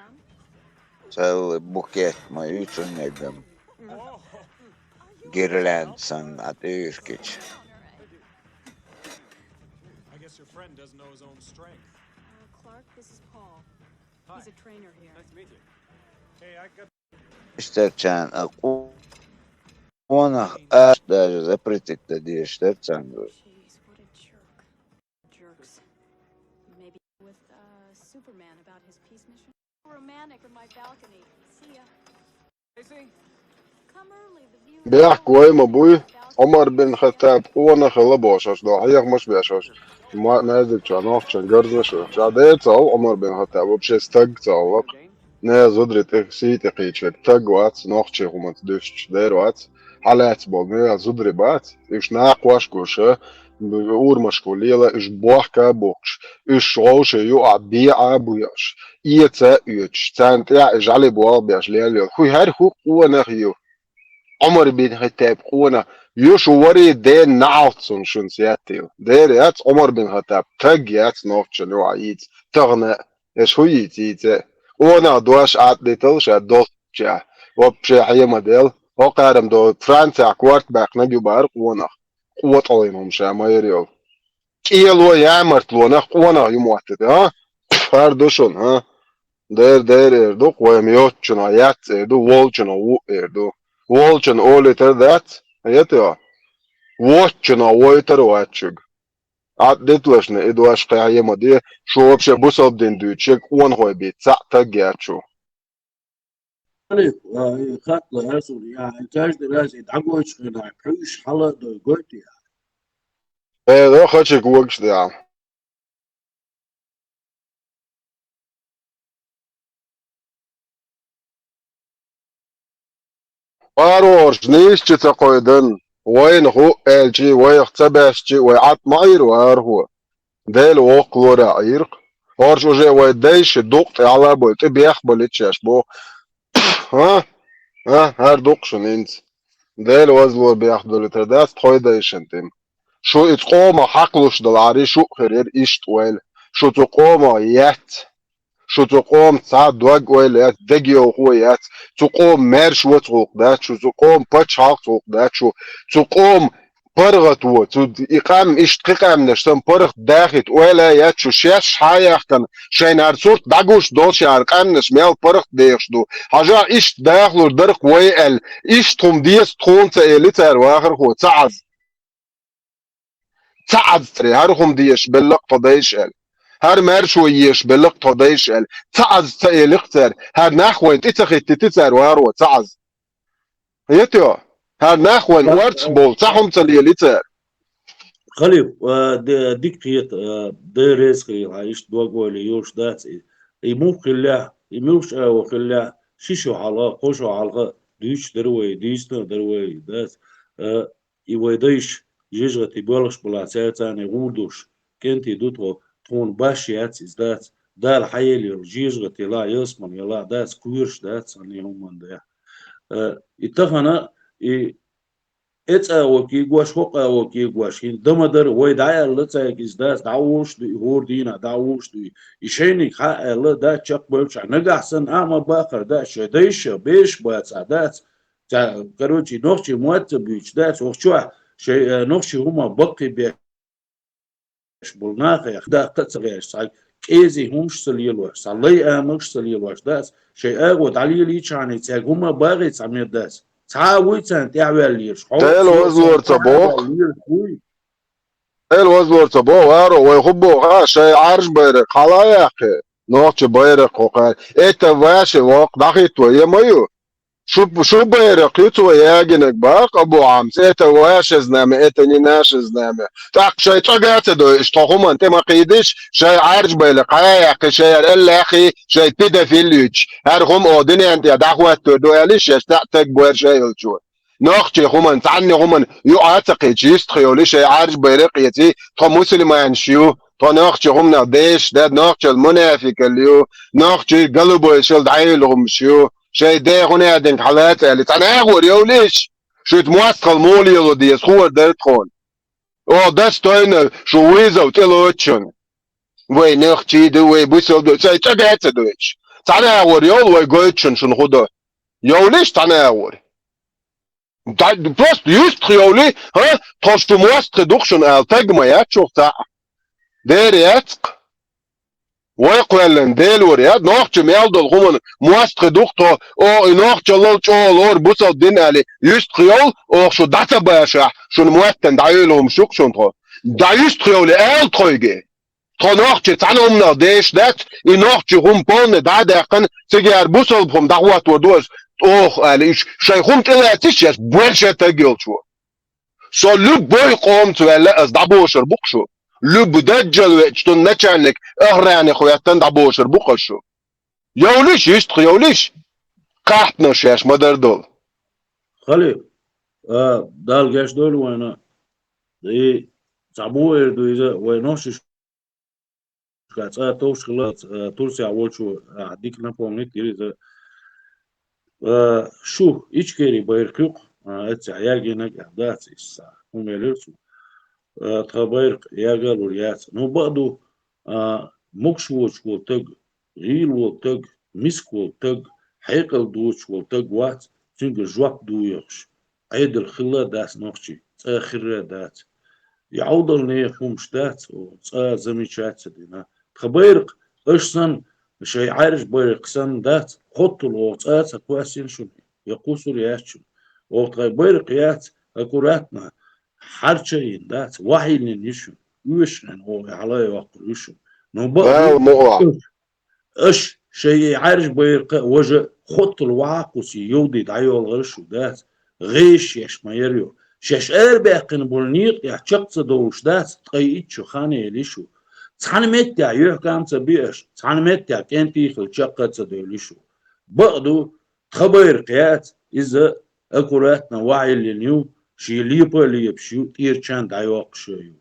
царла букет ма ю цуннегам. Гирлянд санна а тӀуьйшкича. I guess your friend doesn't know his own strength. Uh, Clark, this is Paul. He's a trainer here. Nice to meet you. Hey, I got Иштта царна а къонах аш даже запретить дан дезаш дара царна. Jeez, what a jerk. Jerks. Maybe with uh, Superman about his peace mission. Romantic in my balcony. See ya. Come early, the view is Бехк вай ма буй, Ӏумар бин Хаттаб къонах хила бошаш, до хьехамаш бешаш. Ма-, маьждиг чу нохчан гарзаш. Ша дер цал Ӏумар бин Хаттаб, вообще стаг цаллакх. Не зудри тӀе сий тӀе кхийчвек таг вац, нохчий хӀуманца дуьсча дер вац. Хьалаьцна болу не зудри бац, уьш накхош гуша, урмашку лела, уьш бохка а бухкуш, уьш вовше юкъахь беӀа а буьйш, эца а оьцуш, царна тӀехь и жӀали болх беш лелайо. ХӀу хӀара хӀу къонах ю? Ӏумар бин Хаттаб къонах ю, шу вари ден наӀалт цунна шуна сеттийла. Дера яц, Ӏумар бин Хаттаб таг яц нохчан юкъахь йийца, тахана а, эш хӀу йийца, йийца а. Къонах дош Ӏад дитал ша долччехь, вообще хьема дел. ХӀокхарам до Францехь корта баьккхинарг ю бара къонах. КъотӀаллин хӀума ша майра йолу. КӀело ямартлонах къонах ю моттуьйту, а? ХӀара ду шуна, а? Дер, дер эр ду, кхойма йоцчунах яц эр ду, волчунах ву эр ду. Волчун олуьйтар дац, хетайо? Воцчунах войтар вац шуьга. Ӏад диталашна и дош кхехье ма де, шу вообще бусалба дин дуьйцуш ерг къонахой бийца цхьаъ таг яц шу. Халиф, а, и хатла асур, я, каждый раз и дӀагойтуш хенахь, пхьуьйш хьала а дой, гойту я? Э, да, хачик вогаш да. Парорш нийсча ца кхойдан, вайна хӀу аьлчи, вайх ца баьшчи, вай Ӏад ма Ӏийр вархо. Дела воккхалора Ӏийракх. ХӀорш уже вай дайша дукъ тӀе Ӏалабой, тӀе бех баличаш боху. ХӀа? ХӀа, хӀара дукъ шуна хӀинца. Дела вазло бех долуьйтар дац тхой дайшан тӀе. Шу иза къомах хьакхалуш даларе, шу а хир яра иштта ойла. Шу цу къомах яц. Шу цу къомаца дог-ойла яц, дегайовхо яц. Цу къоман маьрша вац гӀуллакх дац шу, цу къоман пачхьалкхаца гӀуллакх дац шу, цу къоман паргӀато, цу и къам, иштта кхы къаьмнаш санна паргӀат дахийта ойла яц шу, шаьш хьаяьккхина, шайна хӀара сурт дӀагуш долуш яра къаьмнаш мел паргӀат дехаш ду. Хьажахь, иштта дахалур дара-кх вай аьлла, иштта хӀума деза тхуна ца эли цара, вахархо, ца Ӏаза. Ца Ӏаза царе, хӀара хӀума дезаш белла-кх тхо дайша аьлла. ХӀара маьршо езаш белла-кх тхо дайша аьлла. Ца Ӏаза ца эли-кх цара, хӀара нах вайна тӀе ца хӀиттийти цара, вахархо, ца Ӏаза. Хетий хьо? ХӀара нах вайна орцах бовла, цхьа хӀума ца лели цара. Халиф, а, д-, дика хета, а, Дела реза хуьлийла, хьан иштта дог-ойла йолуш дац и. И муха хиллехь, и муьлхачу агӀо хиллехь, ши шо хьалха, кхо шо хьалха дуьйцуш дара вай, дийцина дара вай, дац. А, и вай дайша жижигӀатий боьлхуш балахь, цаьрца царна гӀур долуш, кӀентий ду тхо, тхуна баш яц иза, дац. Дала хьаелла йолу жижигӀат ялахь, ялсамани ялахь, дац, кхоьруш дац, царна и хӀуманна дехь. А, и тахана, и ЭцӀа а ваки гош, хӀокъа а ваки гош, хӀинца дан ма дара, вай дӀааьлла цаьрга иза, дац, дӀаволуш ду и, хӀора дийнахь дӀаволуш ду и. И шайниг хьа а аьлла, дац, чекхбевлчахь, нагахь санна а ма бахара, дац, шайн дайша, бераш бацахь, дац, ца, короче, нохчийн мотт ца буьйцуш, дац, охьа чохь шайн, э, нохчийн хӀума баккхий беш болу нахе, даккха а ца гӀерташ, цхьа кӀезиг хӀумаш а ца лелош, цхьа лай амалш а ца лелош, дац, шайн агӀо дӀалелийчхьана, цаьрга хӀума а багӀий цхьа мер, дац. Цхьа а вуй царна тӀаьхьаваьлла лелаш, хьо Дела вазлора ца боху. Дела вазлора ца боху, варо, вай хӀун боху, а, шайн Ӏаьржа байракх хьала а яьккхи, нохчийн байракх хӀокхара, это ваше воккха дӀахӀитто, я ма ю? Шу, шу байракх ю цо ягийнарг, боху Абу Хьамзас, это ваше знамя, это не наше знамя. ТӀаккха шайн цӀога а ца дойуш, тхо хӀуманна тӀе ма кхийдаш, шайн Ӏаьржа байракх хьа а яьккхи, шайн хӀара АллахӀи, шайн педофил юьйцуш, хӀара хӀума о дуьненна тӀехь дӀахӀоттор ду аьлла, шаьш цхьаъ таг бора шайн йолчо. Нохчийн хӀуманна, цхьанне хӀуманна юкъа а ца кхийдаш, йистхи йовлий, шайн Ӏаьржа байракх а эций, тхо мусульманаш ю, тхо нохчийн хӀуманах дешаш дац, нохчалла мунафикалла ю, нохчийн галбойшалла дӀайолу хӀумаш ю, шайн ден хӀун аьдинга хьалаца аьлла, цхьа нахор йовлийша, шуьца мостагӀалла муха лело деза хуур дара тхуна. О, достойно, шу вызов тӀелоцу шуна. Вай нохчий ду, вай бусалба ду, шайн цӀога а ца дойуш. Цхьа нахор йовла, вай гойту шуна, шуна хӀун до. Йовлийша цхьа нахор. Да, просто йистхи йовлий, хӀа? Тхо шу мостагӀий ду-кх шуна ала, таг ма яц шух цхьаъ. Дера яц-кх. Вай кхоьллина Делора яц, нохчо мел долу хӀуманна мостагӀий ду-кх тхо, о, и нохчаллал чӀогӀа лору бусалба дин аьлла, йистхи йовла, оха шу дӀа ца башахь, шуна моттана дӀайолу хӀумаш ю-кх шуна тхо. ДӀа йистхи йовлий ала тхоьга. Тхо нохчий цхьана хӀуманах дешаш дац, и нохчийн хӀума полный дӀа а даьккхина, цигара бусалба хӀума дӀахӀоттор ду аса, оха аьлла, уьш шайн хӀума тӀелаьцна шаьш, больше таг йолчо. Со любой къомаца ваьлла аса дӀабошур бу-кх шу. Любой даджал веача, шун начальник охраны хӀоьттина дӀабошур бу-кх аса шу. Йовлийша, йистхи йовлийша, кхахьпанаш шаьш ма-дарра долу. Халиф, а, Дала гечдойла вайна. И цхьа бу эр ду иза, вай нохчашка цкъа товш хилла, а, Турцехь волчо, а, дика напомнить дира иза. А, шу Ичкери байракх ю-кх, а, эццехь ягийнарг а дац иза, хӀума элира цо. А, тхан байракх яга а лур яц. Ну, бакъ ду, а, могуш воцуш волу таг, гӀийла волу таг, миска волу таг, хьекъал доцуш волу таг вац, цуьнга жоп дуйохуш, Ӏедал хилла а дац нохчийн, цкъа а хир а дац. И Ӏовдал нехан хӀумаш дац, оха цкъа а замечать ца дина. Тхан байракх, аша санна, шайн Ӏаьржа байракх санна дац, хоттал оха цкъа а ца кхоьссина шуна, я кхуссур яц шуна. Оха тхайн байракх яц, аккуратно, хьарча а йина дац, вахьиллина ю шуна, оьшуш хьайн оха хьала а йоккхур ю шуна. Но бакъ ду, Дала мукъ лахь. Аша шайн и Ӏаьржа байракх а, важа а хоттал вахьа а кхуссий, йовдий дӀайолхур шу дац, гӀешаш еш ма яра ю. Шаьш арабаьккхина болу некъа тӀехь чекх ца довлуш дац, ткъе итт шо хан елий шу. Цхьана меттехь юьхькам ца би аша, цхьана меттехь кӀентий хила чекх а ца девлий шу. Бакъ ду, тхан байракх яц, иза аккуратно вахьиллина ю, шен лепа а лепаш ю, тӀера чан дӀайоккхуш а ю.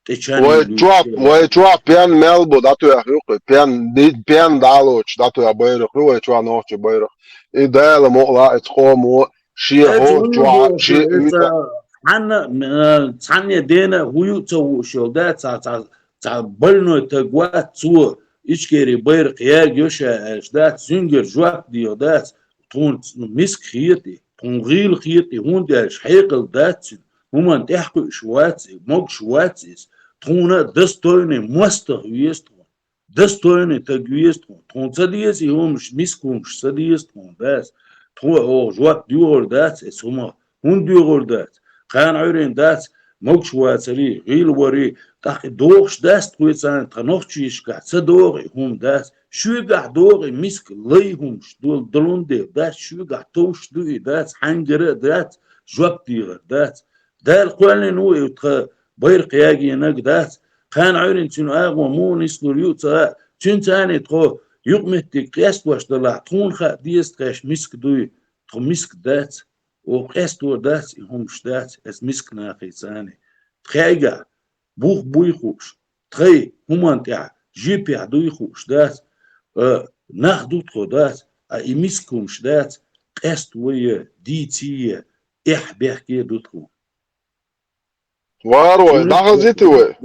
Вай чохь, вай чохь пен мел бу дӀатоьхна ю-кх, пен, ди-, пен дӀалоцуш дӀатоьхна байракх ю вай чохь, нохчийн байракх. И Дала мукъ лахь, и цу къомо шен хӀора чохь, шен уьйтӀа. Цхьанна, э, цхьанне дена хӀу ю ца хууш йолу, да, цхьа, цхьа, цхьа больной таг вац, цо Ичкери байракх ягайо ша аьлча, дац, цуьнгара жоп дехьа, дац, тхуна ц-, миска хета и, тхуна гӀийла хета и, хӀунда аьлча хьекъал дац цуьнан, хӀуманна тӀаьхьакхуьуш вац и, могуш вац иза, тхуна достойный мостагӀ веза тхуна. Достойный таг веза тхуна. Тхуна ца деза и хӀумаш, миска хӀумаш ца деза тхуна, дац. Тхо оха жоп доьхур дац, эс хӀума хӀунда доьхур дац? Кхана Ӏуьйрина дац, могуш вацарий, гӀийла варий, тӀаккха и дохуш дац тхоьцарна, тхан нохчашкахь ца догӀу и хӀума, дац. Шуьгахь догӀу и миска лай хӀумаш, дол-, долун дела, дац, шуьгахь товш ду и, дац, хьаьнгара а дац, жоп дехар дац. Дала кхоьллина ву и тхан байракх ягийнарг, дац. Кхана Ӏуьйрина цуьнан агӀо муха нислур ю а ца хаьа, цуьнца цхьаьна тхо юкъаметтиг къестош далахь, тхуна хаа деза тхаьш миска дуй, тхо миска дац, оха къестор дац, и хӀумаш дац, эс миска нахе цхьаьна. Тхаьгахь бух буй хууш, тхайн хӀуманна тӀехь, жипехь дуй хууш дац, а, нах ду тхо, дац, а и миска хӀумаш дац, къеста вай, дийций, эхь бехке ду тхо. Варо, дӀахазийти вай.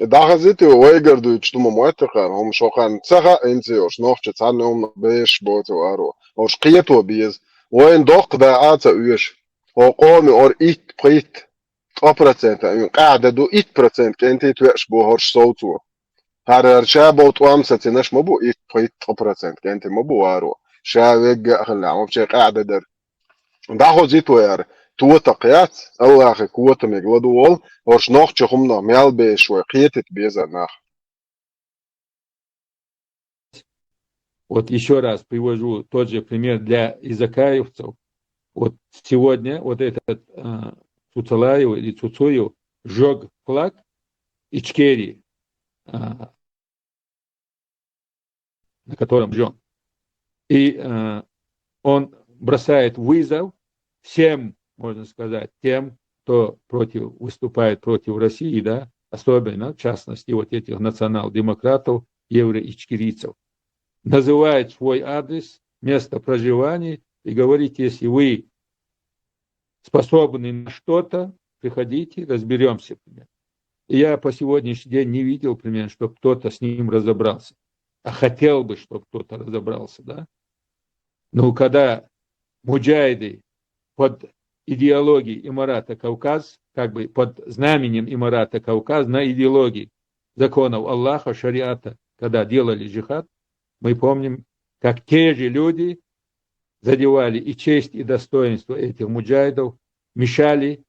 ДӀахазийти вай, вайгара дуьйцуш ду ма моттархьама, хӀума шо кхарна ца хаьа, хӀинца йолуш нохча цхьанна хӀума беш боцу варо. Ош кхето беза. Вайна доккха даа а ца оьшу. Хьо къоме ора итт-пхийтта, ткъа процент, а, къаьхьа де ду, итт процент кӀентий тоьаш бу хӀорш совцо. ХӀара, хӀара ша бов тӀом сацинарш ма бу, итт-пхийтта, ткъа процент кӀентий ма бу варо. Ша вегга а хилла, вообще къаьхьа де дара. ДӀахозийта вай хӀара, тотакх яц, Аллахе котамега ладугӀал, хӀорш нохча хӀуманах мел беш вай кхетийта беза нах. Вот ещё раз привожу тот же пример для изакаевцев. Вот сегодня вот этот, а, Цуцалаев или Цуцуев сжёг флаг Ичкерии, а, на котором сжёг. И, э, он бросает вызов всем, можно сказать, тем, кто против, выступает против России, да, особенно, в частности, вот этих национал-демократов, евроичкерийцев. Называет свой адрес, место проживания и говорит: «Если вы способны на что-то, приходите, разберёмся», примерно. И я по сегодняшний день не видел, примерно, чтоб кто-то с ним разобрался. А хотел бы, чтоб кто-то разобрался, да? Ну, когда муджахиды под идеологией имарата Кавказ, как бы под знаменем имарата Кавказ, на идеологии законов Аллаха, шариата, когда делали джихад, мы помним, как те же люди задевали и честь, и достоинство этих муджахидов, мешали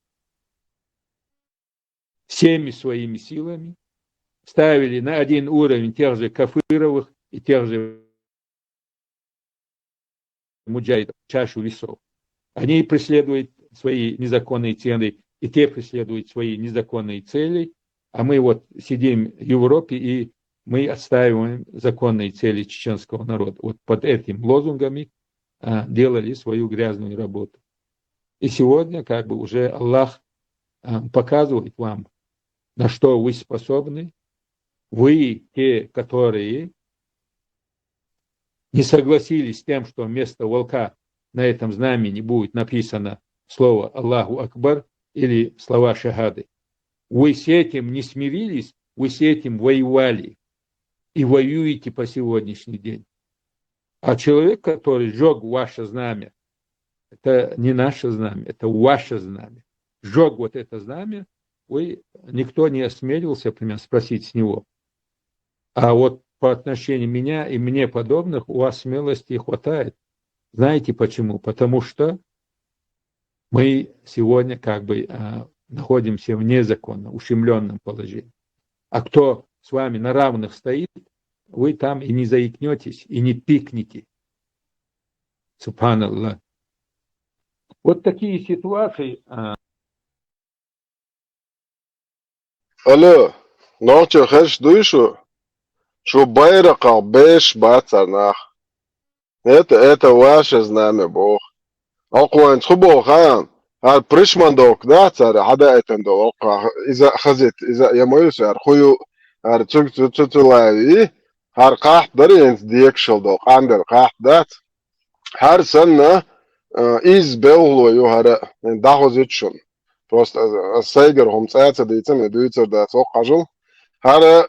всеми своими силами, ставили на один уровень тех же Кафыровых и тех же муджахидов, чашу весов. Они преследуют свои незаконные цели, и те преследуют свои незаконные цели, а мы вот сидим в Европе, и мы отстаиваем законные цели чеченского народа. Вот под этим лозунгами, а, делали свою грязную работу. И сегодня как бы уже Аллах, а, показывает вам, на что вы способны. Вы те, которые не согласились с тем, что вместо волка на этом знамени будет написано слово «Аллаху Акбар» или слова шахады. Вы с этим не смирились, вы с этим воевали и воюете по сегодняшний день. А человек, который сжёг ваше знамя, это не наше знамя, это ваше знамя. Сжёг вот это знамя, вы, никто не осмелился, например, спросить с него. А вот по отношению меня и мне подобных у вас смелости хватает. Знаете почему? Потому что мы сегодня как бы, а, находимся в незаконном, ущемлённом положении. А кто с вами на равных стоит, вы там и не заикнётесь, и не пикнете. Субханаллах. Вот такие ситуации, а, Алло, нохчий, хезаш дуй шу? Шу байракхах беш бац цара нах. Это, это ваше знамя боху. Окху вайна цхьа боху хаьа, хӀара пришмандовка дац цара хьадаийтина долу окху, иза а хазийта, иза а я муьлш, хӀара хӀу ю, хӀара цуьнга цу, цу, цу лави, хӀара кхахьта дара хӀинца декашал долу, къандара кхахьта дац. ХӀара санна, а, изза белхало ю хӀара, дӀахозуьйту шуна. Просто аз, аз сайгара хӀума цӀа ца дийцина, дуьйцур дац хӀокху хьажал. ХӀара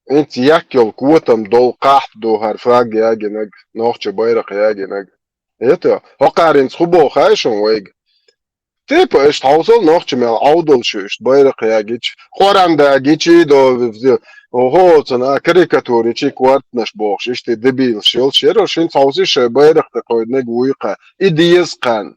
инца яккъал котам долу кхахьт ду хӀара флаг ягийнарг, нохчи байракх ягийнарг. ХӀета, хӀокхаринца хӀун боху хаьий шуна вайга? Типа, иштта хьовсал нохчи мел Ӏовдал шу, иштта байракх ягича, Къуръан дагича, до, хӀоцана, карикатурича, кортанаш бохуш, иштта дебилаш йолуш, яро шинца хьовсий шайн байракх тӀе кхойдинарг вуй кхаьа. И деза кхаьна.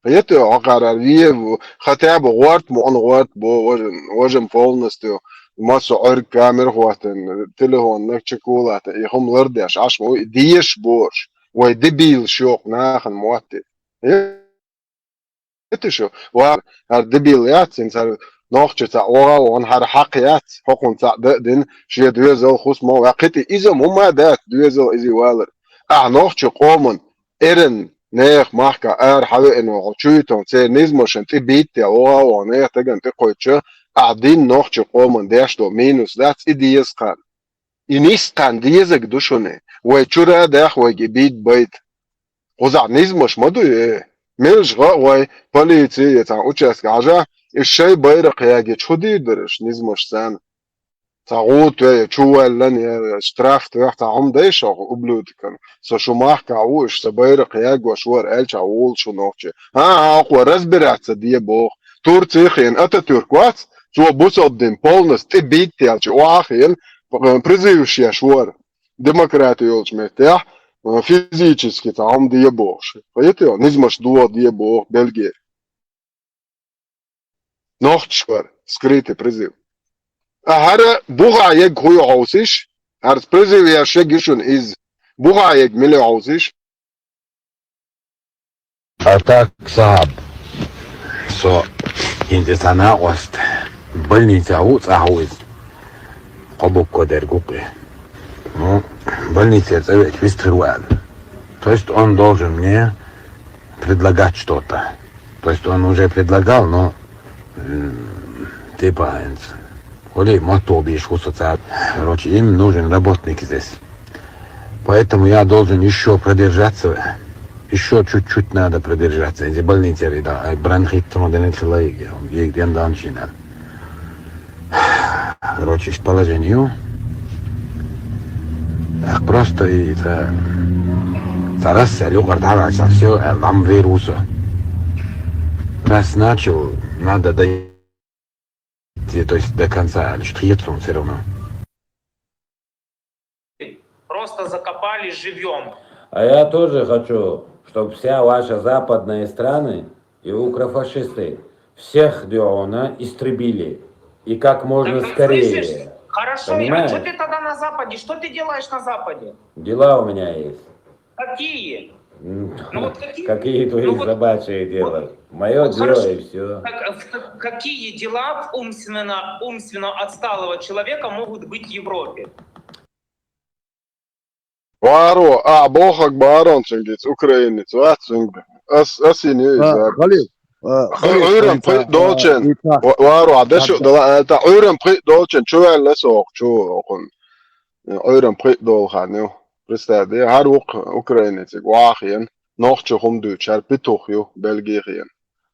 ХӀета, хӀокхара ве-, хотя бы гӀорта, мукъана гӀорта бо, важа-, важа полностью, массо Ӏуьрг камера хӀоттийна, телефоннаг чекулата, и хӀума лардеш, Ӏаш ма ву, и дезаш борш, вай дебилаш йоккху нахана мотти. ХӀета шу, ва, хӀара дебил яц, хӀинца хӀара нохчи цхьаъ вогӀа вон, хӀара хьакха яц, хӀокхунна цхьаъ дан а дина, шен доьзал хӀусмо ваьккхи тӀе, иза хӀума дац, доьзал иза валар. Ахьа нохчи къоман эрна нехан махка ара хьавеана ву хьо чуьйтан, церан низмашна тӀе бийттел вогӀа вон, нехан тагана тӀекхойча, ахьа дин нохчи къоман деш долу минус дац, и деза кхаьна. И нисса кхаьна дезаг ду шуна, вай чура а даха вайга и бийд байта. Кхузахь низмаш ма дуй, э? Мелча гӀа а вай, полици я цхьана участка хьажа, и шай байракх ягича хӀун дийр дара аша низмаш царна? Цхьа гӀу а тоьй, я чу ваьллан, я штраф тоьхь, цхьа хӀума дай шух, ублюдкан. Со шу махкахь ву, уьш сан байракх ягош вара, аьлча а вулу шу нохчи. ХӀан-хӀа, хӀокхо разбираться де боху. Турци хиъна Ататюрк вац, цо бусалба дин полностью тӀе бийттелча, охьа а хиъна, призываш еш вара. Демократи йолчу меттехь, э, физически цхьа хӀума де бохуш. Хетий, низмаш дохо де боху Бельгера. Нохчаш вара, скрытый призыв. А хӀара бухахь егга хӀун ю хьовсийша? ХӀара призыв еш егга ю шуна иза. Бухахь егга мила ю хьовсийша? А так, Сахьаб, со хӀинца цхьа накъост больница ву, цӀахь ву иза. Кхо буква дерг ву кхе. Ну, больницера цӀа веача вистхир ву аьлла. То есть он должен мне предлагать что-то. То есть он уже предлагал, но, м, типа, хӀинца, хӀули мотт ву бийш ву со цара. Короче, им нужен работник здесь. Поэтому я должен ещё продержаться. Ещё чуть-чуть надо продержаться. Эти больницы, да, бронхит, там, да, начинает. Короче, из положению. Так просто и это, царас, я люкъар дара, всё, там вируса. Раз начал, надо дойти, то есть до конца, лишь тхьецун всё равно. Просто закопали живьём. А я тоже хочу, чтобы вся ваша западные страны и укрофашисты всех Диона истребили. И как можно Так, скорее. Слышишь? Хорошо, а Понимаешь? Что ты тогда на Западе? Что ты делаешь на Западе? Дела у меня есть. Какие? М, Ну вот какие? Какие твои Ну вот, собачьи дела? вот, Мое вот дело хорошо. И всё. Как, а в-, какие дела в умственно, умственно отсталого человека могут быть в Европе? Варо, а, бохаг барон цуьнгиц, украинец, вац цуьнга. Ас, ас йин ю А, иза. Халил, а, Халил, Ӏуьйран хӀинца, пхи а, долчен, и та, ва-, варо, а, дашо та, дала, а, та, Ӏуьйран пхи долчен, чу ваьлла со, чу, окхун. Ӏуьйран пхи долу хан ю. Представь, де, хӀар вукх украинец, вахиен, нохча хӀума дуьйцу, хӀар петух ю, Бельги хиен.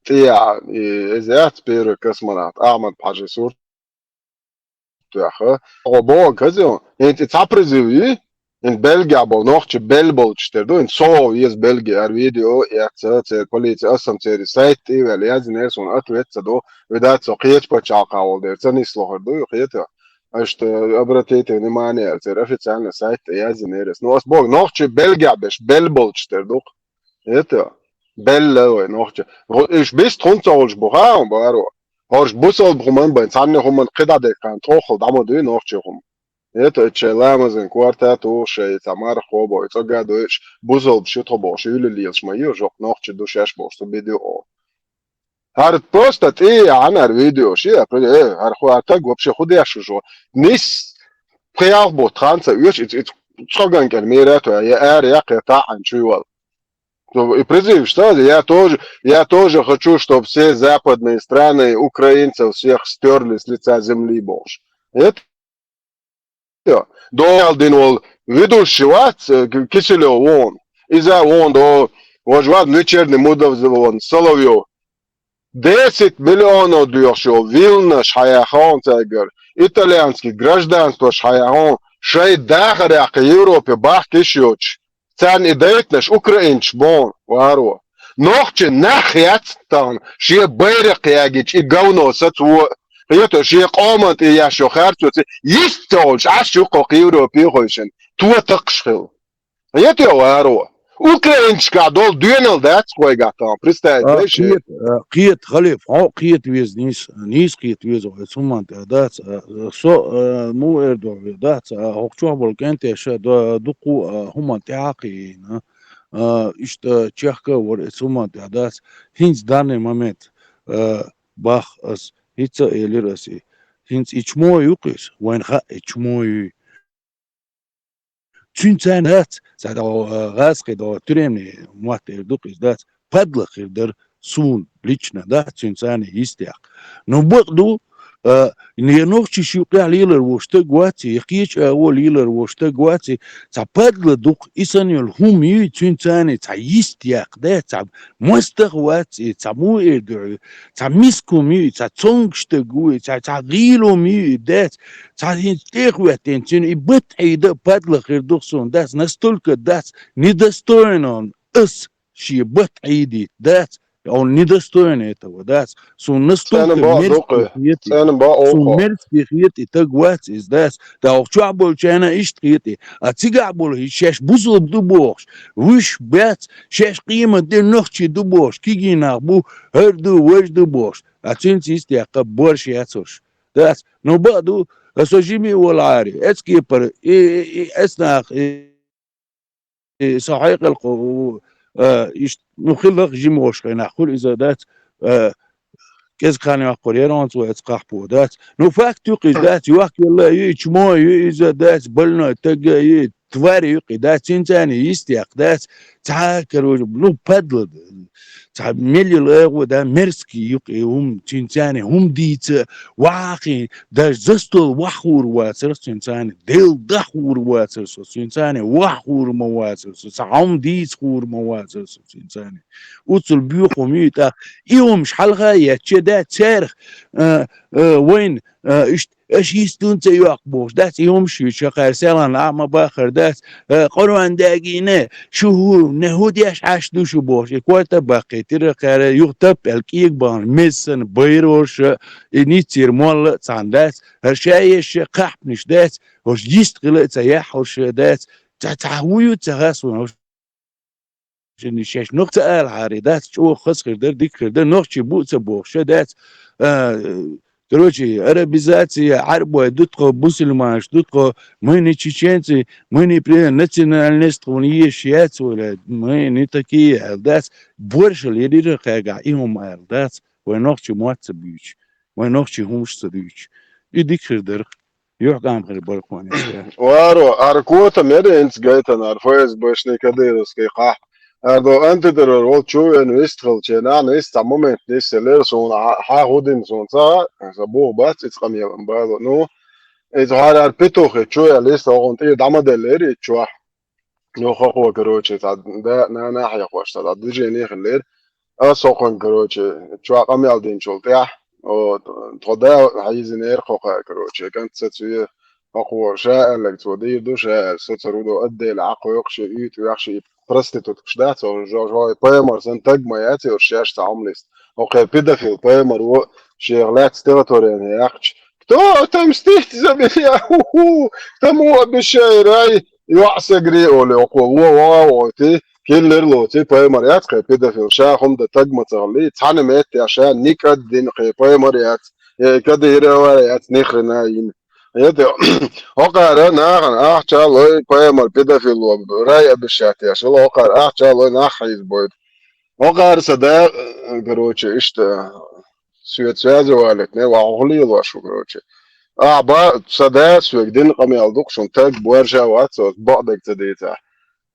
ТӀе, и, эза яц первый космонавт, Ахмад Пхьажи сурт. Тоьхха. Хьо боху казо, хӀинца и цхьа призыв йий, хӀинца Бельгехь болу нохча белла болчуш тера ду, хӀинца со веза Бельге, ара видео эцца, церан полици, ас сам церан сайт тӀе а ваьлла, яздинера суна, ответ ца ду, видать, со кхечу пачхьалкхахь волу дера, ца нислохур ду, ю хета. Аша обратите внимание, церан официальный сайт тӀе яздинера ас. Ну, ас боху, нохча Бельгехь беш белла болчуш тера ду-кх. Это, белла вай нохча. Уьш бист хӀунда ца хуьлуш бу хаьа, баро. ХӀорш бусалба хӀуман бен, цхьанна хӀуман кхидӀа деккхана тхоххал дӀа ма дуй нохча хӀума. Это, шайн ламазан корта тухуш, шайн цхьа марха хобо, и цӀога дойуш, бусалба шу тхо бохуш, уьйлалелаш ма ю, жокъ нохча ду шаьш бохуш, цу бидео. ХӀара просто тӀе а хьан хӀара видео, ши а, э, хӀара хӀу хӀара таг вообще хӀу деш ву жо. Нис, пхи-ялх бутт хан ца оьшу, и, и цӀоган кӀел мера а тоьа, я ара яккха, я таӀан чуй вала. То и призыв, что ли? Я тоже, я тоже хочу, чтобы все западные страны украинцев всех стерли с лица земли, бохуш. Это всё. Доял дин вол ведущий вац, э, К-, Киселёв вон. Иза вон до, вож вац вечерний мудов вон, Соловьёв. десять миллионов доьхуш йолу вилнаш хьаяхьа хьуна цаьргара, итальянский гражданствош хьаяхьа хьуна, шайн дахарехь кхин Европе бахкийш йоцуш, царна и дайтинарш украинцаш бу хьуна, варо. Нохчийн нах яц тахана шен байракх ягийча и говно сацо, кхето шен къоман тӀе еш йолу харцо ца йист ца волуш, Ӏаш ю кху Европе хойшина, то такхаш хила. Кхето, варо. Украинцашкахь долу доьналла дац кхойгахь тахана, представить А, леш? Кхета, а, кхета, халиф, хьо кхета веза нийса, нийса кхета веза, хьо хӀуманна тӀехь дац, а, со, а, муха эр ду хьоьга, дац, а, хӀокху чохь болу кӀентеша до-, дуккху, а, хӀуманна тӀехь а кхиийна. А, иштта чехка а вара, эца хӀуманна тӀехь дац. ХӀинца данный момент, а, бах ас, хӀинца а элира ас и. ХӀинца и чмо ю-кх иза, вайна хаьа и чмо юй. Цуьнан царна дац, ца догӀу, а, гӀазкхи догӀу, тюремный мотт эр ду-кх иза, дац, падлах хир дара суна лично, дац, цуьнан царна йистехь. Но бакъ ду, а, я нохчаш юкъехь лелар волуш стаг вац и, я кхечу агӀо лелар волуш стаг вац и, цхьа падла ду-кх, и санна йолу хӀума юй, цуьнан царна цхьа йист яккха, дац, цхьа мостагӀа вац и, цхьа муха эр ду хьоьга, цхьа миска хӀума юй, цхьа цомгуш стаг вуй, цхьа, цхьа гӀийла хӀума юй, дац, цхьа хӀинца тӀехветтина цуьнан и бат Ӏийда а падлах хир ду-кх суна, дац, настолько, дац, недостойно он ас шен бат Ӏийдийта, дац, он недостойно этого, дац, суна настолько Цена бакъ ду-кх, мерзкий хета и, цена бакъ суна ду-кх. Мерзкий хета и таг вац иза, дац, тӀаккха чохь болчарна иштта хета и, а цигахь болу хӀинца шаьш бусалба ду бохуш, вуьш бац, шаьш къемат де нохчий ду бохуш, кегий нах бу, хӀара ду, важа ду бохуш, а цуьнца йистехь кхаба борш яц уьш. Дац, но бакъ ду, аса жима а волу Ӏари, эцкепара, и, и, и, эцнах, и, и, со хьекъал кху, а, иштта, ну, хилла-кх жима волуш хенахь хуьлу иза, дац, а, кӀезиг хан йоккхур яра хьуна цо эцу кхахьпо, дац. Ну, факт ю-кх иза, дац, йохкаелла а ю, и чмо а ю иза, дац, больной таг а ю, и тварь ю-кх и, дац, цуьнан царна йистехь, дац, цхьа, короче, ну, падла, цхьа мел йолу агӀо, да, мерзкий ю-кх и хӀума, цуьнан царна хӀума дийца, вахий, даже за стол ваххур вацара со цуьнан царна, Делан дахур вацара со цуьнан царна, ваххур ма вацара со, цхьа хӀума дийцахур ма вацара со цуьнан царна. Уццул боьха хӀума ю и тӀаккха, и хӀумаш хьалха а етташ, да, царах, а, а, вайна, а, иштта Аша йистун ца йоккху бохуш дац, и хӀумаш юьйцуш хӀокхара селхана Ӏа ма баххара дац, э, Къуръан дагийна, шу хӀу, не хӀу деш Ӏаш ду шу бохуш, и корта а баккхийтира кхара, юха тап аьлла кӀега бахана, меза санна байрорша, и ниццера молла а цхьаьна дац, хӀара ша еш ша кхахьпанаш дац, хӀорш йист хила а ца яхьурша дац, цхьа, цхьа хӀу ю ца хасван хӀорш. Шен шаьш нах ца алахьара, дац, чӀогӀа хаза хир дара, дика хир дара, нохчий бу а ца бохуш, ша дац, а, короче, арабизация, Ӏарбой ду тхо, мусульманаш ду тхо, мы не чеченцы, мы не при-, национальность тхуна езаш яц, вай, мы не такие, аьлла дац, боршал еррира кхаьгахь, и хӀума аьлла дац, вай нохчий мотт ца буьйцу, вай нохчий хӀумаш ца дуьйцу. И дика хир дара. Юьхькъам хир бара кхунна иштта. Варо, ара котам яра хӀинца гайтина, ара ФСБ-шний кадыровский кхахь. Ара до антитеррор волчу вен вистхилча, нана вист цхьа момент нисъеллера суна, хьа-, хьан хӀу дина суна ца, сан бух бац, иза къамелан бало. Ну, иза хьара ара петух и чу ял йист, охан тӀера дӀа ма деллера и чохь. Ну, хӀокхо, короче, цхьа да, нана хьехош, цхьа движение хилира. Ас хӀокхуьнга, короче, чохь къамел динчул тӀаьхьа, о, тхо да хьийзинера хӀокхара, короче, кӀант сацве, хӀокхо ша аьлларг цо дийр ду, ша аьлла, со ца рудо отделе Ӏа кхойкхуш, и уьйтӀа вехаш, и проституткаш дац, о, жо-, жо-, и паймар сан таг ма яц, и шаьш цхьа хӀума листа. ХӀокхе педофил паймар во, шех лаьцна стихотворение яьккхича, кто отомстит за меня? Ху-ху! Кому обещаю рай? ЙоӀ сагри олу, оха во, во, во, ти, киллер лоци, паймар яц кхе педофил, ша хӀума дан таг ма ца хилли, цхьана меттехь ша никад дина кхе паймар яц, э, кадыровар яц, ни хрена йина. ХӀета, хӀокхара нахана ахча лой, паймар педофил ло, рай обещать яш, хӀокхара ахча лой нах хьийза бойду. ХӀокхара са да, э, короче, иштта, Свет связи валит, не, ва хӀу лелош ву, короче. Ахьа ба, сан да соьга дина къамел ду-кх шуна, таг боржа вац, оцу бакъдерг ца дийцахь.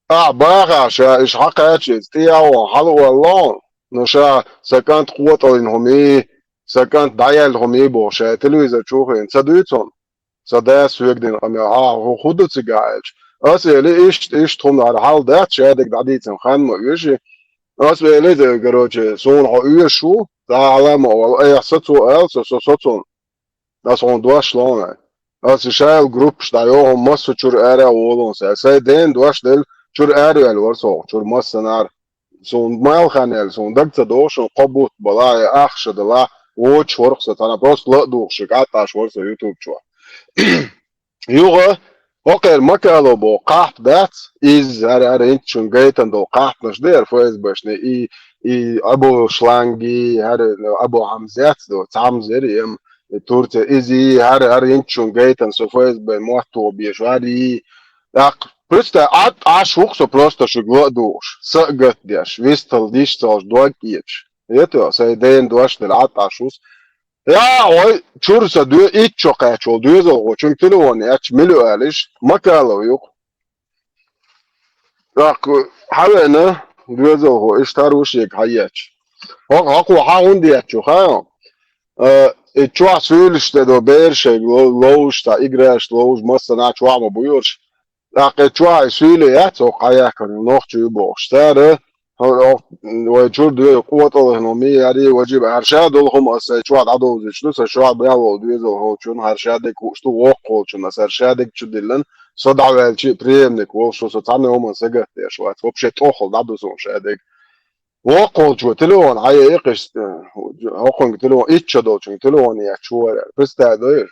Ахьа бахахь ша, иша хьакхаьчча иза, тӀе а вон, хьала а валло, ну ша, сан кӀант къотӀаллина хӀума, сан кӀант дӀаяьлла хӀума боху, ша телевизор чу хиъна, ца дуьйцу хьуна? Сан да соьга дина къамел, ахьа хӀу, хӀу ду цигахь аьлча. Ас эли, иштта, иштта хӀума хӀара хьал дац, шадерг дӀадийцина хан ма оьши. Ас эле, короче, суна хьо оьшуш ву, дӀа Ӏалама вала, айхьа сацо аьлла, со, со, соцун. Ас хьуна дош лоуна. Ас шайла группаш дӀайоху, массо чуьра ара а волун сай. Сай ден дош делла, чуьра ара ваьлла вара со, чуьра массанара. Суна мел хан яьлла, суна даг ца доху, шуна кхо бутт бала, я ахша дала, вочу ворху со, цхьана просто ла а духуш, кӀаттӀаш вара со YouTube чохь. Юха, хӀокхеран Макалов боху кхахьпа дац, иза хӀара, хӀара инчун гайтан долу кхахьпанаш дара ФСБшна, и, и Абу Шланги, хӀара Абу Хьамзац до, Хьамзери, эм, и Турция, иза, и хӀара, хӀара инчун гайтан со ФСБ мотто беш, хӀара, и. ТӀаккха, представь, Ӏад Ӏаш ву-кх со просто шуьга ла а духуш, са а гатдеш, вистхила диш ца хилча дог а кечаш. Ето, сайн ден дош дела Ӏад Ӏаш ву со. Я, вай, чуьра сан доь-, итт шо кхаьчча волу доьзалхочун телефон яьчча, мила ю алиш, Макалов ю-кх. ТӀаккха хьавеана доьзалхо, иштта хӀара ву шега хьаечча. ХӀокхо хьан хӀунда етташ ю хаьий? Э, и чохь суьйлаш тӀе до бераш шайга ло-, ловзуш, цхьа играш ловзуш, массанхьа чохь ма бу йоьрш. ТӀаккха и чохь и суьйле яц, хӀокху хьаяьккхина нохчий ю бохуш. Цара, хӀо-, хӀо-, вай чуьра доьху къотӀалхо ма яри, важиба, хӀара ша долу хӀума аса сайн чохь дӀадовзуьйтуш ду, сан чохь бен волу доьзалхочун, хӀара ша дерг хууш ду, воккхахолчун, аса хӀара ша дерг чу диллина, со дӀаваьлча а преемник волуш, со, со цхьанна хӀуманна сагатдеш вац. Вообще тӀехула дӀаду суна ша дерг. Воккхахолчо телефон хьаэцна, хӀокхуьнга телефон, итт шо долчуьнга телефон етташ вара. Представь, дойр.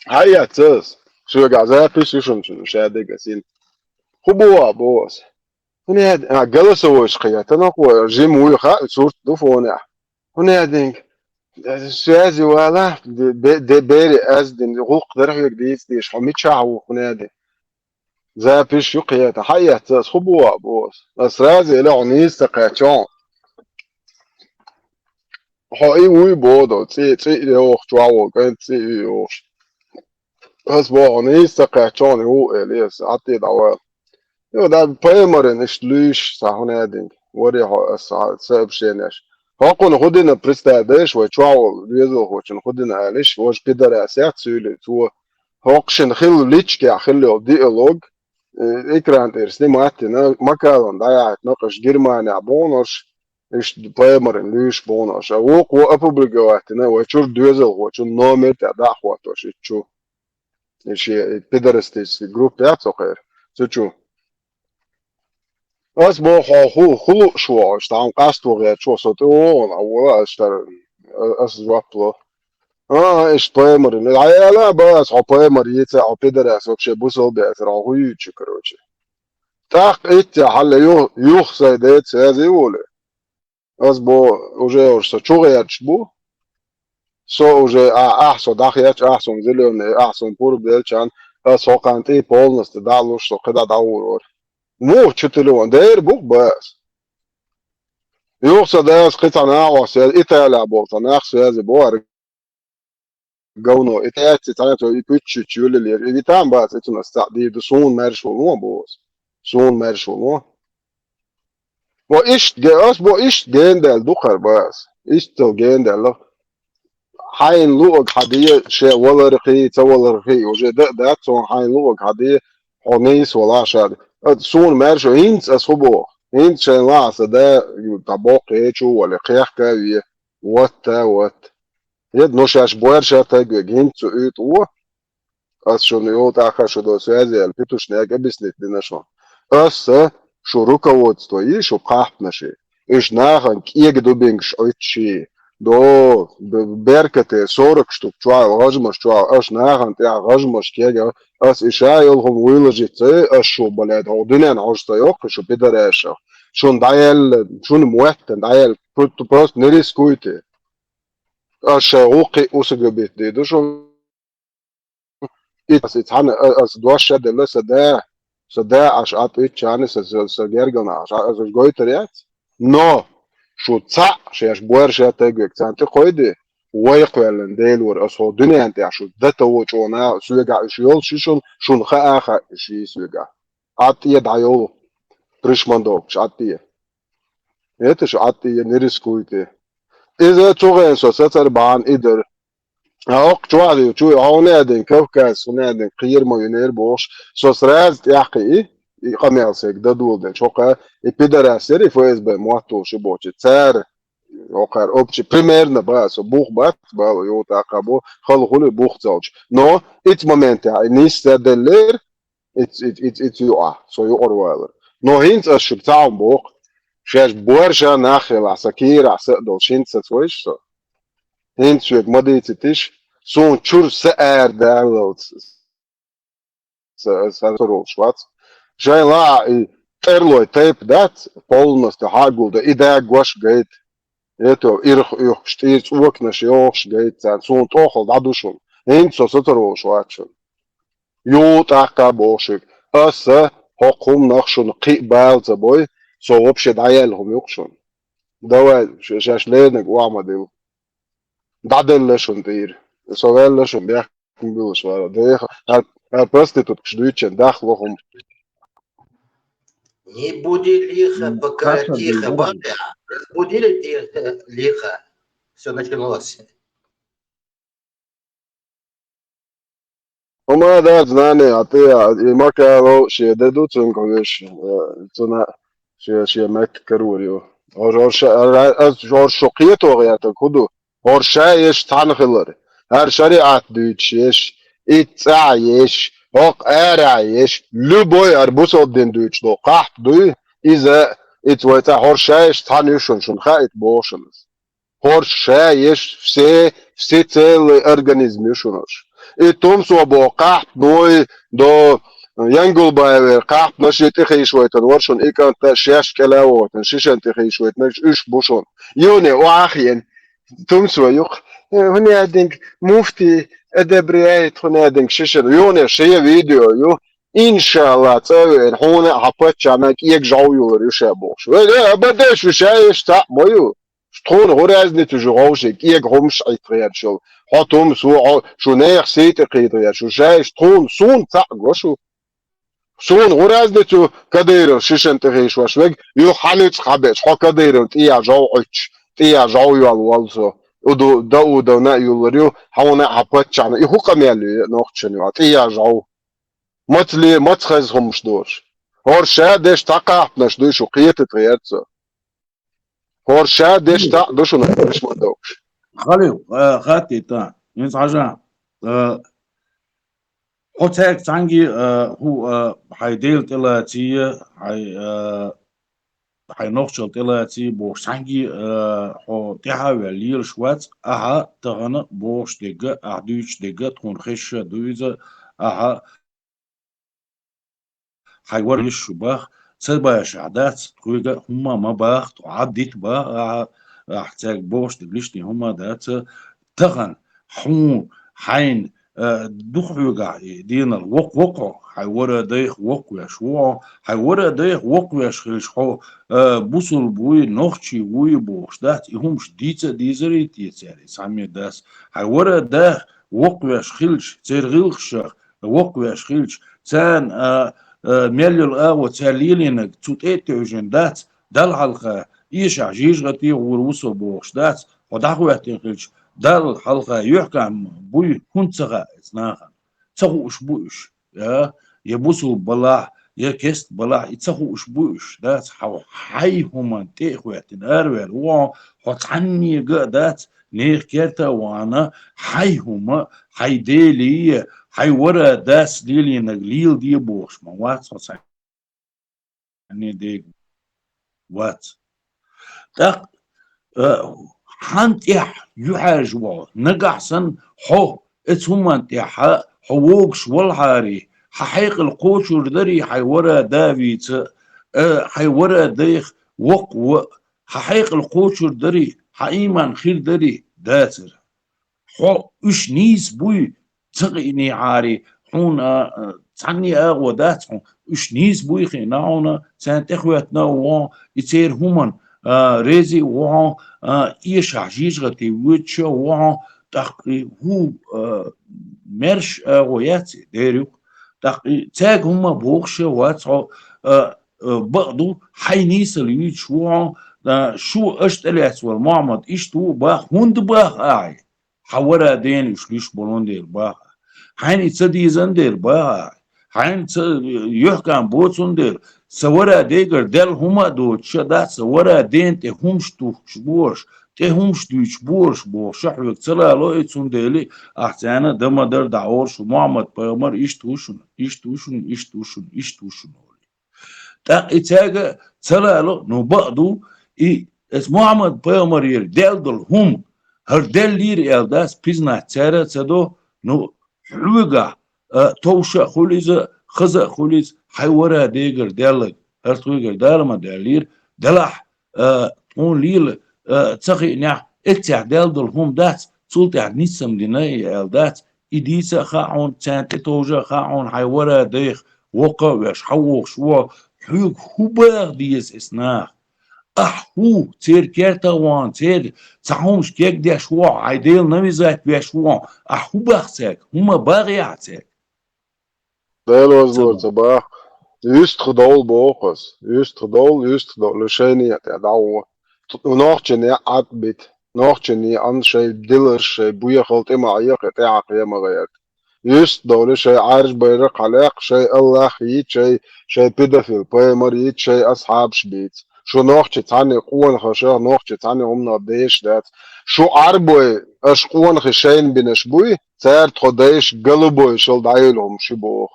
Хьаэцна ас. Соьгахь запись ю шуна, ша дерг ас йина. ХӀун боху, боху ас? ХӀунда аьлла, а, голосовойш кхетта, нохчо, жима вуй хаьа, сурт ду фонехь. ХӀунда аьлла, связи вала, де-, де-, бере аз дина, гӀуллакх дара хьоьга дийца дезаш, хьо мичахь ву, хӀунда аьлла? Запись ю кхетта, хьаэцна ас, хӀун боху, боху ас? Ас сразу элира, хьо нийса ца кхаьчча, хьо и вуй боху, цӀе, цӀе а йоху, чохь волу кӀант цӀе а йохуш. Ас боху, хьо нийса ца кхаьчча, хьо и ву, элира ас, Ӏад тӀе дӀавала. Йо, да, паймарин иштта луьйш, сан хӀунда аьлла, вари хьо ас сообщенеш. ХӀокхунна хӀун дина, представь, дайша вай чохь волу доьзалхочун хӀун дина алиш, важа пидорас яц суьйле, цо хӀокху шина хилла личкехь хилла йолу диалог, э, экран тӀера снимать дина, Макаловна дӀаяхьийтина, кхуьш Германехь бохуш, иштта паймарин луьйш бохуш. А вукхо опубликовать дина, вай чуьра доьзалхочун номер тӀе дӀа а хӀоттош итт чу. И шен и пидорастический группа яц хӀокхеран. Цу чу. Ас боху, хьо хӀу-, хӀун лууш ву, аш тхьамма къаста ву гӀерташ ву, со тӀе вогӀу, а вола, аш тара, а, ас жоп ло. А, иштта паймарин. Хьаяла а бан ас, хьо паймар йийца, хьо пидорас вообще бусалба яцара, хьо хӀун юьйцу, короче. ТӀаккха итт хьалла ю-, юха сайн деца связи волу. Ас бо уже уж со чугӀерташ бу. Со уже, а, ахь со дӀахаьчча, ахь суна зелёный, ахь суна пурба делча, ас хӀокхарна тӀе полностью дӀа а луш, со кхидӀа дӀагӀур вара. Муха чу телефон? Дера бу-кх бан ас. Юха сан дас кхин цхьа нахьос, я Италехь болу цхьа нах связи бу, хӀара говно. И тӀаьцци цхьаьна цо и пуьччичу юьллера. И витан бац, и цунах цхьаъ дийр ду, суна маьрша волу ма бу ас. Суна маьрша волу ма. Ва иштта ге-, ас бо иштта гендаьлла ду кхара бан ас. Иштта гендаьлла. Хьайна луъаг хьан де, шен валархий, ца валархий, уже да а дац, цунна хьайна луъаг хьан де, хьо нийса вала ша. Ат суна маьрша, хӀинца ас хӀун боху? ХӀинца шайн лаахь сан да, ю, та боккха хечу вале, кхехка а ве, ватта а ватта. Еда, ну шаьш боьрша тайгвег, хӀинца цу уьйтӀа ву, ас шуна юл тӀаккха шу до связи аьлла, питушнег объяснить дина шуна. Аса шу руководство йий, шу пхьахпнаши. Уьш нахана кӀега дубингаш Ӏуьттуший. До, б-, беркате сорок штук чохь, гӀажмаш чохь, аш нахана тӀехь гӀажмаш кега, ас и ша йолу хӀума вуйла жицца, ас шу бале, хьо дуьнен хьожа ца йоккху, шу пидорашах. Шуна дӀаелла, шуна моьттан дӀаелла, пр-, просто не рискуйте. Ас шайн гӀуллакхе усугубить дийр ду шу. И ас и цхьана, а, ас дош а делла, сан да, сан да аш Ӏад итчарна, сан, сан, сан гергана аш, ас уж гойтар яц. Но шу цхьаъ шаьш боьрша тайгвег царна тӀе кхойде, вай кхоьллина Дела вара, ас хӀо дуьнен тӀехь шу дата вочуна, соьгахь уьш йолуш шуна, шуна хаа а хаьа уьш йий соьгахь. Ӏад тӀе дӀайолу, пришмандовкаш Ӏад тӀе. Это шу Ӏад тӀе не рискуйте. Иза цу гӀен со сацар бахьана и дара. А оккха чохь а ю, чу, хьо хӀун а дина, Кавказ, хӀун а дина, кхера ма винера бохуш, со сразу тӀаьхьа кхиий, и къамел сайга дадоладенча, хӀокха и пидорас яр, и ФСБ мотт волуш и бохучи, цара, хӀокхара общий, примерно бац, со бух бац, бала юха тӀаккха бо, хала хуьлу бух ца хилча. Но итт моментехь и нийса деллера, итт, итт, итт, итт юкъахь, со юкъара валар. Но хӀинца ас шуьга цхьа хӀума боху, шаьш боьрша нах хилахь, сан кийрахь са а долуш, хӀинца саца вайша со. ХӀинца шуьга ма дийцитиш, суна чуьра са арадаллалц, са, сан сацор волуш вац. Шайн лаахь и тӀерлой тайпа дац, полностью хьагулдан, и дагош гайта. Ето, ирх уьхкуш, тӀера цӀоканаш йохуш гайта царна, суна тӀохал дӀаду шуна. ХӀинца со сацор волуш вац шуна. Юха тӀаккха боху шуьга, аса хӀокху хӀуманах шуна кхин а бала ца бой, со вообще дӀаяьлла хӀума ю-кх шуна. Давай, ш-, шаьш леринарг охьа ма дилла. ДӀаделла шуна тӀера. Со ваьлла шуна бехк ма буьллуш вара. Деха, а, а, проституткаш дуьйцучун дахло хӀума. Не буди лихо, пока тихо, банда. Разбудили тихо, лихо. Все началось. ХӀума дац, нани, а тӀе, а, и Макалов шен де ду цуьнга веш, э, цуьнан шен, шен метта карор ю. Ор-, орша, ар-, ар-, аш орша кхето гӀертарг хӀун ду? Орша еш цхьаьна хилар. Ар шариӀат дуьйцуш еш, итт цӀахь еш, хӀокху арахь еш, любой ар бусалба дин дуьйцуш долу кхахьпа дуй, иза, итт вай цӀахь орша еш цхьаьна ю шуна, шуна хаийта боху шуна. ХӀорш ша еш, все, всецелый организм ю шуна уьш. И тумсо боху кхахьпаной до Янгулбаевера кхахьпанаш и тӀехийшавайтина вара шуна, и кӀант а шаьш кӀела а вохуьйтина, шишан тӀехийшавайтинарш уьш бу шуна. Юне охьахиъна, тумсо юкх. Э, хӀунда аьлла динг муфти одобряет, хӀунда аьлла динг шишан. Юне шен видео ю. Иншалла, цӀа а веана, хьуна а хьан паччахьна кӀега жӀов юлур ю ша бохуш. Вай, э, абадеш, шу ша еш цхьаъ ма ю. Тхуна хӀун разница ю, шу гӀовший, кӀега хӀумаш Ӏитта гӀерташ йолу. Хьо тумсо, хьо, шу нехан сий тӀе кхийта гӀерташ, шу шайша тхуна, суна цхьаъ го шу. Суна хӀун разница ю, Кадыров шишан тӀе хийшош вега, юха хьан ницкъ хьабеш, хьо Кадыров тӀехьа жӀов Ӏуьттуш, тӀехьа жӀов йолла волу со. Уду Даудовна а юллур ю, хьуна а хьан паччахьна, и хӀун къамел ю, нохчан ю, тӀехьа жӀов. Маца ле, маца хаза хӀумаш дош. ХӀорш ша деш цхьа кхахьпанаш дуй шу кхетат гӀерта со. ХӀорш ша деш цхьаъ ду шуна, Ишмандовкаш. Халил, э, хаттий тан, хӀинца хьажа, э, хьо цаьрга цхьаьнгге, э, хӀу, э, хьайн Дела тӀелаций, хьайн, э, хьайн нохчалла тӀелаций бохуш, цхьаьнгге, э, хьо тӀаьхьа а ваьлла лелаш вац, ахьа тахана бохуш дерг, ахьа дуьйцуш дерг, тхуна хезаш а ду иза, ахьа хьайн вара йиш шу бах, ца башахь дац, тхоьга хӀумма ма бах, тхо Ӏаддита бах, ахьа, ахьа цаьрга бохуш дерг лишний хӀумма дац, тахана хьуна, хьайна, э, дукха хьоьгахь и денал воккха, воккха хьо, хьайн вара дайх воккха веш ву хьо, хьайн вара дайх воккха веш хилча хьо, э, бусулба вуй, нохчи вуй бохуш дац, и хӀумаш дийца а дийзарий те цара, и цхьамме дас. Хьайн вара дайх воккха веш хилча, церан гӀиллакхашах воккха веш хилча, царна, а, а, мел йолу агӀо цара лелийнарг цу тӀе а тевжина дац, Далла хьалха, эшахь жижигӀа тӀе гӀур ву со бохуш дац, хьо дӀахӀоьттина хилча, Далла хьалха юьхькӀам буй хӀунда ца хаьа иза нахана? Ца хууш бу уьш, я, я бусулба балахь, я кест балахь, и ца хууш бу уьш, дац, хьо хьайн хӀуманна тӀе а хӀоьттина араваьлла ву хьо, хьо цхьаннега а дац, нехан керта а вахана, хьайн хӀума, хьайн Делий, хьайн вара дас лелийнарг леладе бохуш ма вац хьо цхьаьна. Дега вац. ТӀаккха, э, хьан тӀехь юьхьӀаьржа ву хьо, нагахь санна хьо, оцу хӀуманна тӀехь хьо вогуш валахьарий, хьан хьекъал кхочур дарий, хьайн вара да вийца, э, хьайн вара дайх воккха ву, хьан хьекъал кхочур дарий, хьан ийман хир дарий, дацара. Хьо уьш нийса буй ца кхиънехьарий, хьуна, а, а, цхьанне а агӀо дац хьуна, уьш нийса буй хиъна хьуна, царна тӀехӀоьттина а ву хьо, и церан хӀуманна, а, реза а ву хьо, а, эшахь жижигӀате воьдуш а ву хьо, тӀаккха и хӀу, а, маьрша агӀо яц и, дера юкъа. ТӀаккха и цаьрга хӀумма бохуш а вац хьо, а, а, бакъду, хьайн нийсалла юьйцуш ву хьо, а, шу аша тӀелаьцна волу Мохьмад иштта ву баха, хӀунда баха ахьа? Хьан вара дена уьш луьйш болун дела баха. Хьайна и ца дезан дела баха. Хьайна ца юьхькӀам бо цундела, са вара дегара даьлла хӀума а доцуш ша дац, са вара ден тӀе хӀумаш тухкуш бохуш, тӀе хӀумаш дуьйцуш бохуш боху, ша хьоьга ца лало и цундела, ахь царна дан ма дара дӀаолуш, Мухьаммад-пайхамар иштта ву шуна, иштта ву шуна, иштта ву шуна, иштта ву шуна олий. ТӀаккха и цаьрга ца лало, ну, бакъ ду, и эс Мухьаммад-пайхамарера даьлла долу хӀума, хӀара даьллера аьлла дац, признать цара а ца до, ну, хьоьгахь, а, товша а хуьлу иза, хаза а хуьлу иза, хьайн вара дегара даьлларг, хӀара тхоьгара Дала ма даьллера, делахь, а, тхуна лела, а, ца хиънехь, эццехь даьлла долу хӀума дац, цул тӀаьхьа нисам дина и аьлла дац, и дийца а хаьа хьуна, царна тӀетовжа а хаьа хьуна, хьайн вара дайх, воккха а веш, хьан вохуш вон, хьоьга хӀун баха деза эс наха? Ахь хӀу, церан керта а вахана, церан цхьа хӀумаш кегдеш ву хьо, хьайн Дела навязать веш ву хьо, ахь хӀу баха цаьрга, хӀума баха яхьа цаьрга? Дела вазлур ца баха. Юьстах довла боху ас. Юьстах довла, юьстах довла, шайна тӀе дӀагӀо. Нохча некъ Ӏад бита. Нохча некъан шайн диларш, шайн буьйхал тӀе ма Ӏехи, тӀаьхьа кхе ма гӀерта. Юьстах довла, шайн Ӏаьржа байракх хьалаьккха, шайн Аллах йийца, шайн, шайн педофил пайхамар йийца, шайн асхьабаш бийца. Шу нохча цхьаьна къонахашах, нохча цхьаьна хӀуманах дезаш дац. Шу Ӏарбой, аша къонахий шайна бинарш буй, цара тхо дайша голубой шал дӀайолу хӀума ши боху.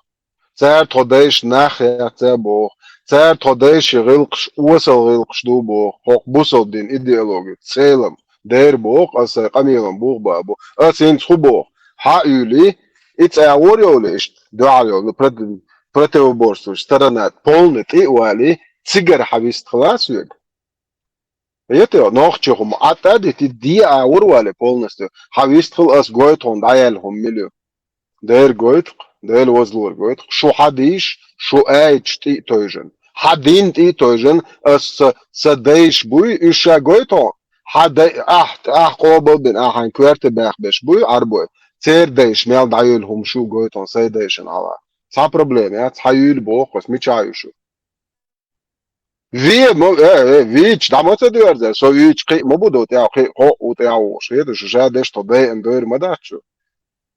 Цара тхо дайша нах яц а боху. Цара тхо дайша гӀиллакхаш, осал гӀиллакхаш ду боху. ХӀокху бусалба дин идеологи, целом, дера боху, аса сайн къамелам бух ба бу. Аса хӀинца хӀу боху? Хьа а юьлий, и цӀа гӀор йолу иштта, дуьхьал йолу, прот-, противоборствующая сторона, полный тӀе а валий, цигара хьан вист хила соьга? Ете, нохча хӀума Ӏад а дити, де а гӀор вале полностью, хьан вист хила ас гойту хьуна дӀаяьлла хӀума мила ю. Дера гойту-кх, Дела вазлур гойту-кх. Шу хьан дийш, шу аьйташ тӀе а тойжан. Хьан дин тӀе а тойжан, ас ца, ца дайш буй, уьш ша гойту хьуна? Хьан дай, ахь, ахь къобал бина, ахьан коьрта баьхбеш буй, Ӏарбой? Церан дайш мел дӀайолу хӀума шу гойту хьуна, сайн дайшан хьала. Цхьа проблема яц, хьан юьйлу боху ас, мичахь ю шу? Ве, мо, э, э, вича, дӀа ма ца доьрза, со вича кхиъ ма бу до тӀехь, кхиъ кхоъ ву тӀехь вохуш. Хета шу ша деш тхо дайан дойр ма дац шу.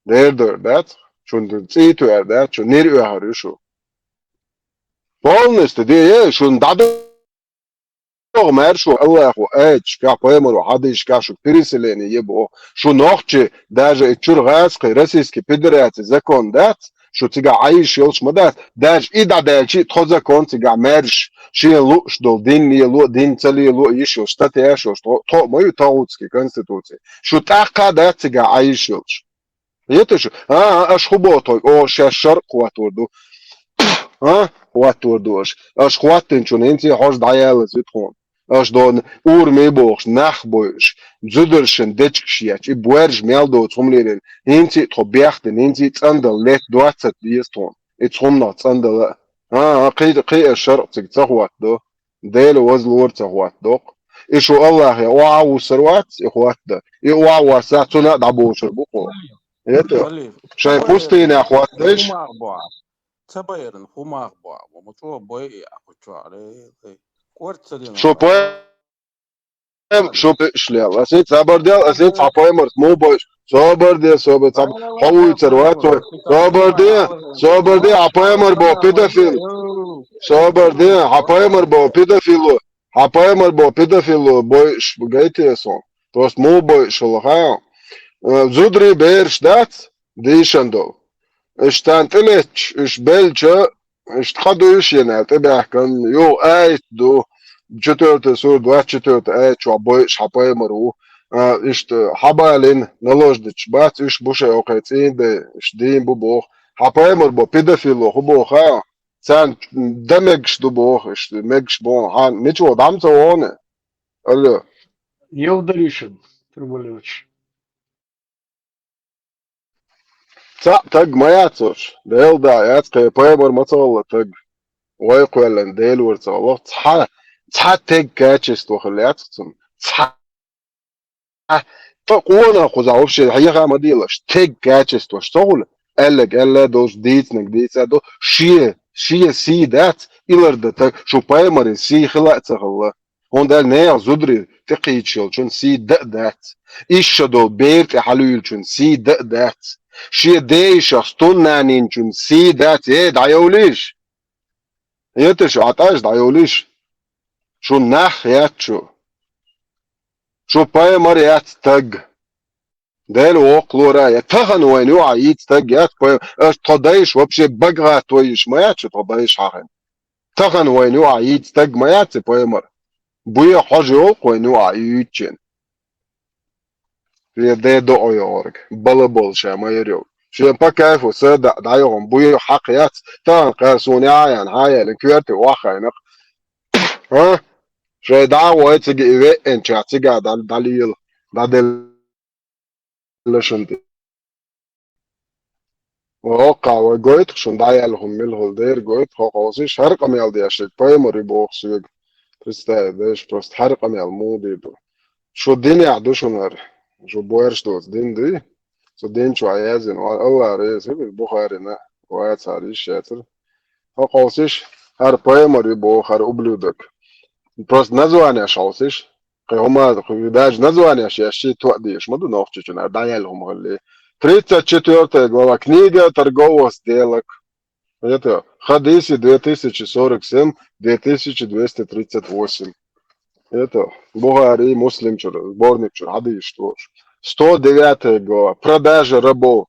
Дер дойр дац, шун цӀий тоьар дац, шу нир оьхар ю шу. Полностью, де, э, шун дӀадо маьр шу Аллахо аьйташка, пайхамаро хьадийшка, шу переселение е боху. Шу нохчи, даже и чуьра гӀазкхи Российской Федерации закон дац, шу цигахь Ӏайш йолуш ма дац. Даже и дӀадаьлчи, тхо закон цигахь маьрш, шен лууш долу дин лело, дин ца лело, йиш йолуш, статья йолуш, тхо, тхо а ма ю тахутский конституции. Шу тӀаккха а дац цигахь Ӏайш йолуш. Ета шу? А, а, аша хӀу боху тхойга? О, шаьш шаркъ хӀоттор ду. А? ХӀоттор ду аша. Аша хӀоттинчунна хӀинца хьожа дӀаяллаза ю тхуна. Аша дона ураме бохуш, нах бойуш, зударшан дечкаш ечу, и боьржа мел доцу хӀума лелийна. ХӀинца а тхо бехдина, хӀинца а цӀандала летта доццат деза тхуна. И цхьа хӀуманах цӀандала а. А, а, кхий, кхий аша шаркъ цига ца хӀоттадо. Дела вазлора ца хӀоттадо-кх. И шу Аллахе охьа а вуссар вац, и хӀоттадан. И охьа а воссахь, цунна а дӀабошур бу кхо. Ета? Шайн пустийнехь хӀоттадеш? ХӀумах бу ахь. Ца байран хӀумах бу ахь. Ма чӀогӀа бой и ахь кху чохь. Кхорца ца дина. Шу пай-, шу пе-, шлел. Аса ца бар дел, аса ца пайхамарс мо бой. Собар де, собар, ца хьо вуйцар вац вай. Собар де, собар де, хьа пайхамар бо педофил. Собар де, хьа пайхамар бо педофил. Хьа пайхамар бо педофил бой ш-, гайтесон. Просто мо бой шула ха. Э, зудри берш дац, дийшан дол. Уьш царна тӀелетташ, уьш белча, уьш ткъа дуй шена аьлла тӀебаьхкан, юха аят ду, четвёртая сура, двадцать четвёртая аят чохь бойуш хьан пайхамар ву, а, иштта хьабалин налождича бац, уьш бу шайн окхе цӀийна дай, уьш дийна бу боху. Хьан пайхамар бо педофило хӀу боху, а? Царна дан мегаш ду боху, иштта мегаш боху, хьан мича вон дам ца вогӀу? Алло. Елдаришин, Турбалевич. Цхьаъ таг ма яц уьш. Дела да яц, кхе пайхамар ма ца валла таг. Вай кхоьллина Дела вара ца валла. Цхьа, цхьа таг качество хилла яц цунна. Цхьа. Ткъа къонах кхузахь вообще хьеха ма делаш. Таг качествош ца хуьлу. Аьллаг аьлла долуш, дийцинарг дийца до. Шен, шен сий дац, илар дан таг. Шу пайхамаран сий хила а ца хилла. ХӀунда аьлча нехан зударий тӀекхийча йолчун сий да а дац. Иштта долу бер тӀе хьалуьйлучун сий да а дац. Шен ден йишах стуннанинчун сий дац. Э, дӀайовлийша! Эта шу, Ӏаташ, дӀайовлийша! Шу нах яц шу. Шу пайхамар яц стаг. Дела воккхалора, я тахана вайна юкъахь йийца стаг яц пайхамар. Аша тхо дайша вообще бага гӀатта вайша ма яц шу тхо дайша хьахина. Тахана вайна юкъахь йийца стаг ма яц и пайхамар. Буьйха хьожа йолу вайна юкъахь юьйцучун. Шен ден доӀа йогӀург, бала болу ша ма яр йолу. Шен по кайфу са да дӀайогӀун буьйха хьакха яц, тахана кхара суна яхьа яьлла, хьан яьлла, коьрте охьахайнакх. ХӀа? Шайн дӀа а вой цига и веъначохь, цига дӀа-, дӀалела, дӀаделла. Лашанти. Воккхахь вай гойту шуна дӀаяьлла хӀума мила хӀула дера гойту, хӀокху хьовсийша, хӀара къамел деш, пайхамар ю боху соьга. Представь, дайша просто хӀара къамел муха дийр ду. Шу динехь ду шуна хӀара. Шу боьрша доцу дин дуй? Цу дин чохь яздина, ва-, Аллах реза хила, Бухарина, вацара йиш яцара. ХӀокху хьовсийша, хӀара пайхамар ю боху хӀара ублюдок. Просто названеш хьовсийша. Кхин хӀума, кхин даже названеш еш ши тоъа дезаш ма ду Нохчийчунна, дӀаяьлла хӀума хилли. Тридцать четвёртая глава, книга торгового сделок. Это хадиси две тысячи сорок семь, две тысячи двести тридцать восемь. Это Бухари, Муслим чуьра, сборник чуьра хьадийш тош. Сто девятая глава, продажа рабов.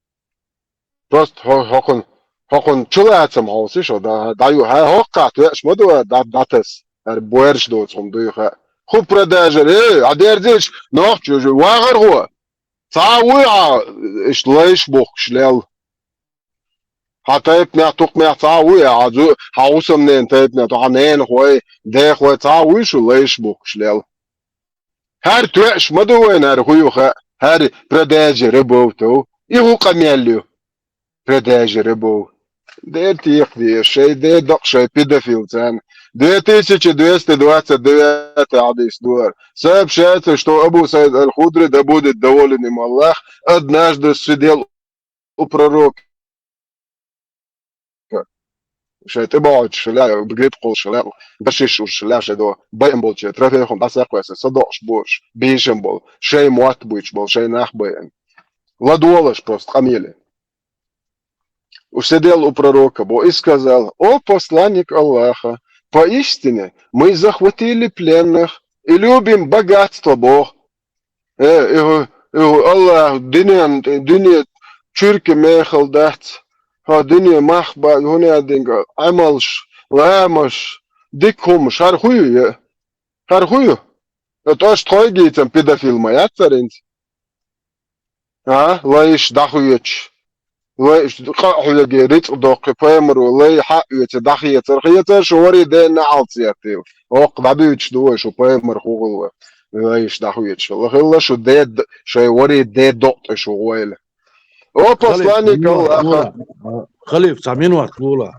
Просто хьо-, хьокхун, хьокхун чулацам хьовсийша, да, дӀаю, хьан хӀоккхахь тоьаш ма ду, да, дӀатас. ХӀара боьрша доцу хӀума дуй хаа. ХӀу продажа, э, а дерзийша, нохчо, вахархо. Цхьа а вуй хьан, иштта лайш бухкуш лел. Хьан тайпанехь, тукхамехь цхьа а вуй, хьан зу-, хьан хӀусамненан тайпанехь, хьан ненахой, дехой, цхьа а вуй шу лайш бухкуш лел. ХӀара тоьаш ма ду вайна, хӀара хӀу ю хаа, хӀара продажа рабов тов. И хӀу къамел ю? Продажа рабов. Дера текхаде, шайн ден докъ шайн педофил царна. Две тысячи двести двадцать девятый хьадис ду хӀара. Сообщается, что Абу Саид аль-Худри, да будет доволен им Аллах, однажды сидел у пророка. Шайн тӀебогӀучу шила, грипп кхуллуш шила, гашиш уьш шила, шайн до байам болчу трофей хӀума дӀасакхвесса, садоӀуш бош, бийшам болу, шайн мотт буьйцуш болу, шайн нах байам. ЛадогӀалаш просто къамеле. Уж сидел у пророка, бо, и сказал: «О посланник Аллаха, поистине мы захватили пленных и любим богатство», бо. Э, и хӀу, и хӀу, Аллах, дуьнен, дуьне чуьрка мехала дац, хьо дуьне мах бан, хӀунединга Ӏамалш, ламаш, дика хӀумаш, хӀара хӀу ю, е? ХӀара хӀу ю? ТӀош тхойгийцам педофил ма яц царинца? А, лайш дӀахоьцуш. Лай, къа а хьоьге, рицкъ доккхи, пайхамаро лай хьаъ оьцу, дӀахецар, хецар, шу вари ден неӀалт сеттийла. Оккха дӀабуьйцуш ду вай, шу пайхамар хӀу хилла. Лайш дӀахоьцуш хилла. Хилла шу де д-, шайн вари де докъ тӀе шу гӀойла. О, посланник Аллаха! Халиф, цхьа минот лула.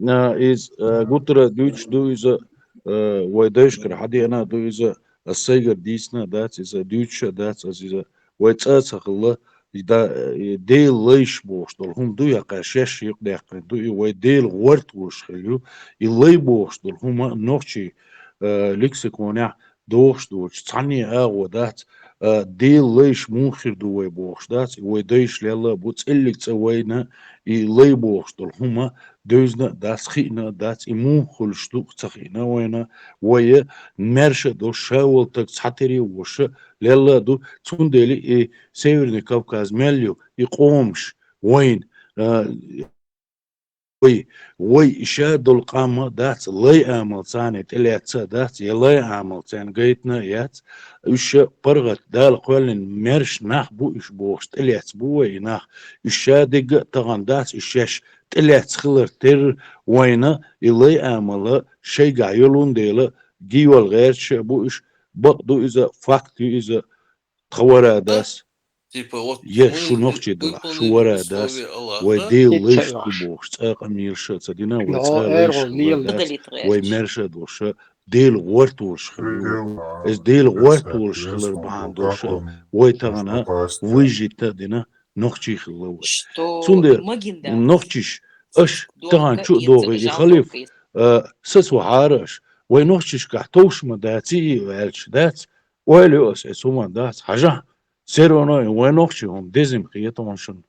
А, из, а, гуттара дуьйцуш ду иза, а, вай дайшкара хьадеана ду иза, ас сайгара дийцина дац иза, дуьйцуша дац ас иза, вай цӀа а ца хилла, и да, и Делан лайш бохуш долу хӀума ду, я кхаьш шаьш юкъадаьккхина ду, и вай Делан гӀорта волуш хир ю, и лай бохуш долу хӀума нохчий, а, лексиконехь дохуш доцуш, цхьанне агӀо дац, а, Делан лайш муха хир ду вай бохуш дац, и вай дайша лелла а бу, цӀиллиг цӀа вайна, и лай бохуш долу хӀума девзина а дац, хиъна а дац, и муха хуьлуш ду ца хиъна вайна, вай маьрша а долуш, ша волу таг цхьатере а волуш, лелла а ду, цундела и Северный Кавказ мел ю, и къомаш вайн, а, вай, вай иша долу къам а дац, лай амал царна тӀелаьцна а дац, я лай амал царна гайтина а яц, уьш ша паргӀат Дала кхоьллина маьрша нах бу уьш бохуш, тӀелаьцна бу вай и нах, уьш ша дегга а тахана дац, уьш шаьш тӀелаьцна хилар терра вайна, и лай амал а шайгахь йолун дела, гийол гӀерташ а бу уьш, бакъ ду иза, факт ю иза, тхан вара дас, я шу нохчий далахь, шу вара дас, вай Дела лайш ду бохуш, цӀа а къамелаш а ца дина, вай цӀа а лайш хилла дас, вай маьрша а долуш а, Дела гӀорта волуш хилла вай. Иза Дела гӀорта волуш хилар бахьана долуш а, вай тахана вижжитта а дина, нохчий хилла вай. Цундела нохчиш, аша тахана чу а догӀий, и халиф, а, сацавахьара аша, Вай нохчашкахь товш ма даций и ваьлча, дац? Ойла ю ас эцу ма дац, хьажахь, все равно и вай нохчий хӀума дезим хетахьун шуна.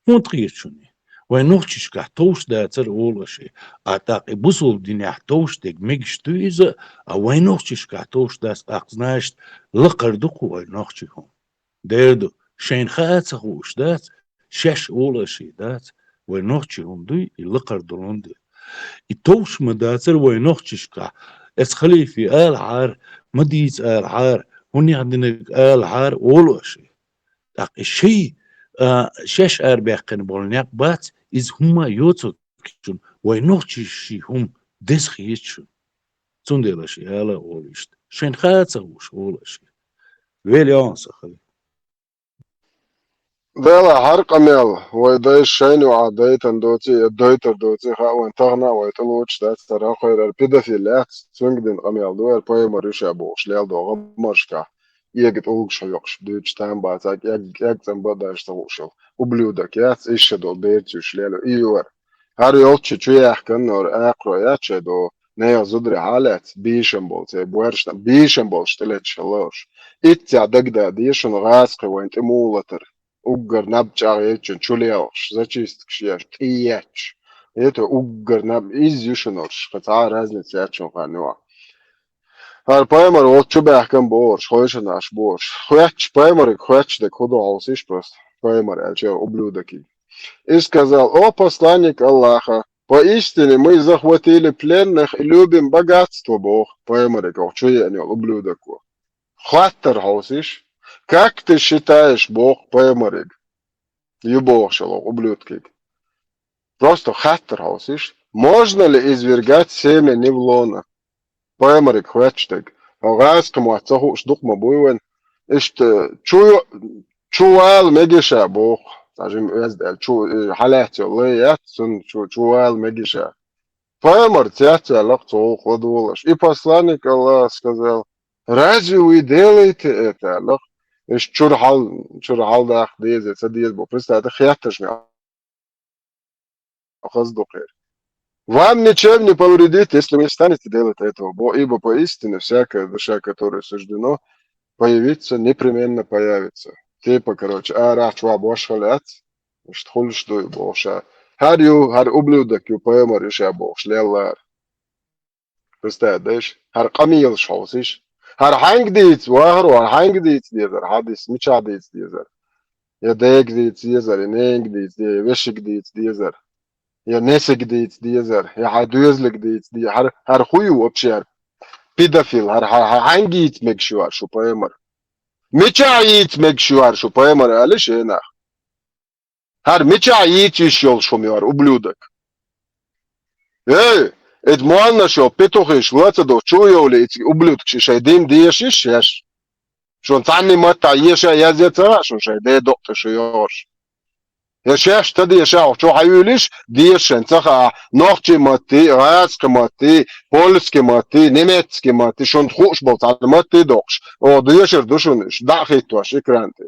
ХӀунда хета шуна? Вай нохчашкахь товш дацар олу аша. А тӀаккха и бусулба динехь товш дерг мегаш ду иза, а вай нохчашкахь товш дац, тӀаккха, значит, лакхара ду-кх вай нохчий хӀума. Дера ду, шайна хаа а ца хууш дац, шаьш олу аша дац, вай нохчий хӀума дуй, и лакхара долун ду. И товш ма дацар вай нохчашкахь, эцу халифе алахьара, ма дийца алахьара, хӀунех динарг алахьара олу аша. ТӀаккха и шай, а, шаьш арабаьккхина болу некъ бац, иза хӀумма а йоцург шуна, вай нохчий ший хӀума деза хета шуна. Цундела аша ала а олу иштта. Шайна хаа а ца хууш олу аша. Вел йогӀун сан хала. Дела, хӀара къамел, вай дайша шайна юкъахь дайтан доций, я дойтар доций, хаьа вайн тахана а вай тӀелоцуш дац, цара хьахийра педофил яц, цуьнга дина къамел ду, хӀара пайхамар ю ша бохуш, лелдо гӀамаршкахь. Эга тӀулгаш хьоькхуш, дуьйцуш там бацахь, кӀег-, кӀегцӀанба а дайша ца хууш йолу. Ублюдок яц, иша долу берца юьш лело, и ю хӀара. ХӀара йолчу чу яьхкина нора акхаро яц шайн догӀу, нехан зударий хьалаьцна, бийшам болу церан боьршна, бийшам болуш тӀелеташ хилла уьш. Иццехь дагада деза шуна гӀазкхи вайна тӀе муха латар. Уггар наб чӀагӀ яйчун чу лелхаш, зачисткаш еш, тӀе етташ. Ето уггар наб, иза ю шуна уьш, кхин цхьа а разница яц шуна хан юкъахь. ХӀара пайхамар волчу чу баьхкина бохурш, хойшанаш бохурш. Хоьттуш, пайхамариг хоьттуш дерг хӀун ду хьовсийша просто. Пайхамар аьлча, ублюдокиг. И сказал: «О посланник Аллаха, поистине мы захватили пленных и любим богатство», боху пайхамариг, оха чу еана йолу ублюдоко. Хаттар хьовсийша. «Как ты считаешь, боху пайхамариг?» Ю бохуш йолу ублюдкиг. Просто хаттар хьовсийша. «Можно ли извергать семя не в лоно?» Пайхамариг хоьттуш дерг. Хьо гӀазкхи мотт ца хууш дукха ма буй вайн. Иштта чу, чу вала мегий ша боху. Цхьа жима оьзда аьлла, чу, э, хьалаьцна йолу лай яц, цунна чу, чу вала мегий ша. Пайхамар цец аьлла-кх цо гӀуллакх ладогӀалаш. И посланник Аллаха сказал: «Разве вы делаете это?» аьлла-кх. Иштта чуьра хьал, чуьра хьалдаккха деза, ца деза боху. Представьте, хеттарш ма хаза ду кхера. «Вам ничем не повредит, если вы не станете делать этого, бо-, ибо поистине всякая душа, которой суждено появиться, непременно появится». Типа, короче, арахь чохь бошхал яц, иштта хуьлуш дуй боху ша. ХӀара ю, хӀара ублюдок ю, пайхамар ю ша бохуш леллара. Представь, дайша, хӀара къамелаш хьовсийша. ХӀара хьаьнга дийца, вахаро, хӀара хьаьнга дийца дезара, хьадис мичахь дийца дезара? Я дега дийца дезара, я ненга дийца дезара, я вешига дийца дезара, я несига дийца дезара, я хьан доьзалга дийца дезара. ХӀара, хӀара хӀун ю вообще хӀара? Педофил, хӀара, хӀара, хӀара хьаьнга йийца мегаш ю хӀара шу пайхамар? Мичахь йийца мегаш ю хӀара шу пайхамар, али шенах? ХӀара мичахь йийца йиш йолуш хӀума ю хӀара, ублюдок? Эй, эта молланаш йолу петухиш ла ца до, чу а йовлий, эца ублюдкаш шайн дин дешиш шаьш? Шуна цхьанний маттахь еша язъе ца хаьа шуна шайн ден докъа тӀе шу йогӀуш? Я шаьш ца деша, хьо чу хьан юьйлиш, деша шайн ца хаьа, нохчий маттий, гӀазкхи маттий, польский маттий, немецкий маттий, шуна хууш болу цхьана маттий доккхуш, оха дешар ду шуна уьш, дӀа а хӀиттош экран тӀе.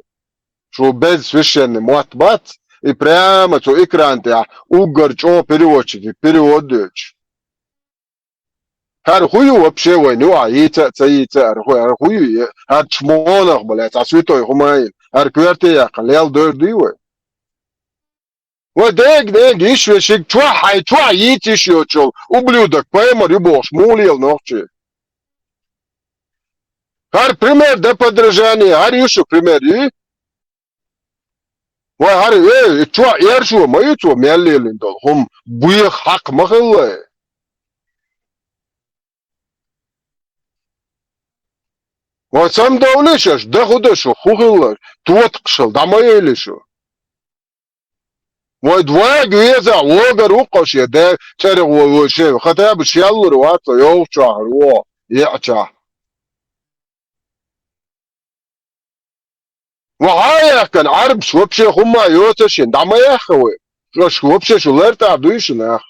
Шу беза священный мотт бац, и прямо цу экран тӀехь уггар чӀогӀа переводчик перевод доьдуш. ХӀара хӀун ю вообще вайна юкъахь йийца а, ца йийца а, хӀара хӀун, хӀара хӀун ю, хӀара чмонах бале, цхьа святой хӀума а йина, хӀара коьрте яьккхина лелла дойр дуй вай? Вай дега, дега, йиш вешиг, чохь хьайн, чохь йийца йиш йоцуш йолу ублюдок пайхамар ю бохуш, муха лела нохчий? ХӀара пример для подражания, хӀара ю шу пример, ю? Вай хӀара, э, чохь эршо ма ю цо мел лелийна долу хӀума, буьйха хьакха ма хилла. Вай самадовлий шаьш, дан хӀун дан шу, хӀун хилла, тотакхашал дӀа ма йойли шу. Вай дваг веза, вогар ву кхо шен, де, цӀерагӀо вой шен, хатаба шеллур вац, йовхачу ахьар вогӀу, еъчахь. Ва хьан яхкана, Ӏарбаш вообще хӀумма йоцу шен, дӀа ма яхха вай. Аша вообще шу лартӀа дуй шу нах?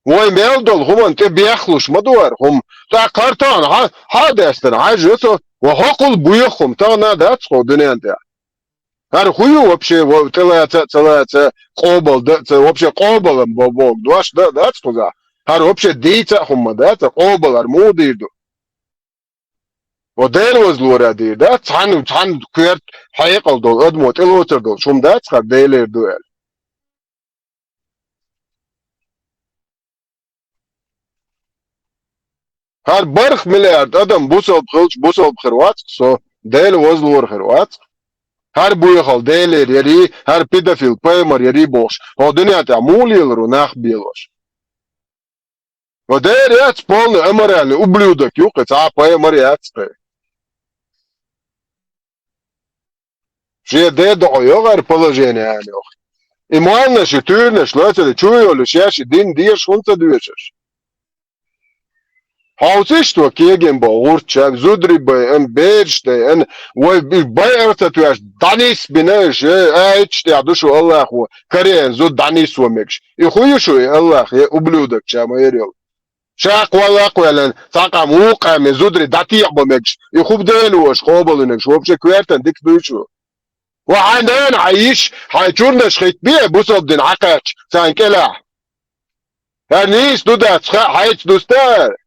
Вай мел долу хӀуманна тӀе бехлуш ма ду хӀара хӀума. ТӀаккха хӀара тахана хьа, хьа а даьстина, хьаьжа со, ва хӀокхул буьйха хӀума тахана а дац кху дуьнен тӀехь. ХӀара хӀун ю вообще, ва, тӀелаца а, ца лаца а, къобал дан а ца, вообще къобалан бо-, богу дош дан а дац кхузахь? ХӀара вообще дийца а хӀума дац, къобал ар муха дийр ду? Ва Дела вазлора дийр дац, цхьана, цхьана коьрта хьекъал долу адамо тӀелоцур долу хӀума дац хӀара Делера ду аьлла. ХӀара барх миллиард адам бусалба хилча, бусалба хир вац-кх со, Дела вазлора хир вац-кх. ХӀара буьйхал Делера ярий, хӀара педофил пайхамар ярий бохуш, хӀо дуьнен тӀехь муха леларо нах белош? Ва дера яц, полный аморальный ублюдок ю кхин цхьа а пайхамар яц кхин. Шен ден дохьо йогӀу хӀара положение аьлла йоху. И молланаш, и туьйранаш лоцура чу йолуш, шаьш и дин дезаш хӀунда ца доьшуш? Хьовсийша тхо кегийна болу гӀурташ, зударий байъина, бераш дайъина, вай байъар ца тоьшуш, дӀанисбина уьш, э, аяташ тӀехь ду шу Аллахо, караерчу зуда дӀанисво мегаш. И хӀун ю шу и Аллах, я ублюдок, ша ма-, эр йолу? Ша кхолла а кхоьллина, цхьа къам вукху къаман зударий дӀатехьабо мегаш, и хӀун Дела ву аша къобалвинарш, вообще коьртана дика дуй шу? Ва хьайн нана, хьайн йиш, хьайн чурнаш хӀиттабе бусалба дин хьакхаьчча царна кӀелахь. ХӀара нийса ду дац, ха, хьайца дуста ара.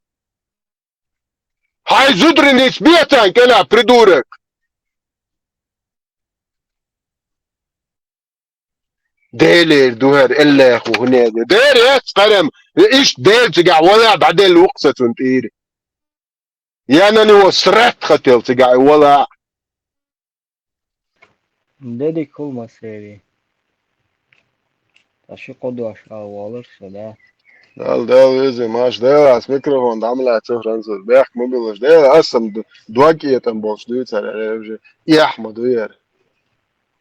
Хьайн зударий нисбе царна кӀелахь, придурок. Делера ду хӀара, Аллахо хӀун эр ду? Дера яц кхарам, иштта Дела цигахь вала а дӀаделла ву-кх сан цунна тӀера. Я на него срать хотел цигахь вала а. Де дика хуьлда, Масеви. Ткъа ши-кхо дош ала волуш со, да? Дала, Дала веза, Маш, Дела, ас микрофон дӀа ма лаьцна, француз, бехк ма билалаш. Дела, ас сан д-, дог кӀетам болуш дуьйцура, уже эхь ма ду яра.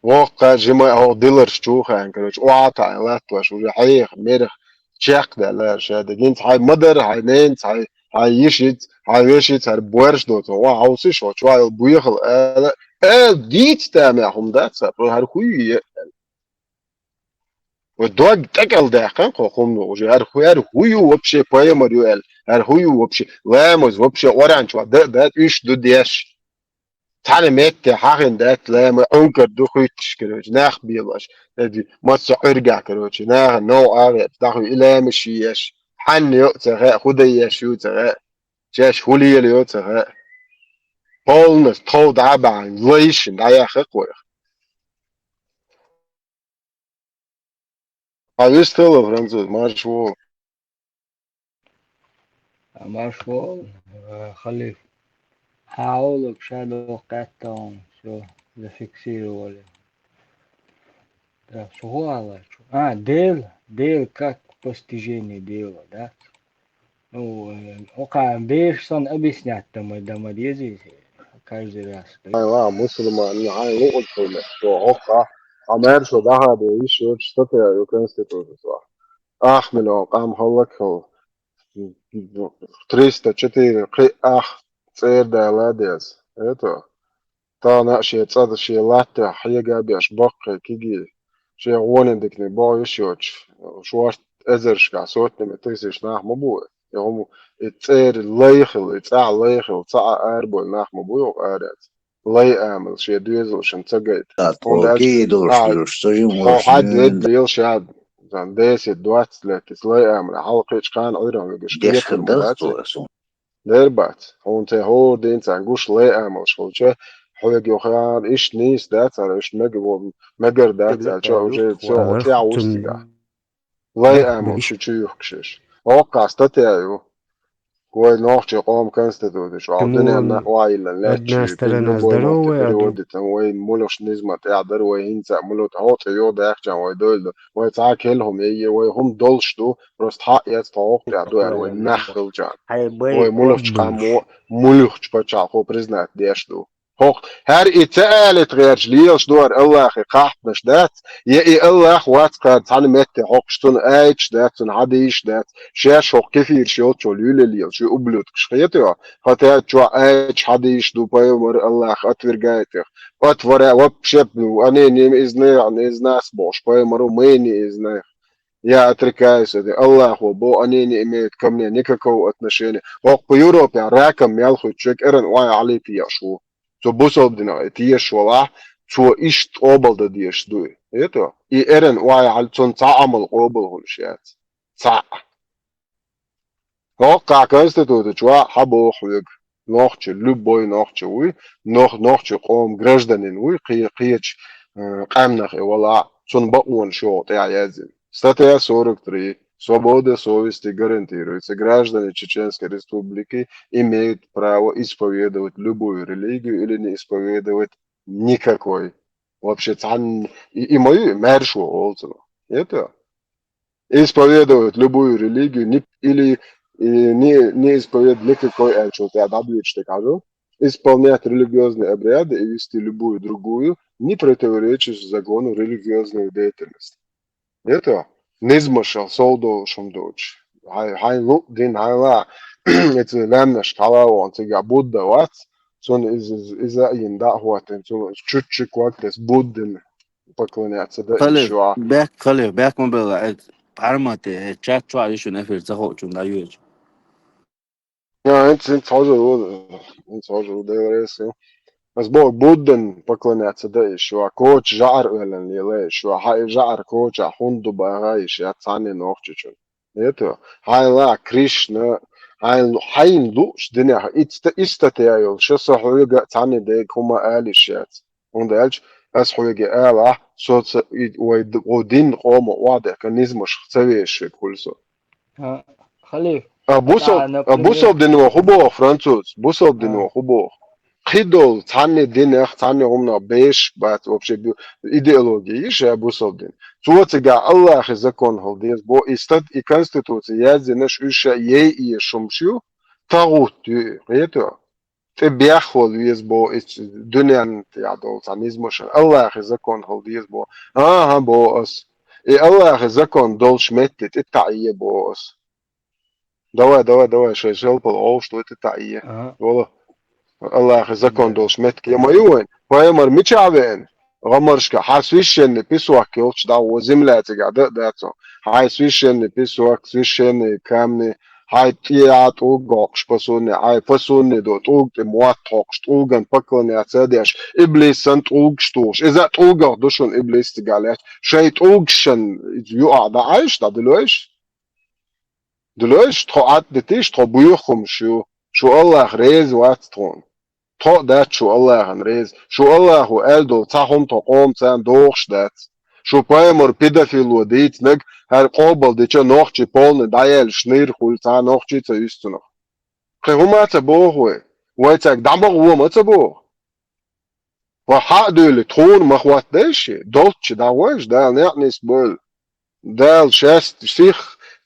Воккха жима, хӀокху диларш чу хаьна, короче, охьа а таӀийна латтош, уже хьеха, мерах, чекхдаьлла ша дерг. ХӀинца хьайн ма-дарра, хьайн ненаца, хьайн, хьайн йишица, хьайн вешица хӀара боьрша доцу, ва хьовсийша, хьо чохь йолу боьхалла ала, ала дийца тамехь хӀума дац, ца, хӀара хӀун ю? Вай дог тӀекӀел даьккхина кхо хӀума уже, хӀара хӀу-, хӀара хӀун ю вообще пайхамар ю аьлла, хӀара хӀун ю вообще, ламаз вообще Къуръан чохь дан а дац, уьш ду деш. Цхьана метте хьахина дац лама, Ӏункар ду хуьттуш, короче, нах белош. Эди, мацца Ӏуьргахь, короче, наха новкъа а веача, дӀахуьй и лама ши еш. Хьанна йо а ца хаьа, хӀун дан еш ю а ца хаьа. Шаьш хӀун лелайо а ца хаьа. Полностью тхов дӀа а бахьана, лайшна дӀаяхха кхойх. Хьан вистхила, француз, марш ву. А марш ву, э, халиф. Хьан олуг ша доху кхетталгӀа, всё, зафиксировали. Да, чу хӀун ала чу? А, Дела, Дела как постижение Дела, да? Ну, э, окха бераш санна объяснять дан ма, дан ма дезий, каждый раз. Хьайн ва мусульман, хьайн луъург хилла, со хӀокха, хьан маьршо даха бе йиш йоцуш статья ю Конституцис вахь. Ах миллион къам хӀаллакьхила. Триста четыре кхин ах цӀера дала деза. Это. Тахана а шен цӀа, шен латтех хьега а беш баккхий кигий, шен гӀонан диканиг бохуьйсуш йоцуш, шорта эзаршкахь, сотнями тысяч нах ма бу. И хӀума, и цӀера лай хила, и цӀахь лай хила, цхьа а арабевлла нах ма бу йоху аренца. Лай амал шен доьзалшна ца гайта. ХӀунда аьлча, а, хьо хьаьдда ведда лела ша, сан, десять-двадцать лет, иза лай амал, хьалакхиъчу кхана Ӏуьйранна вегаш кхетар ма дац. Дер бац. Хьуна тхайн хӀора дийна царна гуш лай амалш хилча, хьоьга йохана иштта нийса дац, ара иштта мега-, мегар дац аьлча, уже всё, хьо тӀаьхьа ву цигахь. Лай амалш шу чу юхкуш еш. Оккхахь статья ю. Вай нохчийн къоман конституци чохь, дуьненна охьайиллина лаьтташ ю, любой мотт переводитан, вай муьлхачу низаман тӀехь дара, вай хӀинца а муьлхха хьо тӀе йо даьхча, вай дойла ду. Вай цхьа а керла хӀума яйе, вай хӀума долуш ду, просто хьаъ яц тхо хӀокху тӀехь ду аьлла, вай нах хилчахьана. Вай муьлхачу къамо, муьлхачу пачхьалкхо признать деш ду. ХӀокху, хӀара и ца алийта гӀерташ лелаш ду хӀара Аллахе кхахьпанаш дац, я и Аллах вац кхара цхьана метте хьокхуш, цунна аяташ дац, цунна хьадисаш дац, шаьш хӀокху кефираш йолччул юьле лелаш, и ублюдкаш, хетайо? Хотя чохь аяташ, хьадисаш ду, пайхамар Аллах отвергает их. Отвора-, вообще, ну, они не из них, не из нас бохуш, пайхамаро мы не из них. Я отрекаюсь от них. Аллахо бо, они не имеют ко мне никакого отношения. ХӀокху Европе раком мел хуьттуш, кӀиран ой Ӏалипи еш ву. Цо бусалба динах и тешаш валахь, цо иштта къобал дан дезаш дуй. Это? И эран ой Ӏал-, цунна цхьа Ӏамал къобал хуьлуш яц. Цхьа. ДӀоккхахь Конституци чохь хьан боху хьоьга? Нохчи, любой нохчи вуй, нох-, нохчи къоман гражданин вуй, кхе-, кхечу, э, къаьмнах и вала, цунна бакъонаш йогӀу тӀехь яздина. Статья сорок три. Свобода совести гарантируется. Граждане Чеченской Республики имеют право исповедовать любую религию или не исповедовать никакой. Вообще, цхьанна и, и ма ю, маьрша ву олу цунах. Это исповедовать любую религию, не, или, и не, не исповедовать никакой, аьллачул тӀаьхьа дӀадоьдуш дерг хьажал. Исполнять религиозные обряды и вести любую другую, не противоречащую закону, религиозную деятельность. Это низмашал сов долуш хӀума доцуш. Хьайн, хьайн луъу дин, хьайн ла, эца лаьмнаш хьала вон, цига Будда вац, цунна иза, иза, иза а йина дӀа а хӀоттийна, цунна чуть-чуть ког тесна Буддина поклоняться дан Халев, ишшуа. Бек, Халев, бек ма белла, э, пхьармате, э, чат чохь ю шуна эфир ца хоучунна дӀайоьдуш. Я, хӀинца, хӀинца хьожа ву, хӀинца хьожа ву, Дела реза ю. Ас боху, Буддан поклоняться дан ишшуа, коча жаӀар оьллина лела ишшуа, хьан и жаӀар коча хӀунда ду баха иш яц цхьанне нохчичун. Это, хьайн ла Кришна, хьайн, хьайн лууш динехь, иста, иста те йолуш, ша со хьоьга а цхьанне дега хӀума алиш яц. ХӀунда аьлча, ас хьоьга алахь, со ца, и, вай д-, вай дин къомо охьадехка низмаш ца вешиг хуьлу со. А, Халиф, а бусал, а бусал дино хӀу боху, француз? Бусал дино хӀу боху? Кхидолу цхьанне динах, цхьанне хӀуманах беш бац вообще бу-, идеология йиш я бусал дин. Цо цига Аллахи закон хила деза бо, и стат, и конституция яздинаш уьш ша ей и шумаш ю, тагӀут ю, кхето? ТӀе бехвала веза бо, и дуьнен тӀехь долу цхьа низмашан. Аллахи закон хила деза бо. АхӀа, бо ас. И Аллахи закон долуш метте тӀе таӀе бо ас. Давай, давай, давай, шайн шалпал гӀовш ду тӀе таӀе. Ага. Вала. Аллахи закон долуш меттиг я ма ю вайн. Пайхамар мичахь веана? ГӀамаршка, хьан священный песок йолчу дӀагӀо, земля цигахь дан а дац хьо. Хьайн священный песок, священные камни, хьайн тӀе а тӀулг гӀоккхуш пасунни, хьайн пасунни до тӀулг тӀе мотт хьокхуш, тӀулган поклоняться а деш, иблисан тӀулгаш тухуш. Иза а тӀулгах ду шуна иблис цигахь лаьтташ. Шайн тӀулгашан юкъахь дӀа Ӏайш, дӀадуьлойш? Дуьлойш, тхо Ӏад дитиш, тхо буьйху хӀумаш ю. Шу Аллах реза вац тхуна. Тхо а дац шу Аллахана реза. Шу Аллахо аьлла долу цхьа хӀума тхо къоман царна дохуш дац. Шу пайхамар педофило дийцинарг, хӀара къобал дича нохчий полный дӀаяьллаш нийр хуьлу цхьа нохчий ца юьсу цунах. Кхин хӀума а ца боху вай. Вай цаьрга дӀа ма гӀо ма ца боху. Ва хьа а дуьйли, тхуна ма хӀоттадайша, долччи дӀагӀойша, Дала некъ нисбойла. Дала шаьш сих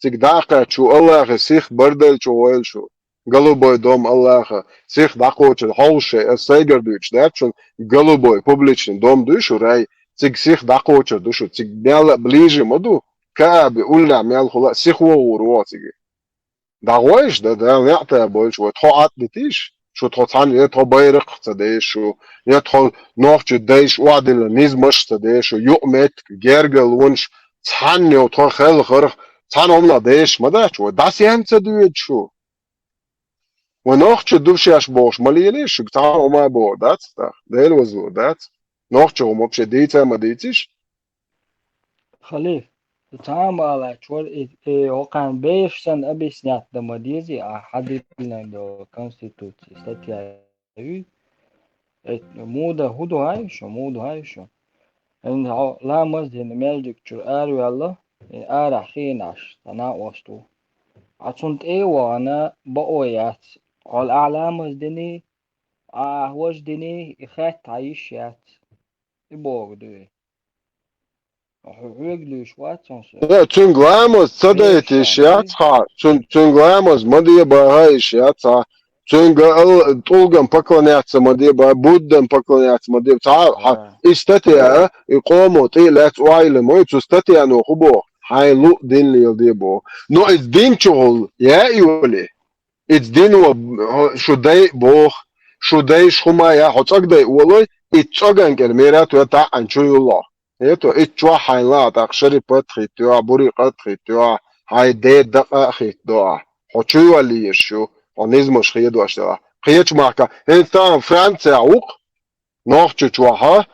цига дӀакхаьчча, шу Аллахе сих бардайчу гӀойла шу. Голубой дом Аллаха, сих дӀакхочур хьовса шайн, ас сайгара дуьйцуш дац шуна, голубой, публичный дом дуй шу рай, цига сих дӀакхочур ду шу, цига мел а ближе ма ду, Кааби уллехь мел хула а сихо гӀур ву цига. ДӀагӀойша, да, Дала неӀта бойчу вай, тхо Ӏад дитийша, шу тхо цхьаьна, я тхо байракх ца деш шу, я тхо нохчу дайша охьадилла низмаш ца деш шу, юкъаметтиг, гергарлонаш, цхьаьна йо тхо хелхарх, цхьана хӀуманах деш ма дац вай, дӀасаьнна ца доьду шу. Вай нохчу ду шаьш бохуш ма лелий, шуьга цхьа хӀума а боху дац тӀаккха, Дела вазло дац. Нохчо хӀума вообще дийца а ма дийциш. Халиф, цхьа а ма аллачу вара, и, и, хӀокхарна беш санна объяснять дан ма дезий, а хьадиллина до Конституции статья ю. Э, муда хӀу ду хьайша, муда хьайша. ХӀинца хьо ламаз дина мел дика чуьра араваьлла, и арахь хиъна Ӏаш, цхьа накъост ву. Ӏа цунна тӀе а вахана, бакъо яц. Хьол ахь ламаз дини, ахь важа дини, и хатта хьан йиш яц. И боху дуй. Хьо хьоьга луьйш вац хьуна со. Э, цуьнга ламаз ца дайта йиш яц хьа, цуьнга, цуьнга ламаз ма де баха йиш яц хьа. Цуьнга ал-, тӀулган поклоняться ма де баха, Буддан поклоняться ма де. Цхьа, хьа, и статья, и къомо тӀе а лаьцна ойла ма ю, цу статьяно хӀу боху? Хьайн луъу дин леладе боху. Но иза дин чухула яа йоле? Иза дино шу дай а боху, шу дайша хӀума а яа, хьо цӀогдай олой, и цӀоган кӀел мера тоьттахь а чу юлло. Ето, ит чохь хьайн ла а тӀаккха шарипат а хӀиттайо, бурикъат а хӀиттайо, хьайн ден дакъа а хӀиттадо ахь. Хьо чу йоллиеш ю, хьо низмаш хедош делахь. Кхечу махка, хӀинца тахана Францехь ву-кх, нохчу чохьа,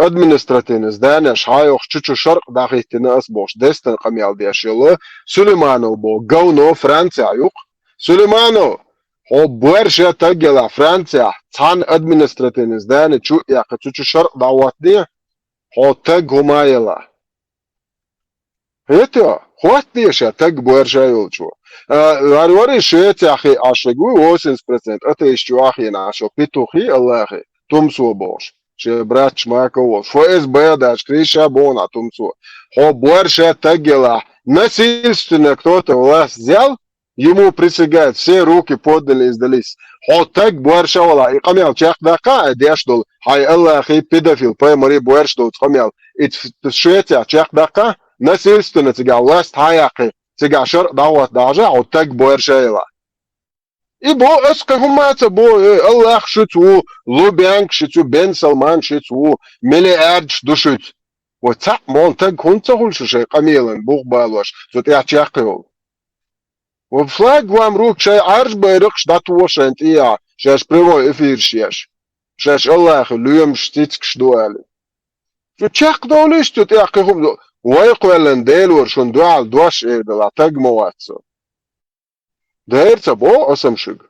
административный зданеш хьан йохуш чу-чу шаркъ дӀахӀиттина ас бохуш, дестан къамел деш йолу, Сулейманов боху говно Францехь ю-кх, Сулейманов, хьо боьрша таг яла Францехь, цхьана административный здани чу а яьккхи, цу чу шарӀ дӀахӀоттаде, хьо таг хӀума яла. Хетё, хӀоттаде ша таг боьрша йолчо. А, вар-, вари Швецехь хи Ӏаш ву, восемьдесят процент атеисташ чу ахьена Ӏаш, петухи, Аллахи, тумсо бохуш. Шен братча мако волуш. ФСБ а даьлча, крийша боху нах тумсо. Хьо боьрша таг яла, насильственно кто-то власть взял, ему присягают, все руки подняли и сдались. Хьо таг боьрша вала, и къамел чекхдаккха, ай деш долу, хьайн Аллахи, педофил, пайхамари боьрша долу къамел. И ц-, ц-, Швецехь чекхдаккха, насильственно цигахь власть хьан яккхи, цигахь шарӀ дӀахӀотта дӀахьажа, хьо таг боьрша яла. И бо, ас кхин хӀумма а ца бо, э, Аллах шуьца ву, Лубянка шуьца ву, Бен Салман шуьца ву, миллиардаш ду шуьца. Ва цхьаъ мон таг хӀунда ца хуьлу шу шайн къамелан бух балош, цу тӀехь чекхйолу? Ва флаг вам рук, шайн Ӏаржа байракхаш дӀатоха шайн тӀехь, шаьш прямой эфирш еш. Шаьш Аллахи лоьмаш, цицкаш ду аьлла. Цу чекхдовлуш цу тӀехь кхин хӀума ду. Вай кхоьллина Делора шуна дуьхьал дош эр дала, таг ма вац со. Дера ца боху аса-м шуьга.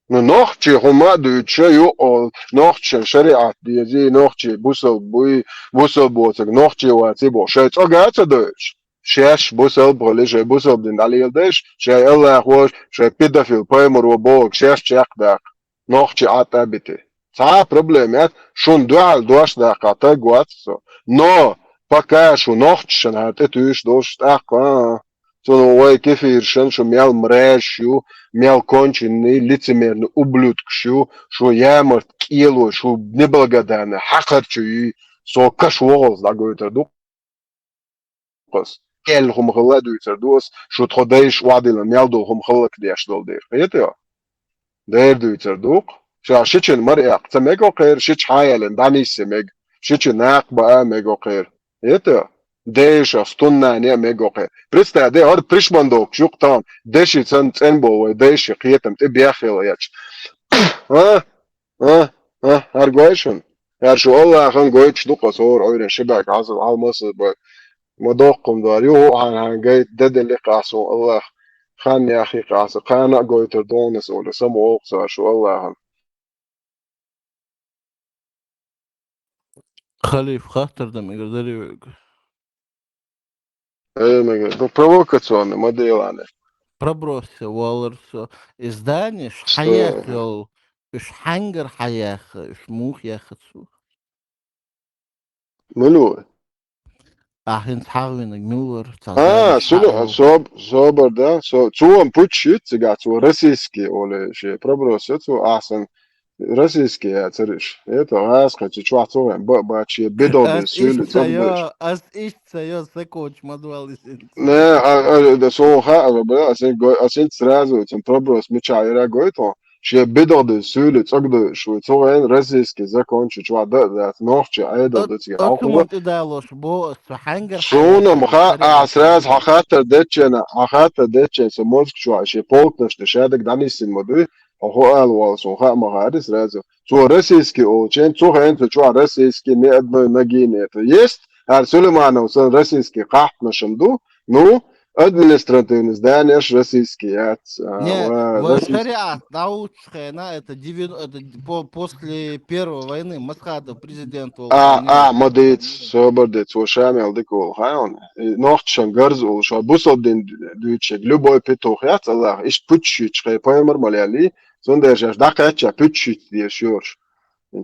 Ну, нохчий хӀума а дуьйцуша юкъа, нохчашан шариӀат дезий, нохчий бусалба буй, бусалба боцург нохчий ваций боху. Шайн цӀога а ца девлча, шаьш бусалба хили, шайн бусалба дин дӀалеладеш, шайн Аллах вож, шайн педофил пайхамаро бохург шаьш чекхдаккха, нохчий Ӏад а бити. Цхьа а проблема яц, шуна дуьхьал дош даккха таг вац со. Но пока шу нохчашна хьан тӀе туьйш долуш тӀаккха, а, Цунах вай кефиршан шу мел мразь ю, мел конченый, лицемерный ублюдкаш ю, шу ямарт кӀело, шу неблагодарный, хьакхар чу юй, со каш вогӀалц дӀагойтар ду ас. Кел хӀума хилла дуьйцар ду ас, шу тхо дайша охьадиллина мел долу хӀума хиллак деш долу дера. Хетайо? Дера дуьйцар ду-кх. Ша шичун мара эккха ца мега кхера, шича хьан ялина дӀанисса мега, шича накха баа мега кхера. Это дайша стуннане а мега кхера. Представь, де, хӀара пришмандовкаш юкъа тахана, деши цан цӀен бо вай дайши кхетам тӀе беххила ечу. А? А? А? ХӀара гой шуна? ХӀара шу Аллахьан гойтуш ду-кх аса хӀора Ӏуьйран ши баьг хьаза, хьалмаса бай. Ма доккхум дар, юху хьан хьан гайта, де делли кхасун Аллах. Хан яхи кхаса, кхана а гойтар догӀнас олу, самаволкху цара шу Аллахьан. Халиф, хаттар дан мегар дарий вайга? Э, мегар, ну, провокационный модель ани. Пробросся валар со. Изданеш хьаяхъ йолу, уьш хьаьнгара хьаяхъа, уьш муха яхха цо? Мила ву? Ахь хӀинца хьагӀвинарг мила вара? Цхьа А, зама сулу, хьагӀ- соб-, собар, да? Со-, цо ам путча йиц цигахь, цо российский олу шен проброс яц цо, ахьа сан российский яцара уьш. Это гӀазкхи чу чохь цо вайн ба-, баче бедал Ас суьйлу иштта цӀа йо, ас иштта йо, сакочу ма дуал иза. Не, а, а, да, со хаьа, бля, ас ин го-, ас ин сразу, цун проброс мичахь яра гойту, шен бедал суьйлу цӀа дойуш ву, цо вайн российский закон чу чохь да а дац, нохчи Ӏедал ду цига хьокху. Документ и далош бо, ас цу хьаьнгара Суна ма хаьа, а, сразу хьан хаттар деччена, хьан хаттар деччена, со мозг чохь, шен полкнаш тӀе шаьдаг дӀаниссина ма дуй, хьо хӀу ала волу, суна хаьа ма хаьара сразу. Цо российский олучен, цу хенан цу чохь российский ни одной ноги нету. Есть? ХӀара Сулейманов сан российский кхахьпанашам ду. Ну, административный зданеш российский яц. А, Не, ва-, вай российский. Шариат дӀахӀуттучу хенахь, это девян-, это по-, после первой войны Масхадов президент волу А, хенахь. А, ма дийца, собар де, цо ша мел дика волу хьайна. И нохчашан гарза волу, ша бусалба дин дуьйцуш, любой петух яц Аллах, иштта путча йитташ хьайн пайхамар ма леллий, цундела шаьш дӀакхаьчча путча йитта дезаш йоруш.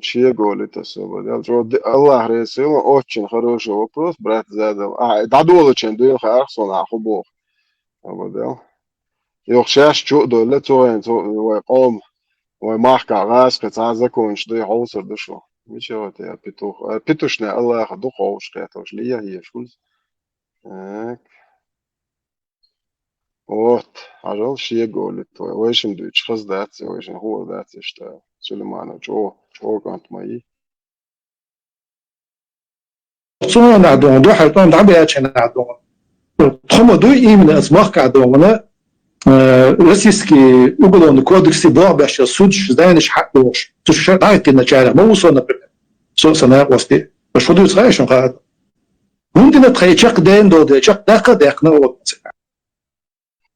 Шега олу тасо бадел. Чо де-, Аллах реза хила, очень хороший вопрос, брат, задал. А, дӀадолучун дуьйна хаьара суна, а, хӀу боху. Абадел. Юха шаьш чу а доьлла, цу вайн, цу вай къом, вай махкахь гӀазкхи цхьа законаш дуй, хьовсур ду шу. Мича вай те, петух? А, петушная Аллаха ду ховш кхеталш, лия еш хуз. Так. Вот, хьажал шега олу твой. Вайшин дуьйцуш хаза дац, вайшин хӀора дац иштта. Сулейманов чӀо, чӀо кӀант ма йий. Цунах дон, дуьхьал тӀом дӀабаьчийнах дон. Тхо ма дуй именно аса махкахь дон, э, российский уголовный кодексе боху беш йолу судьш, зданеш хьакъ дохуш. Цу ша дӀахӀиттина чарах ма ву со, например. Со, сан накъостий. Аша хӀу дуьйцу хаьа шуна хаа? ХӀунда дина тхайн чекхден долу де, чекхдаккха а даьккхина олу цига.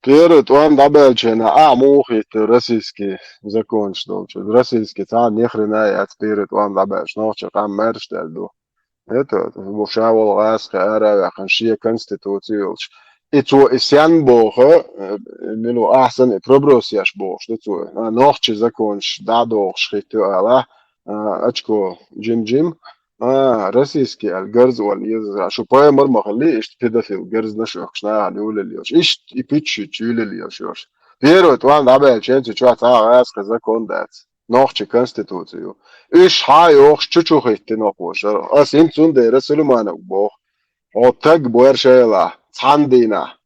Первый тӀом дӀабаьлча хенахь, ахьа муха хӀиттира российский законаш долчу? Российский цхьа а ни хрена яц первый тӀом дӀабаьлча, нохчийн къам маьрша даьлла ду. Это, бу ша волу гӀазкхи ара а ваьккхина, шен конституци йолчу. И цо и сен боху, э, мила ву ахьа санна и проброс еш бохуш ду цо. А, нохчийн законаш дӀадохуш хӀиттира ала, а, очко жим-жим. А, российский аьлла, гарз олу еза. Шу пайхамар ма хилли, иштта педофил, гарзна шуьхкаш нахана юлалла йолуш. Иштта и пиччуьйчу юлалла йолуш йолуш. Первый тӀом дӀабаьлча хенахь цу чохь цхьа а гӀазкхи закон дац. Нохчийн конституци ю. Уьш хьа а йохуш, чу-чу хӀиттина окхо шарахь. Ас хӀинца цундела Сулаймановга боху. Хьо таг бу шайла, цхьана дийнахь.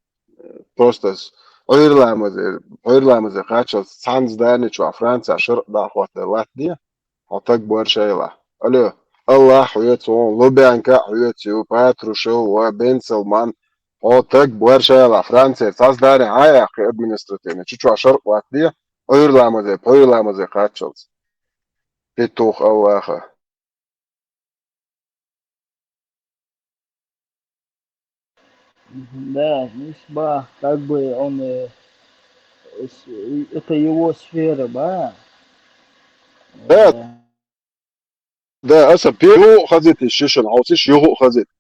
Просто ас Ӏуьйра ламазе, Ӏуьйра ламазе кхаччалц цхьана здани чохь Францехь шарахь дӀа хӀоттаде латтаде. Хьо таг бу шайла. Алло, Аллах хьоьца ву, Лубянка а хьоьца ю, Патрушев ва Бен Салман. Хьо таг бу шайла, Францера цхьа здани хьа а яьккхи административный, чу чохь шарахь латтаде, Ӏуьйра ламазе, пхьуьйра ламазе кхаччалц. Петух Аллаха. Да, ну, ба, как бы он, э, с-, это его сфера, ба. Да, э, да, аса пе-, юха а хазийта шишана, хьовсийша, юха а хазийта.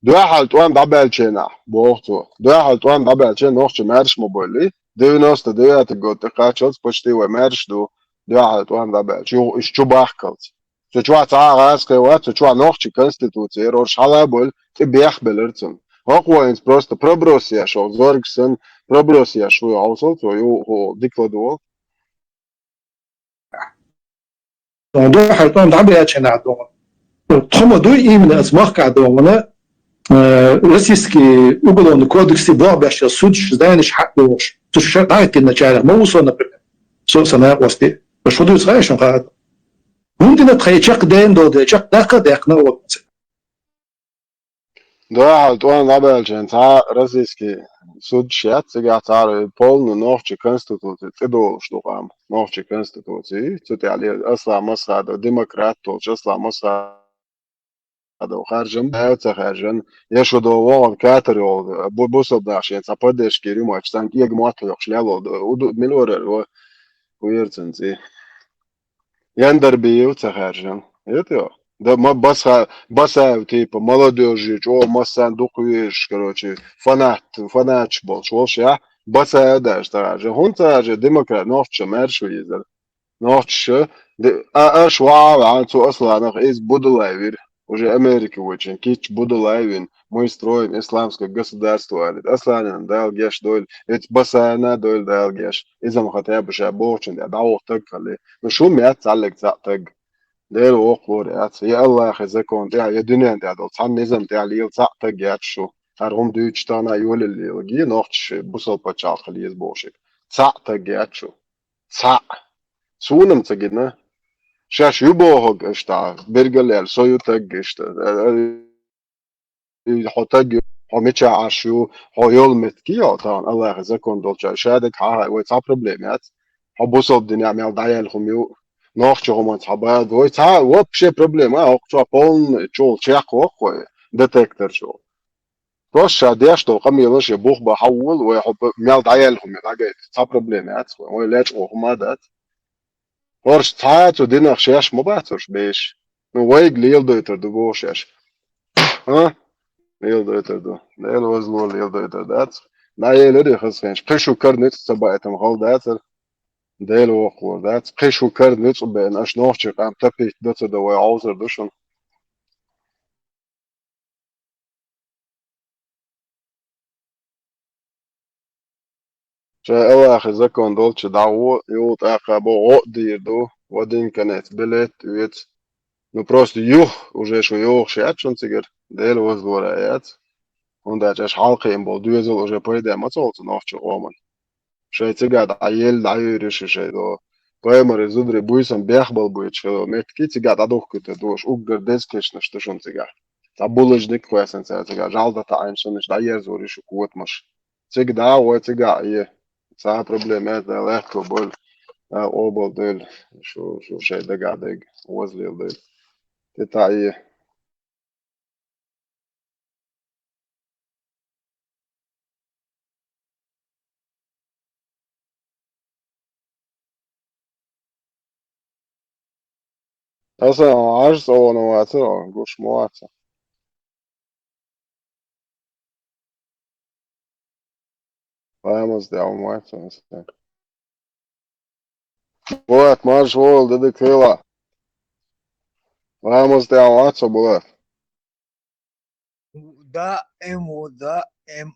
Дуьххьал тӀом дӀабаьлча хенахь, боху цо. Дуьххьал тӀом дӀабаьлча хенахь нохчий маьрша ма бовлий. Девяносто девятый год тӀекхаччалц почти вай маьрша ду. Дуьххьал тӀом дӀабаьлча, юха уьш чу бахкалц. Цу чохь цхьа а гӀазкхи вац, цу чохь нохчийн конституци яра, уьш хьала а бовлу, тӀе бехбелира цунна. ХӀокхо хӀинца просто проброс еш, хӀокху зоргаш санна, проброс еш ву хьовсал цо, ю-, хӀу, дикладо. Дуьххьара тӀом дӀабаьлча хенахь догӀу. Тхо ма дуй именно аса махкахь догӀу, э, российский уголовный кодексе бохбеш йолу судьш, зданеш хьаъ догӀуш. Цу ша дӀахӀиттина начарах ма ву со, например. Со а сан накъостий. Шу дуьйцу хаьа шуна хаа? ХӀунда дина тхайн чекхдена долу дела, чекхдаккха а даьккхина а волу ца. Дуьххьара тӀом дӀабаьлча хенахь цхьа а российский судьш яц, цигахь цара полный нохчийн конституци тӀедолуш ду къам. Нохчийн конституци, цу тӀехь ле-, Аслан Масхадов, демократ волчу Аслан Масхадов харжам, а ца харжам, я шу до вогӀун катар йолу, бу-, бусалба нах шен цхьа поддержка йир ю моьттуш, царна кӀега мотт хьоькхуш лело, уду-, мила вара, во, ву яра цуьнан цӀе. Яндарбиев ца хаьржина. Это да, ма-, Басха-, Басаев, типа, молодёжь, чӀогӀа массарна дукха везаш, короче, фанат, фанаташ болуш волуш, я? Басаев даже ца хаьржина. ХӀунда ца хаьржина? Демократ, нохчаша маьрша ву иза. Нохчаша, де-, а, аша ваха а ваьхьана цу Асланах, иза будалай вира. Уже Америка вочун кийча будалай вина, мы строим исламское государство, аьлла. Асланан Дала геш дойла, эца Басаевна дойла Дала геш. Иза-м хатӀа бу ша бохучун тӀе дӀаваха таг хали. Ну, шу ма яц цхьаллиг цхьаъ таг. Дела воккхалора яц. Я Аллахе закон тӀехь, я дуьнен тӀехь долу цхьана низам тӀехь лела цхьаъ таг яц шу. ХӀара хӀума дуьйцуш тахана а йолалла лела гий, нохчаша бусалба пачхьалкх хила еза бохушиг. Цхьаъ таг яц шу. Цхьаъ. Суна-м ца гина. Шаьш ю бохург иштта, бергал аьлла, со ю таг иштта. Э, э, хьо таг ю, хьо мичахь Ӏаш ю, хьо йолу меттиг йо, тахана Аллахе закон долча, шадерг хьахай, вай цхьа проблема яц. Хьо бусалба динехь мел дӀаяьлла хӀума ю, нохча хӀуманца хьан бада, вай цхьа вообще проблема, а, хӀокху чохь полный чул чекх воккху вай, детектор чул. Просто ша деш долу къамелаш я бух бан хьан волу, вай хьо б-, мел дӀаяьлла хӀума дӀагайта. Цхьа проблема яц вай, вай лечкъо хӀума дац. ХӀорш цхьа а цу динах шаьш ма бац уьш беш. Ну, вайга леладойтур ду боху шаьш. А? Леладойтур ду. Дела вазло леладойтур дац. На еларе хазхенаш. Кхин шу кара ницкъ ца баийтам хала дацар. Дела воккхалора дац. Кхин шу кара ницкъ беана, аша нохчийн къам тапийта до ца до вай Ӏовсар ду шуна. Шайн Аллахе закон долчу дӀагӀо, юха тӀаккха бо гӀо а дийр ду, в один конец билет а оьцу. Ну, просто юха, уже шу йохуш яц шуна цигара, Дела вазлора яц. ХӀунда аьлча аша хьалакхиъна болу доьзал уже пайда ма ца хуьлу цу нохчийн къоман. Шайн цигахь дӀаелла, дӀайуьйр ю шу шайн до. Пайхамаран зударий буьйсанна бехбала буьйцуш хилла меттиг цигахь дӀадухкуьйтур ду аша, уггар деза кешнаш ду шуна цигахь. Цхьа булажник а кхоьссина цара цигахь, жӀаьла дан таӀийна шуна, иштта дӀаерзор ю шу котамаш. Цига дӀа а гӀой, цигахь а е. Цхьа а проблема яц, Дала лаьтто бойла, а, къобал дойла, шу, шу шайн дагахь дерг, вазлел дойла. Ти таӀе. Аса Ӏаш цӀа вана вацара, гуш ма ваца. Ламаз де Ӏун ваца аса. Булат, марш вол, дада квела. Ламаз де Ӏун ваца, Булат. Да, эм, да, эм,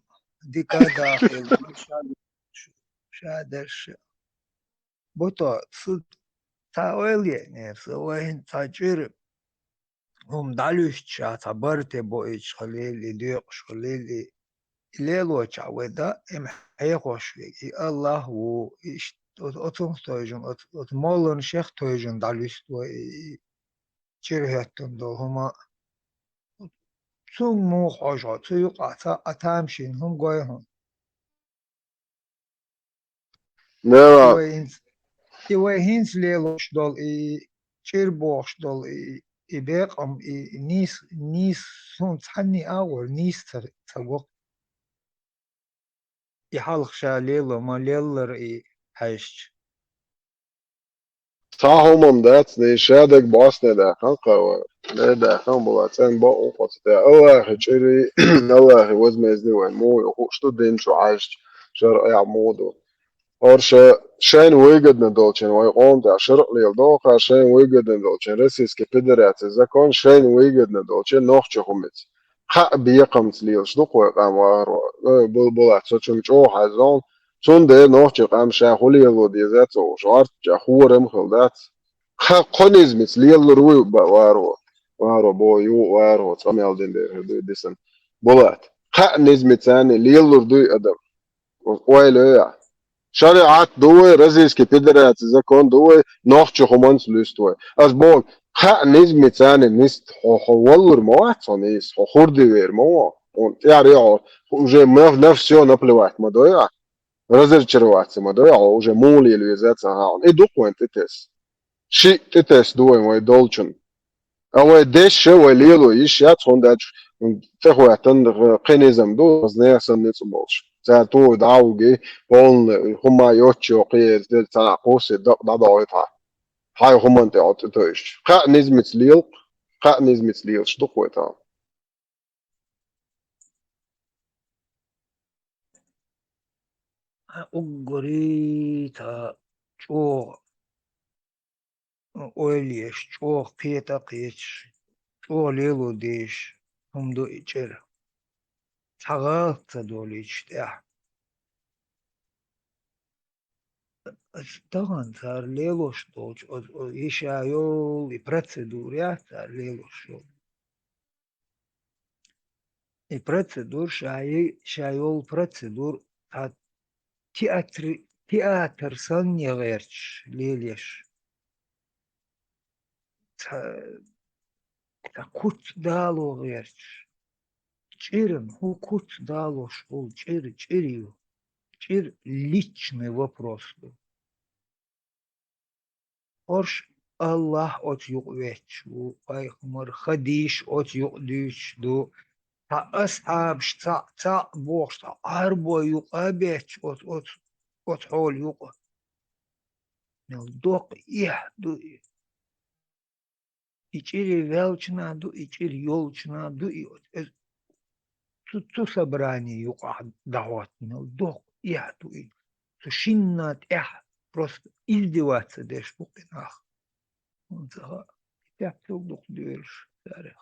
дика дахил, ша-, ша дерш. Буто, цу, ца ойле, не, цу вайн ца чир, хӀума дӀалуьстуш, ца барте боуьйтуш хилийла, и доькъуш хилийла, и лелоча вай да, эм хьехош вег, и Аллах ву, и ш-, оц-, оцунах тойжун, оц-, оц моллан шех тойжун дӀалуьст вай, и, и чир хӀоьттун долу хӀума. Цунна муха хьожу хьо, цу юкъа ца а тамашийна хӀума гой хьуна. И Нера. Вай хӀинца, и вай хӀинца лелош долу, и чӀир бохуш долу, и, и бекъам, и нийс, нийс суна цхьанний агӀор нийс ца, ца го. И хьалха ша лело ма леллара и хьаьжча. Цхьа хӀумам дац, не шадерг босне даьккхина кхаьва, не даьккхина була, цӀен бакъ ву кхо ца тӀе. Аллахьи чӀири, Аллахьи возмездие вайн муха ю хууш ду дин чу хьаьжча, шарӀехь муха ду. ХӀорш шайна выгодно долчун вай къоман тӀехь шарӀ леладо, кхара шайна выгодно долчун Российская Федерация закон шайна выгодно долчун нохчи хӀуманца. Кхаа бекхамца лелаш ду кхо къам вахаро. Э, бул-, булат, со чуьнга чӀогӀа хьаьзза ву. Цундела нохчи къам ша хӀун лело деза ца хууш, гӀортача хӀорам хила дац. Кха-, кхо низмица лелалур вуй ба-, вахаро. Вахаро бо ю, вахаро цӀа мел дина дера хир дуй дисина. Булат, кхаа низмица лелалур дуй адам. Ойла йо ахь. ШариӀат ду вай, Российский Федераци закон ду вай, нохчи хӀуманца луьсту вай. Ас боху, кхаа низмица нисса хьо, хьо валлур ма вац хьо нийса, хьо хурдивер ма ву. Хьуна тӀера йо хьо, уже на, на всё наплевать ма дой ахь. Разочароваться ма дой ахь, хьо уже муха лела веза ца хаьа хьуна. И ду-кх вайн тӀетесса. Шиъ тӀетесса ду вайн вай долчун. А вай дешша вай лело йиш яц, хӀунда аьлча тӀехӀоьттина кхин низам ду, хазне санна ницкъ болуш. Цара тухур дӀа а вугий, полна хӀума йоцчо кхиэца дерг цхьана кхуссий дакъа дӀадохуьйту хьан. Хьайн хӀуманна тӀе хьо тӀетевжча. Кхаа низмица лела-кх, кхаа низмица лелаш ду-кх вай тахана. Уггаре та чӀогӀа ойла еш, чӀогӀа кхета а кхеташ, чӀогӀа лело дезаш хӀума ду и чӀир. Цхьа гӀалат ца долуьйтуш тӀехь. Ас тахана цара лелош долчу оцу, оцу и ша йолу и процедура яц цара лелош йолу. И процедура ша е-, ша йолу процедура, цхьа театри-, театр санна я гӀерташ лелаеш. Цхьа, цхьа куц дало гӀерташ. ЧӀиран хӀун куц далош хуьлу, чӀир, чӀир ю. ЧӀир личный вопрос ду. ХӀорш Аллахь оцу юкъа ветташ ву, пайхамар, хадийш оцу юкъа дуьйцуш ду. Цхьа асхьабаш цхьаъ, цхьаъ бохуш, цхьа Ӏарбой юкъа а бетташ оцу, оцу, оцу хьола юкъа. Мел доккха эхь ду и. И чӀири ваьлча нах ду, и чӀири йолчу нах ду, и оцу, э, цу, цу собрани юкъахь дӀахӀоттина, доккха эхь ду и. Цу шинна тӀехь просто издеваться деш бу кхин нах. ХӀунда ца хаьа, и тӀехь цугдукха доьлуш царех.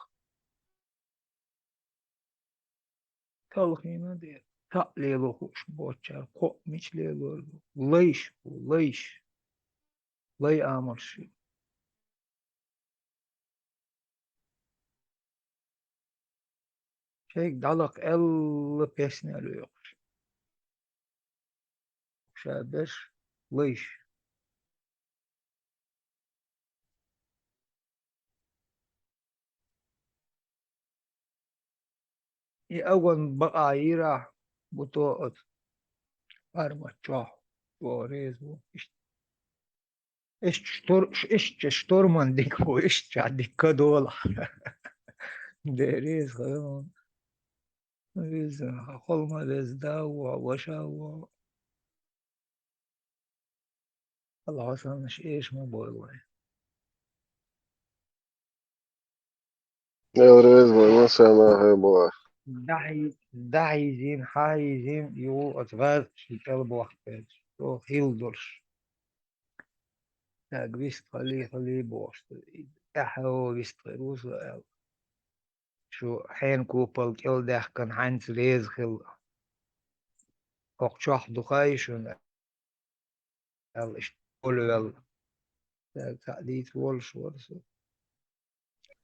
Талхийна дера. Цхьаъ лело хууш боцучара кхоъ мича лелор ду? Лайш бу, лайш. Лай амалш ю. Шайга дӀалакха аьлла песнел йоькъуш. Ша берш лайш. И агон бакъа йийра, буто оцу парма чохь, чӀогӀа реза ву. Иштта, иштта штор-, иштта шторман дика ву, иштта ша дика дола. Де реза хила ву. Веза, хьо холма веза да ву, ваша ву. Аллахьа санна эша ма бойла вай. Эл реза вай, ма сенахьа бала. Дахьи-, дахьийзина, хьахьийзина, югӀу оцу гӀазкхашна кӀел бохкуьйтуш, цо хилла долуш. Стаг вистхилий, хилий бохуш ду. ТӀаьхьо вистхир ву со аьлла. Шу хьенан купал кӀел даьккхина хьаьнца реза хилла. ХӀокху чохь ду хаий шуна? Аьлла, иштта волавелла. Цаьрга цхьаъ дийца волуш вара со.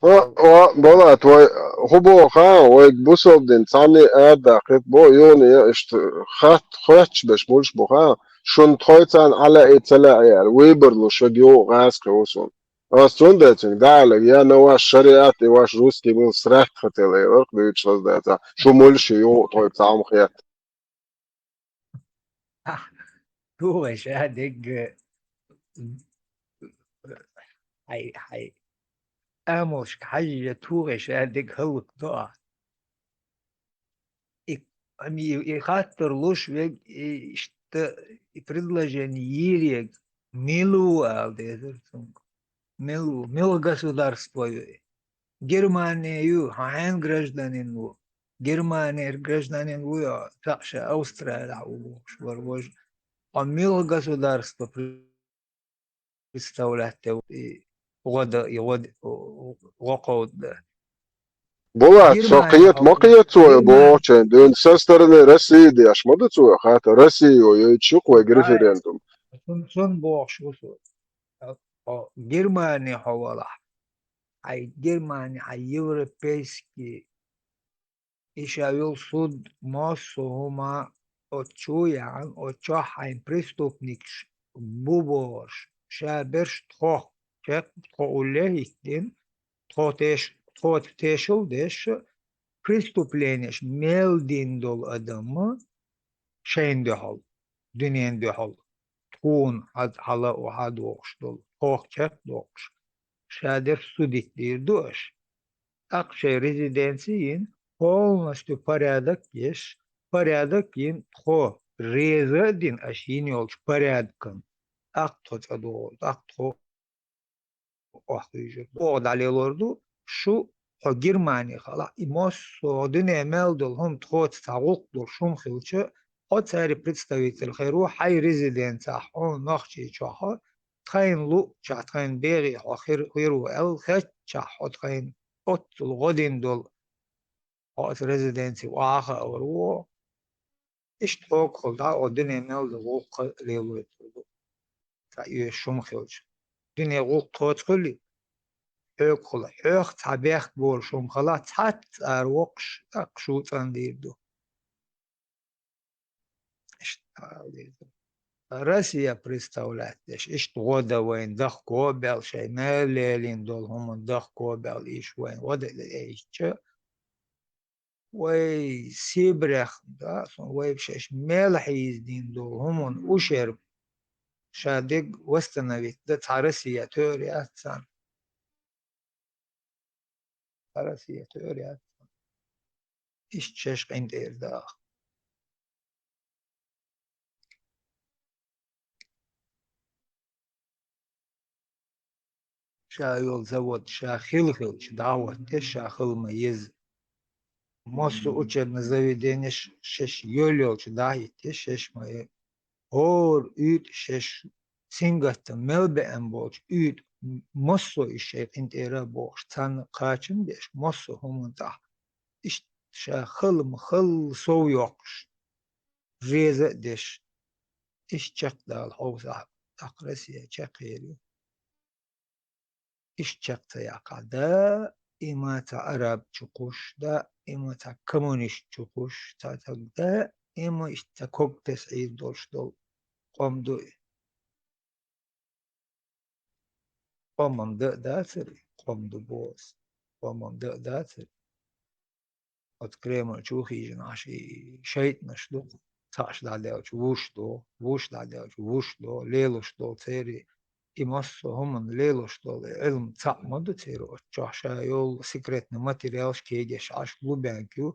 О, о, Болат, вай хӀун боху хаьа, вайга бусалба дин цхьанне а ара даккхийта бо, юхана я иштта хатта, хоьттуш берш муьлш бу хаьа, шуна тхоьцарна Ӏа лаьий, ца лаьий аьлла, выбор луш верг юха гӀазкхи ву суна. Ас цундела цуьнга дӀаьлларг, я на ваш шариат и ваш русский мыл срать хотел, элира-кх дуьйцуш хаза дацахь, шу муьлш ю юха тхоьга цхьа хӀума хетта. Тухий ша дерг, хьай, хьай амалшка хьаьжжа, тухий ша дерг хӀаллакдо ахь. И, и, и хаттар луш верг, и иштта, и предложение йийр ерг, мила ву ала дезара цуьнга. Мила ву, мила государство ю и? Германия ю, хьан хьенан гражданин ву? Германера гражданин ву йо, цхьаъ ша Австралехь ву бохуш вара важа. Хьо мила государство представлять де ву и гӀо дан, и гӀо д-, гӀо кховда дан? Болат, со Германия кхета, ма хьо кхета цо и Германия бохучун, дуьйна со стороны России деш ма ду цо, хата Россия йо, йойтуш ю-кх вайга референдум. Цун, цун бохуш ву со. Хьо Германия хьо валахь. Хьай Германия, хьай европейский, и ша йолу суд, массо а хӀума оцу чу а яьхьна, оцу чохь хьайна преступникаш бу бохуш, ша берш тхох, чекх тхо улле а хӀиттина, тхо теш-, тхоца тешал а деш, преступленеш мел дина долу адам шайна дуьхьал, дуьненан дуьхьал, тхуна хьан, хьан лаа хьан дохуш долу, тхох чекхдоккхуш, ша дерш судить дийр ду аша. ТӀаккха шайн резиденци йина, полностью порядок еш, порядок йина, тхо реза а дина аша йина йолчу порядкана, тӀаккха тхо цӀа догӀу, тӀаккха тхо охьахуьйжур. Оха дӀалелор ду, шу хьо Германи хала, и массо а дуьне мел долу хӀума тхоца цхьа гӀуллакх долуш хӀума хилча, хьо цаьрий представитель хир ву, хьайн резиденцехь, хьуна Нохчийчохь, тхайна луъучохь, тхайна бегӀий хьо хир, хир ву аьлла хетчахь, хьо тхайна оццул гӀо дина долу, хьо оцу резиденци охьахаар ву. Иштта хьогахула дӀа а, о, дуьне мел ду гӀуллакх лелойтур ду. Цхьа оьшуш хӀума хилча. Дуьне гӀуллакх тхоца хуьлий? Хьогахула, хьох цхьа бехк болуш хӀума хала, цхьацца ара воккхуш, тӀаккха шу цӀандийр ду. Иштта ала деза. Россия представлять деш, иштта гӀо дан вайна дахко а баьлла, шайн мел лелийна долу хӀуманна дахко а баьлла, иштта вайна гӀо дан дайча, вай Сибрех, да, сон вай шаьш мел хьийзадина долу хӀуманна ушерб ша дерг восстановить дан цхьа Россия тоьар яц царна. Цхьа Россия тоьар яц царна. Иштта шаьш къинтӀера даха. Ша йолу завод ша хила хилча дӀа а хӀоттаеш, ша хила ма еза. Массо а учебный заведенеш шаьш йоьлла йолчу дӀа а хӀиттаеш, шаьш ма е-, хӀора уьйтӀа шаьш сингаттам мел беана болчу уьйтӀа массо а и шайн къинтӀера а бохуш, царна кхачам а беш, массо а хӀуманна тӀехь иштта ша хала ма хала сов йоккхуш, реза а деш, иштта чекхдала хьовсахь, тӀаккха Россия чекхъер ю. Иштта чекх ца яккхахь, даима цхьа араб чу кхуш, даима цхьа коммунист чу кхуш, цхьа ца, даима иштта цхьа ког тесна Ӏийр долуш долу къом ду и. Къоман дан а дацара, къом ду боху ас. Къоман дан а дацара. Оцу Кремль чу хиъна Ӏаш и шайтӀанаш ду, цхьаъш дӀадаьлча вуш ду, вуш дӀадаьлча вуш ду, лелош долу церан и массо а хӀуманна лелош долу и Ӏилма цхьаъ ма ду церан, оцу чохь ша йолу секретный материалш кегеш Ӏаш Лубянка ю,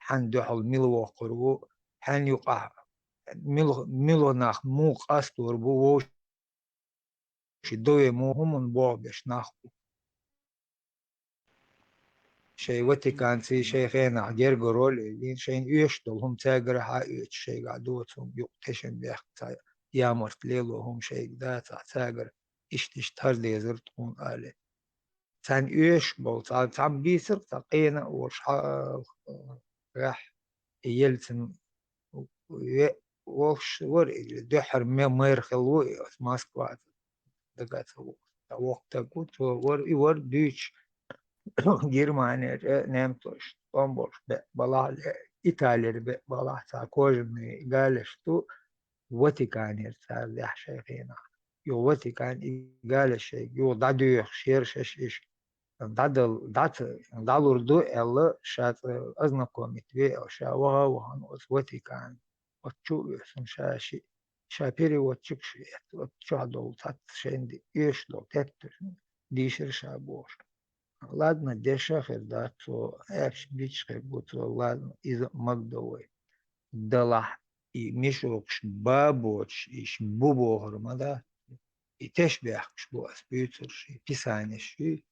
хьан дуьхьал мила воккхур ву, хьан юкъахь мила, мила нах муха къастор бу, вовшийн дове муха хӀуманна болх беш нах бу. шайн Ватиканций шайн хенахь гергара роль а йина, шайна оьшуш долу хӀума цаьргара хьаоьцуш, шайгахь доцу хӀума юкъа тешам бехк ца ямарт лело хӀума шайга дацахь, цаьргара иштта-иштта хӀара дезара тхуна алий. Царна оьшуш болу, цхьа, цхьамма бийцира, цхьа къена а волуш, хьалха, гахь, Ельцин ве-, волуш вара, и дуьххьара ме-, мэр хилла ву и оцу Москва, дага ца ву, ца воккха стаг ву, цо вара, и вара дуьйцуш, Германера, немцойш тӀом болуш беа балахь, Италера беа балахь, цхьа кожаный галеш ду, Ватиканера цара лаьхьа шайн хенахь. Юха Ватикан и галеш шайга юха дӀадоьхуш яра шаьш иша. ДӀадал-, дӀаца-, дӀалур ду аьлла, ша цӀа ознакомить ве аьлла, ша ваха а вахана оцу Ватикан. Оцу чу а вуьсуна ша ши-, ша переводчикаш а эцна, оцу чохь долу цхьацца шайна де-, оьшуш долу тептарш дийшира ша бохуш. Ладно, дешна хир дац цо, аьшпаш бича хир бу цо, ладно, иза а магадо вай. Далахь, и мешокаш ба боцуш, иш бу бохура ма дац. И тешнабехкаш бу ас буьйцурш, и писанеш ю,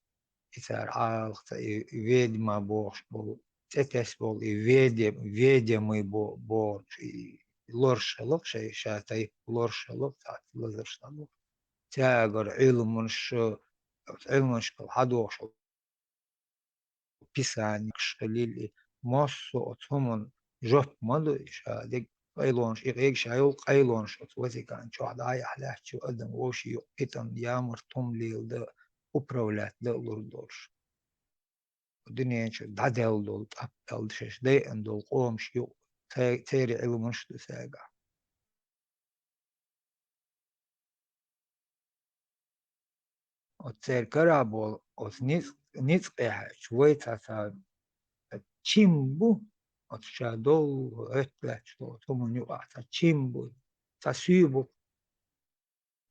и цара Ӏалахца, и ведьма бохуш болу, цӀе тесна болу, и веде-, ведемый бо-, бохучу, и лорш хилла-кх шайн, ша тайпа лорш хилла-кх, цхьацца лазарш дӀадохуш. Цаьргара Ӏилманаш, Ӏилманашкахь хьадохуш писанекаш хилийла, и массо а оцу хӀуманна жоп ма ду, и ша дерг къайлонаш, и къега ша йолу къайлонаш оцу Ватикан чохь дӀа а яхь лаьтташ ю адам вовшийн юкъа питана ямарт хӀума леладан, управлять дан а лур долуш. Дуьнен чу дӀадаьлла долу, тӀап аьлла шаьш дайъина долу къомаш ю, церан Ӏилманаш ду цаьргахь. Оцу церан карахь болу оцу ницкъ-, ницкъ тӀехь а вай цхьа, цхьа чим бу, оцу ша долу гӀоьттина лаьтташ долу хӀуманна юкъахь цхьа чим бу, цхьа суьй бу.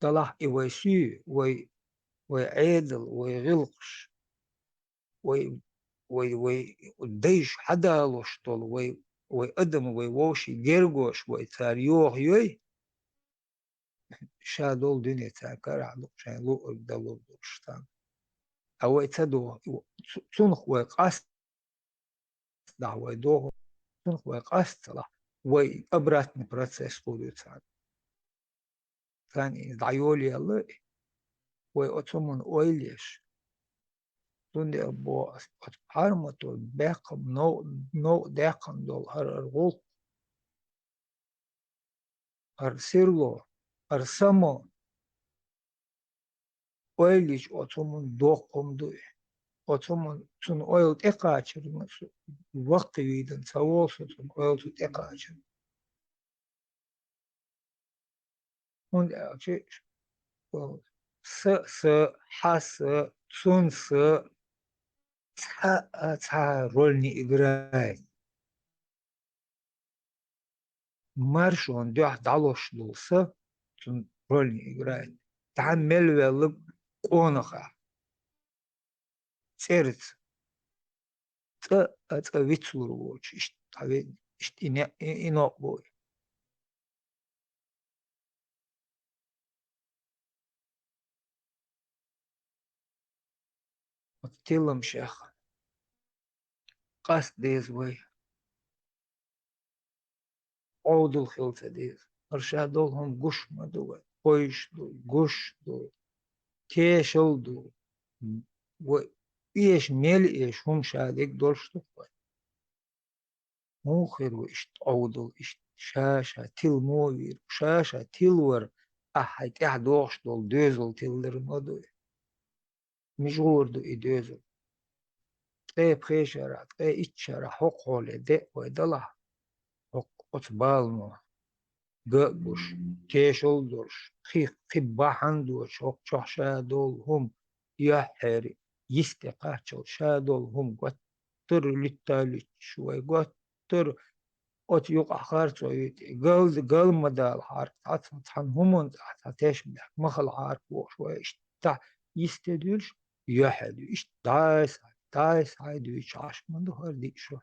Далахь и вай суьй, вай, вай Ӏедал, вай гӀиллакхаш, вай, вай, вай дайша хьадалош долу, вай, вай адам, вай вовшийн гергош, вай цара йохайой, ша долу дуьне цара карахь ду, шайн луург далур долуш царна. Ткъа вай ца доху, цу-, цунах вай къаст дахь вай доху, цунах вай къаст ца лахь, вай обратный процесс хир ю царна. Царна иза дӀайолаелла, вай оцу хӀуманна ойла еш. Цундела боху ас, оцу пхьармато баьккхина нов-, новкъа даьккхина долу хӀара, хӀара гӀуллакх, хӀара сирло, хӀара само. Ойла йича оцу хӀуманна доккха хӀума ду и. Оцу хӀуманна цунна ойла тӀекхачарна, ваккхийвидина ца волу со цунна ойла цу тӀекхачарна. ХӀунда аьлча, са, са, хьан са, цун са, цхьа а, цхьа а роль не играет. Маршонан дуьхьа дӀалуш долу са, цунна роль не играет. Цхьа мел ваьлларг къонахий, цӀерца, цкъа а цкъа вицлур воцуш, иштта дӀаве-, иштта и не-, и, и новкъа бу и. Оцу тиламашех къаста деза вай. Ӏовдал хила ца деза. ХӀара ша долу хӀума гуш ма ду вай. Хойш ду, гуш ду, тешал ду. Вай эша, мел эша хӀума ша дерг долуш ду вай. Муха хир ву иштта Ӏовдал, иштта ша-ша тила муха вийр ву? Ша-ша тила вар, ахь хьайн тӀехь дохуш долу доьзал тилар ма ду и. Мижа гӀур ду и доьзал? Ткъе пхе шарахь, ткъе итт шарахь хӀокху хьоле деа вай далахь, хӀокху оцу балано ган а гуш, тешал а долуш, кхин, кхин бахьана доцуш, хӀокху чохь ша долу хӀума, юьххьера йисте кхаччалц ша долу хӀума гуттар а луьтта а луьттуш вай, гуттар а оцу юкъахь харцо юьйту, гал, гал ма дала хьарк, цхьа, цхьана хӀуманна цхьа, цхьа тешнабехк ма хила хьарк бохуш вай, иштта йисте дуьлуш, юьххье дуьлуш, иштта дӀай-схьай, дӀай-схьай дуьйцуш Ӏаш ма ду хӀара диъ шо.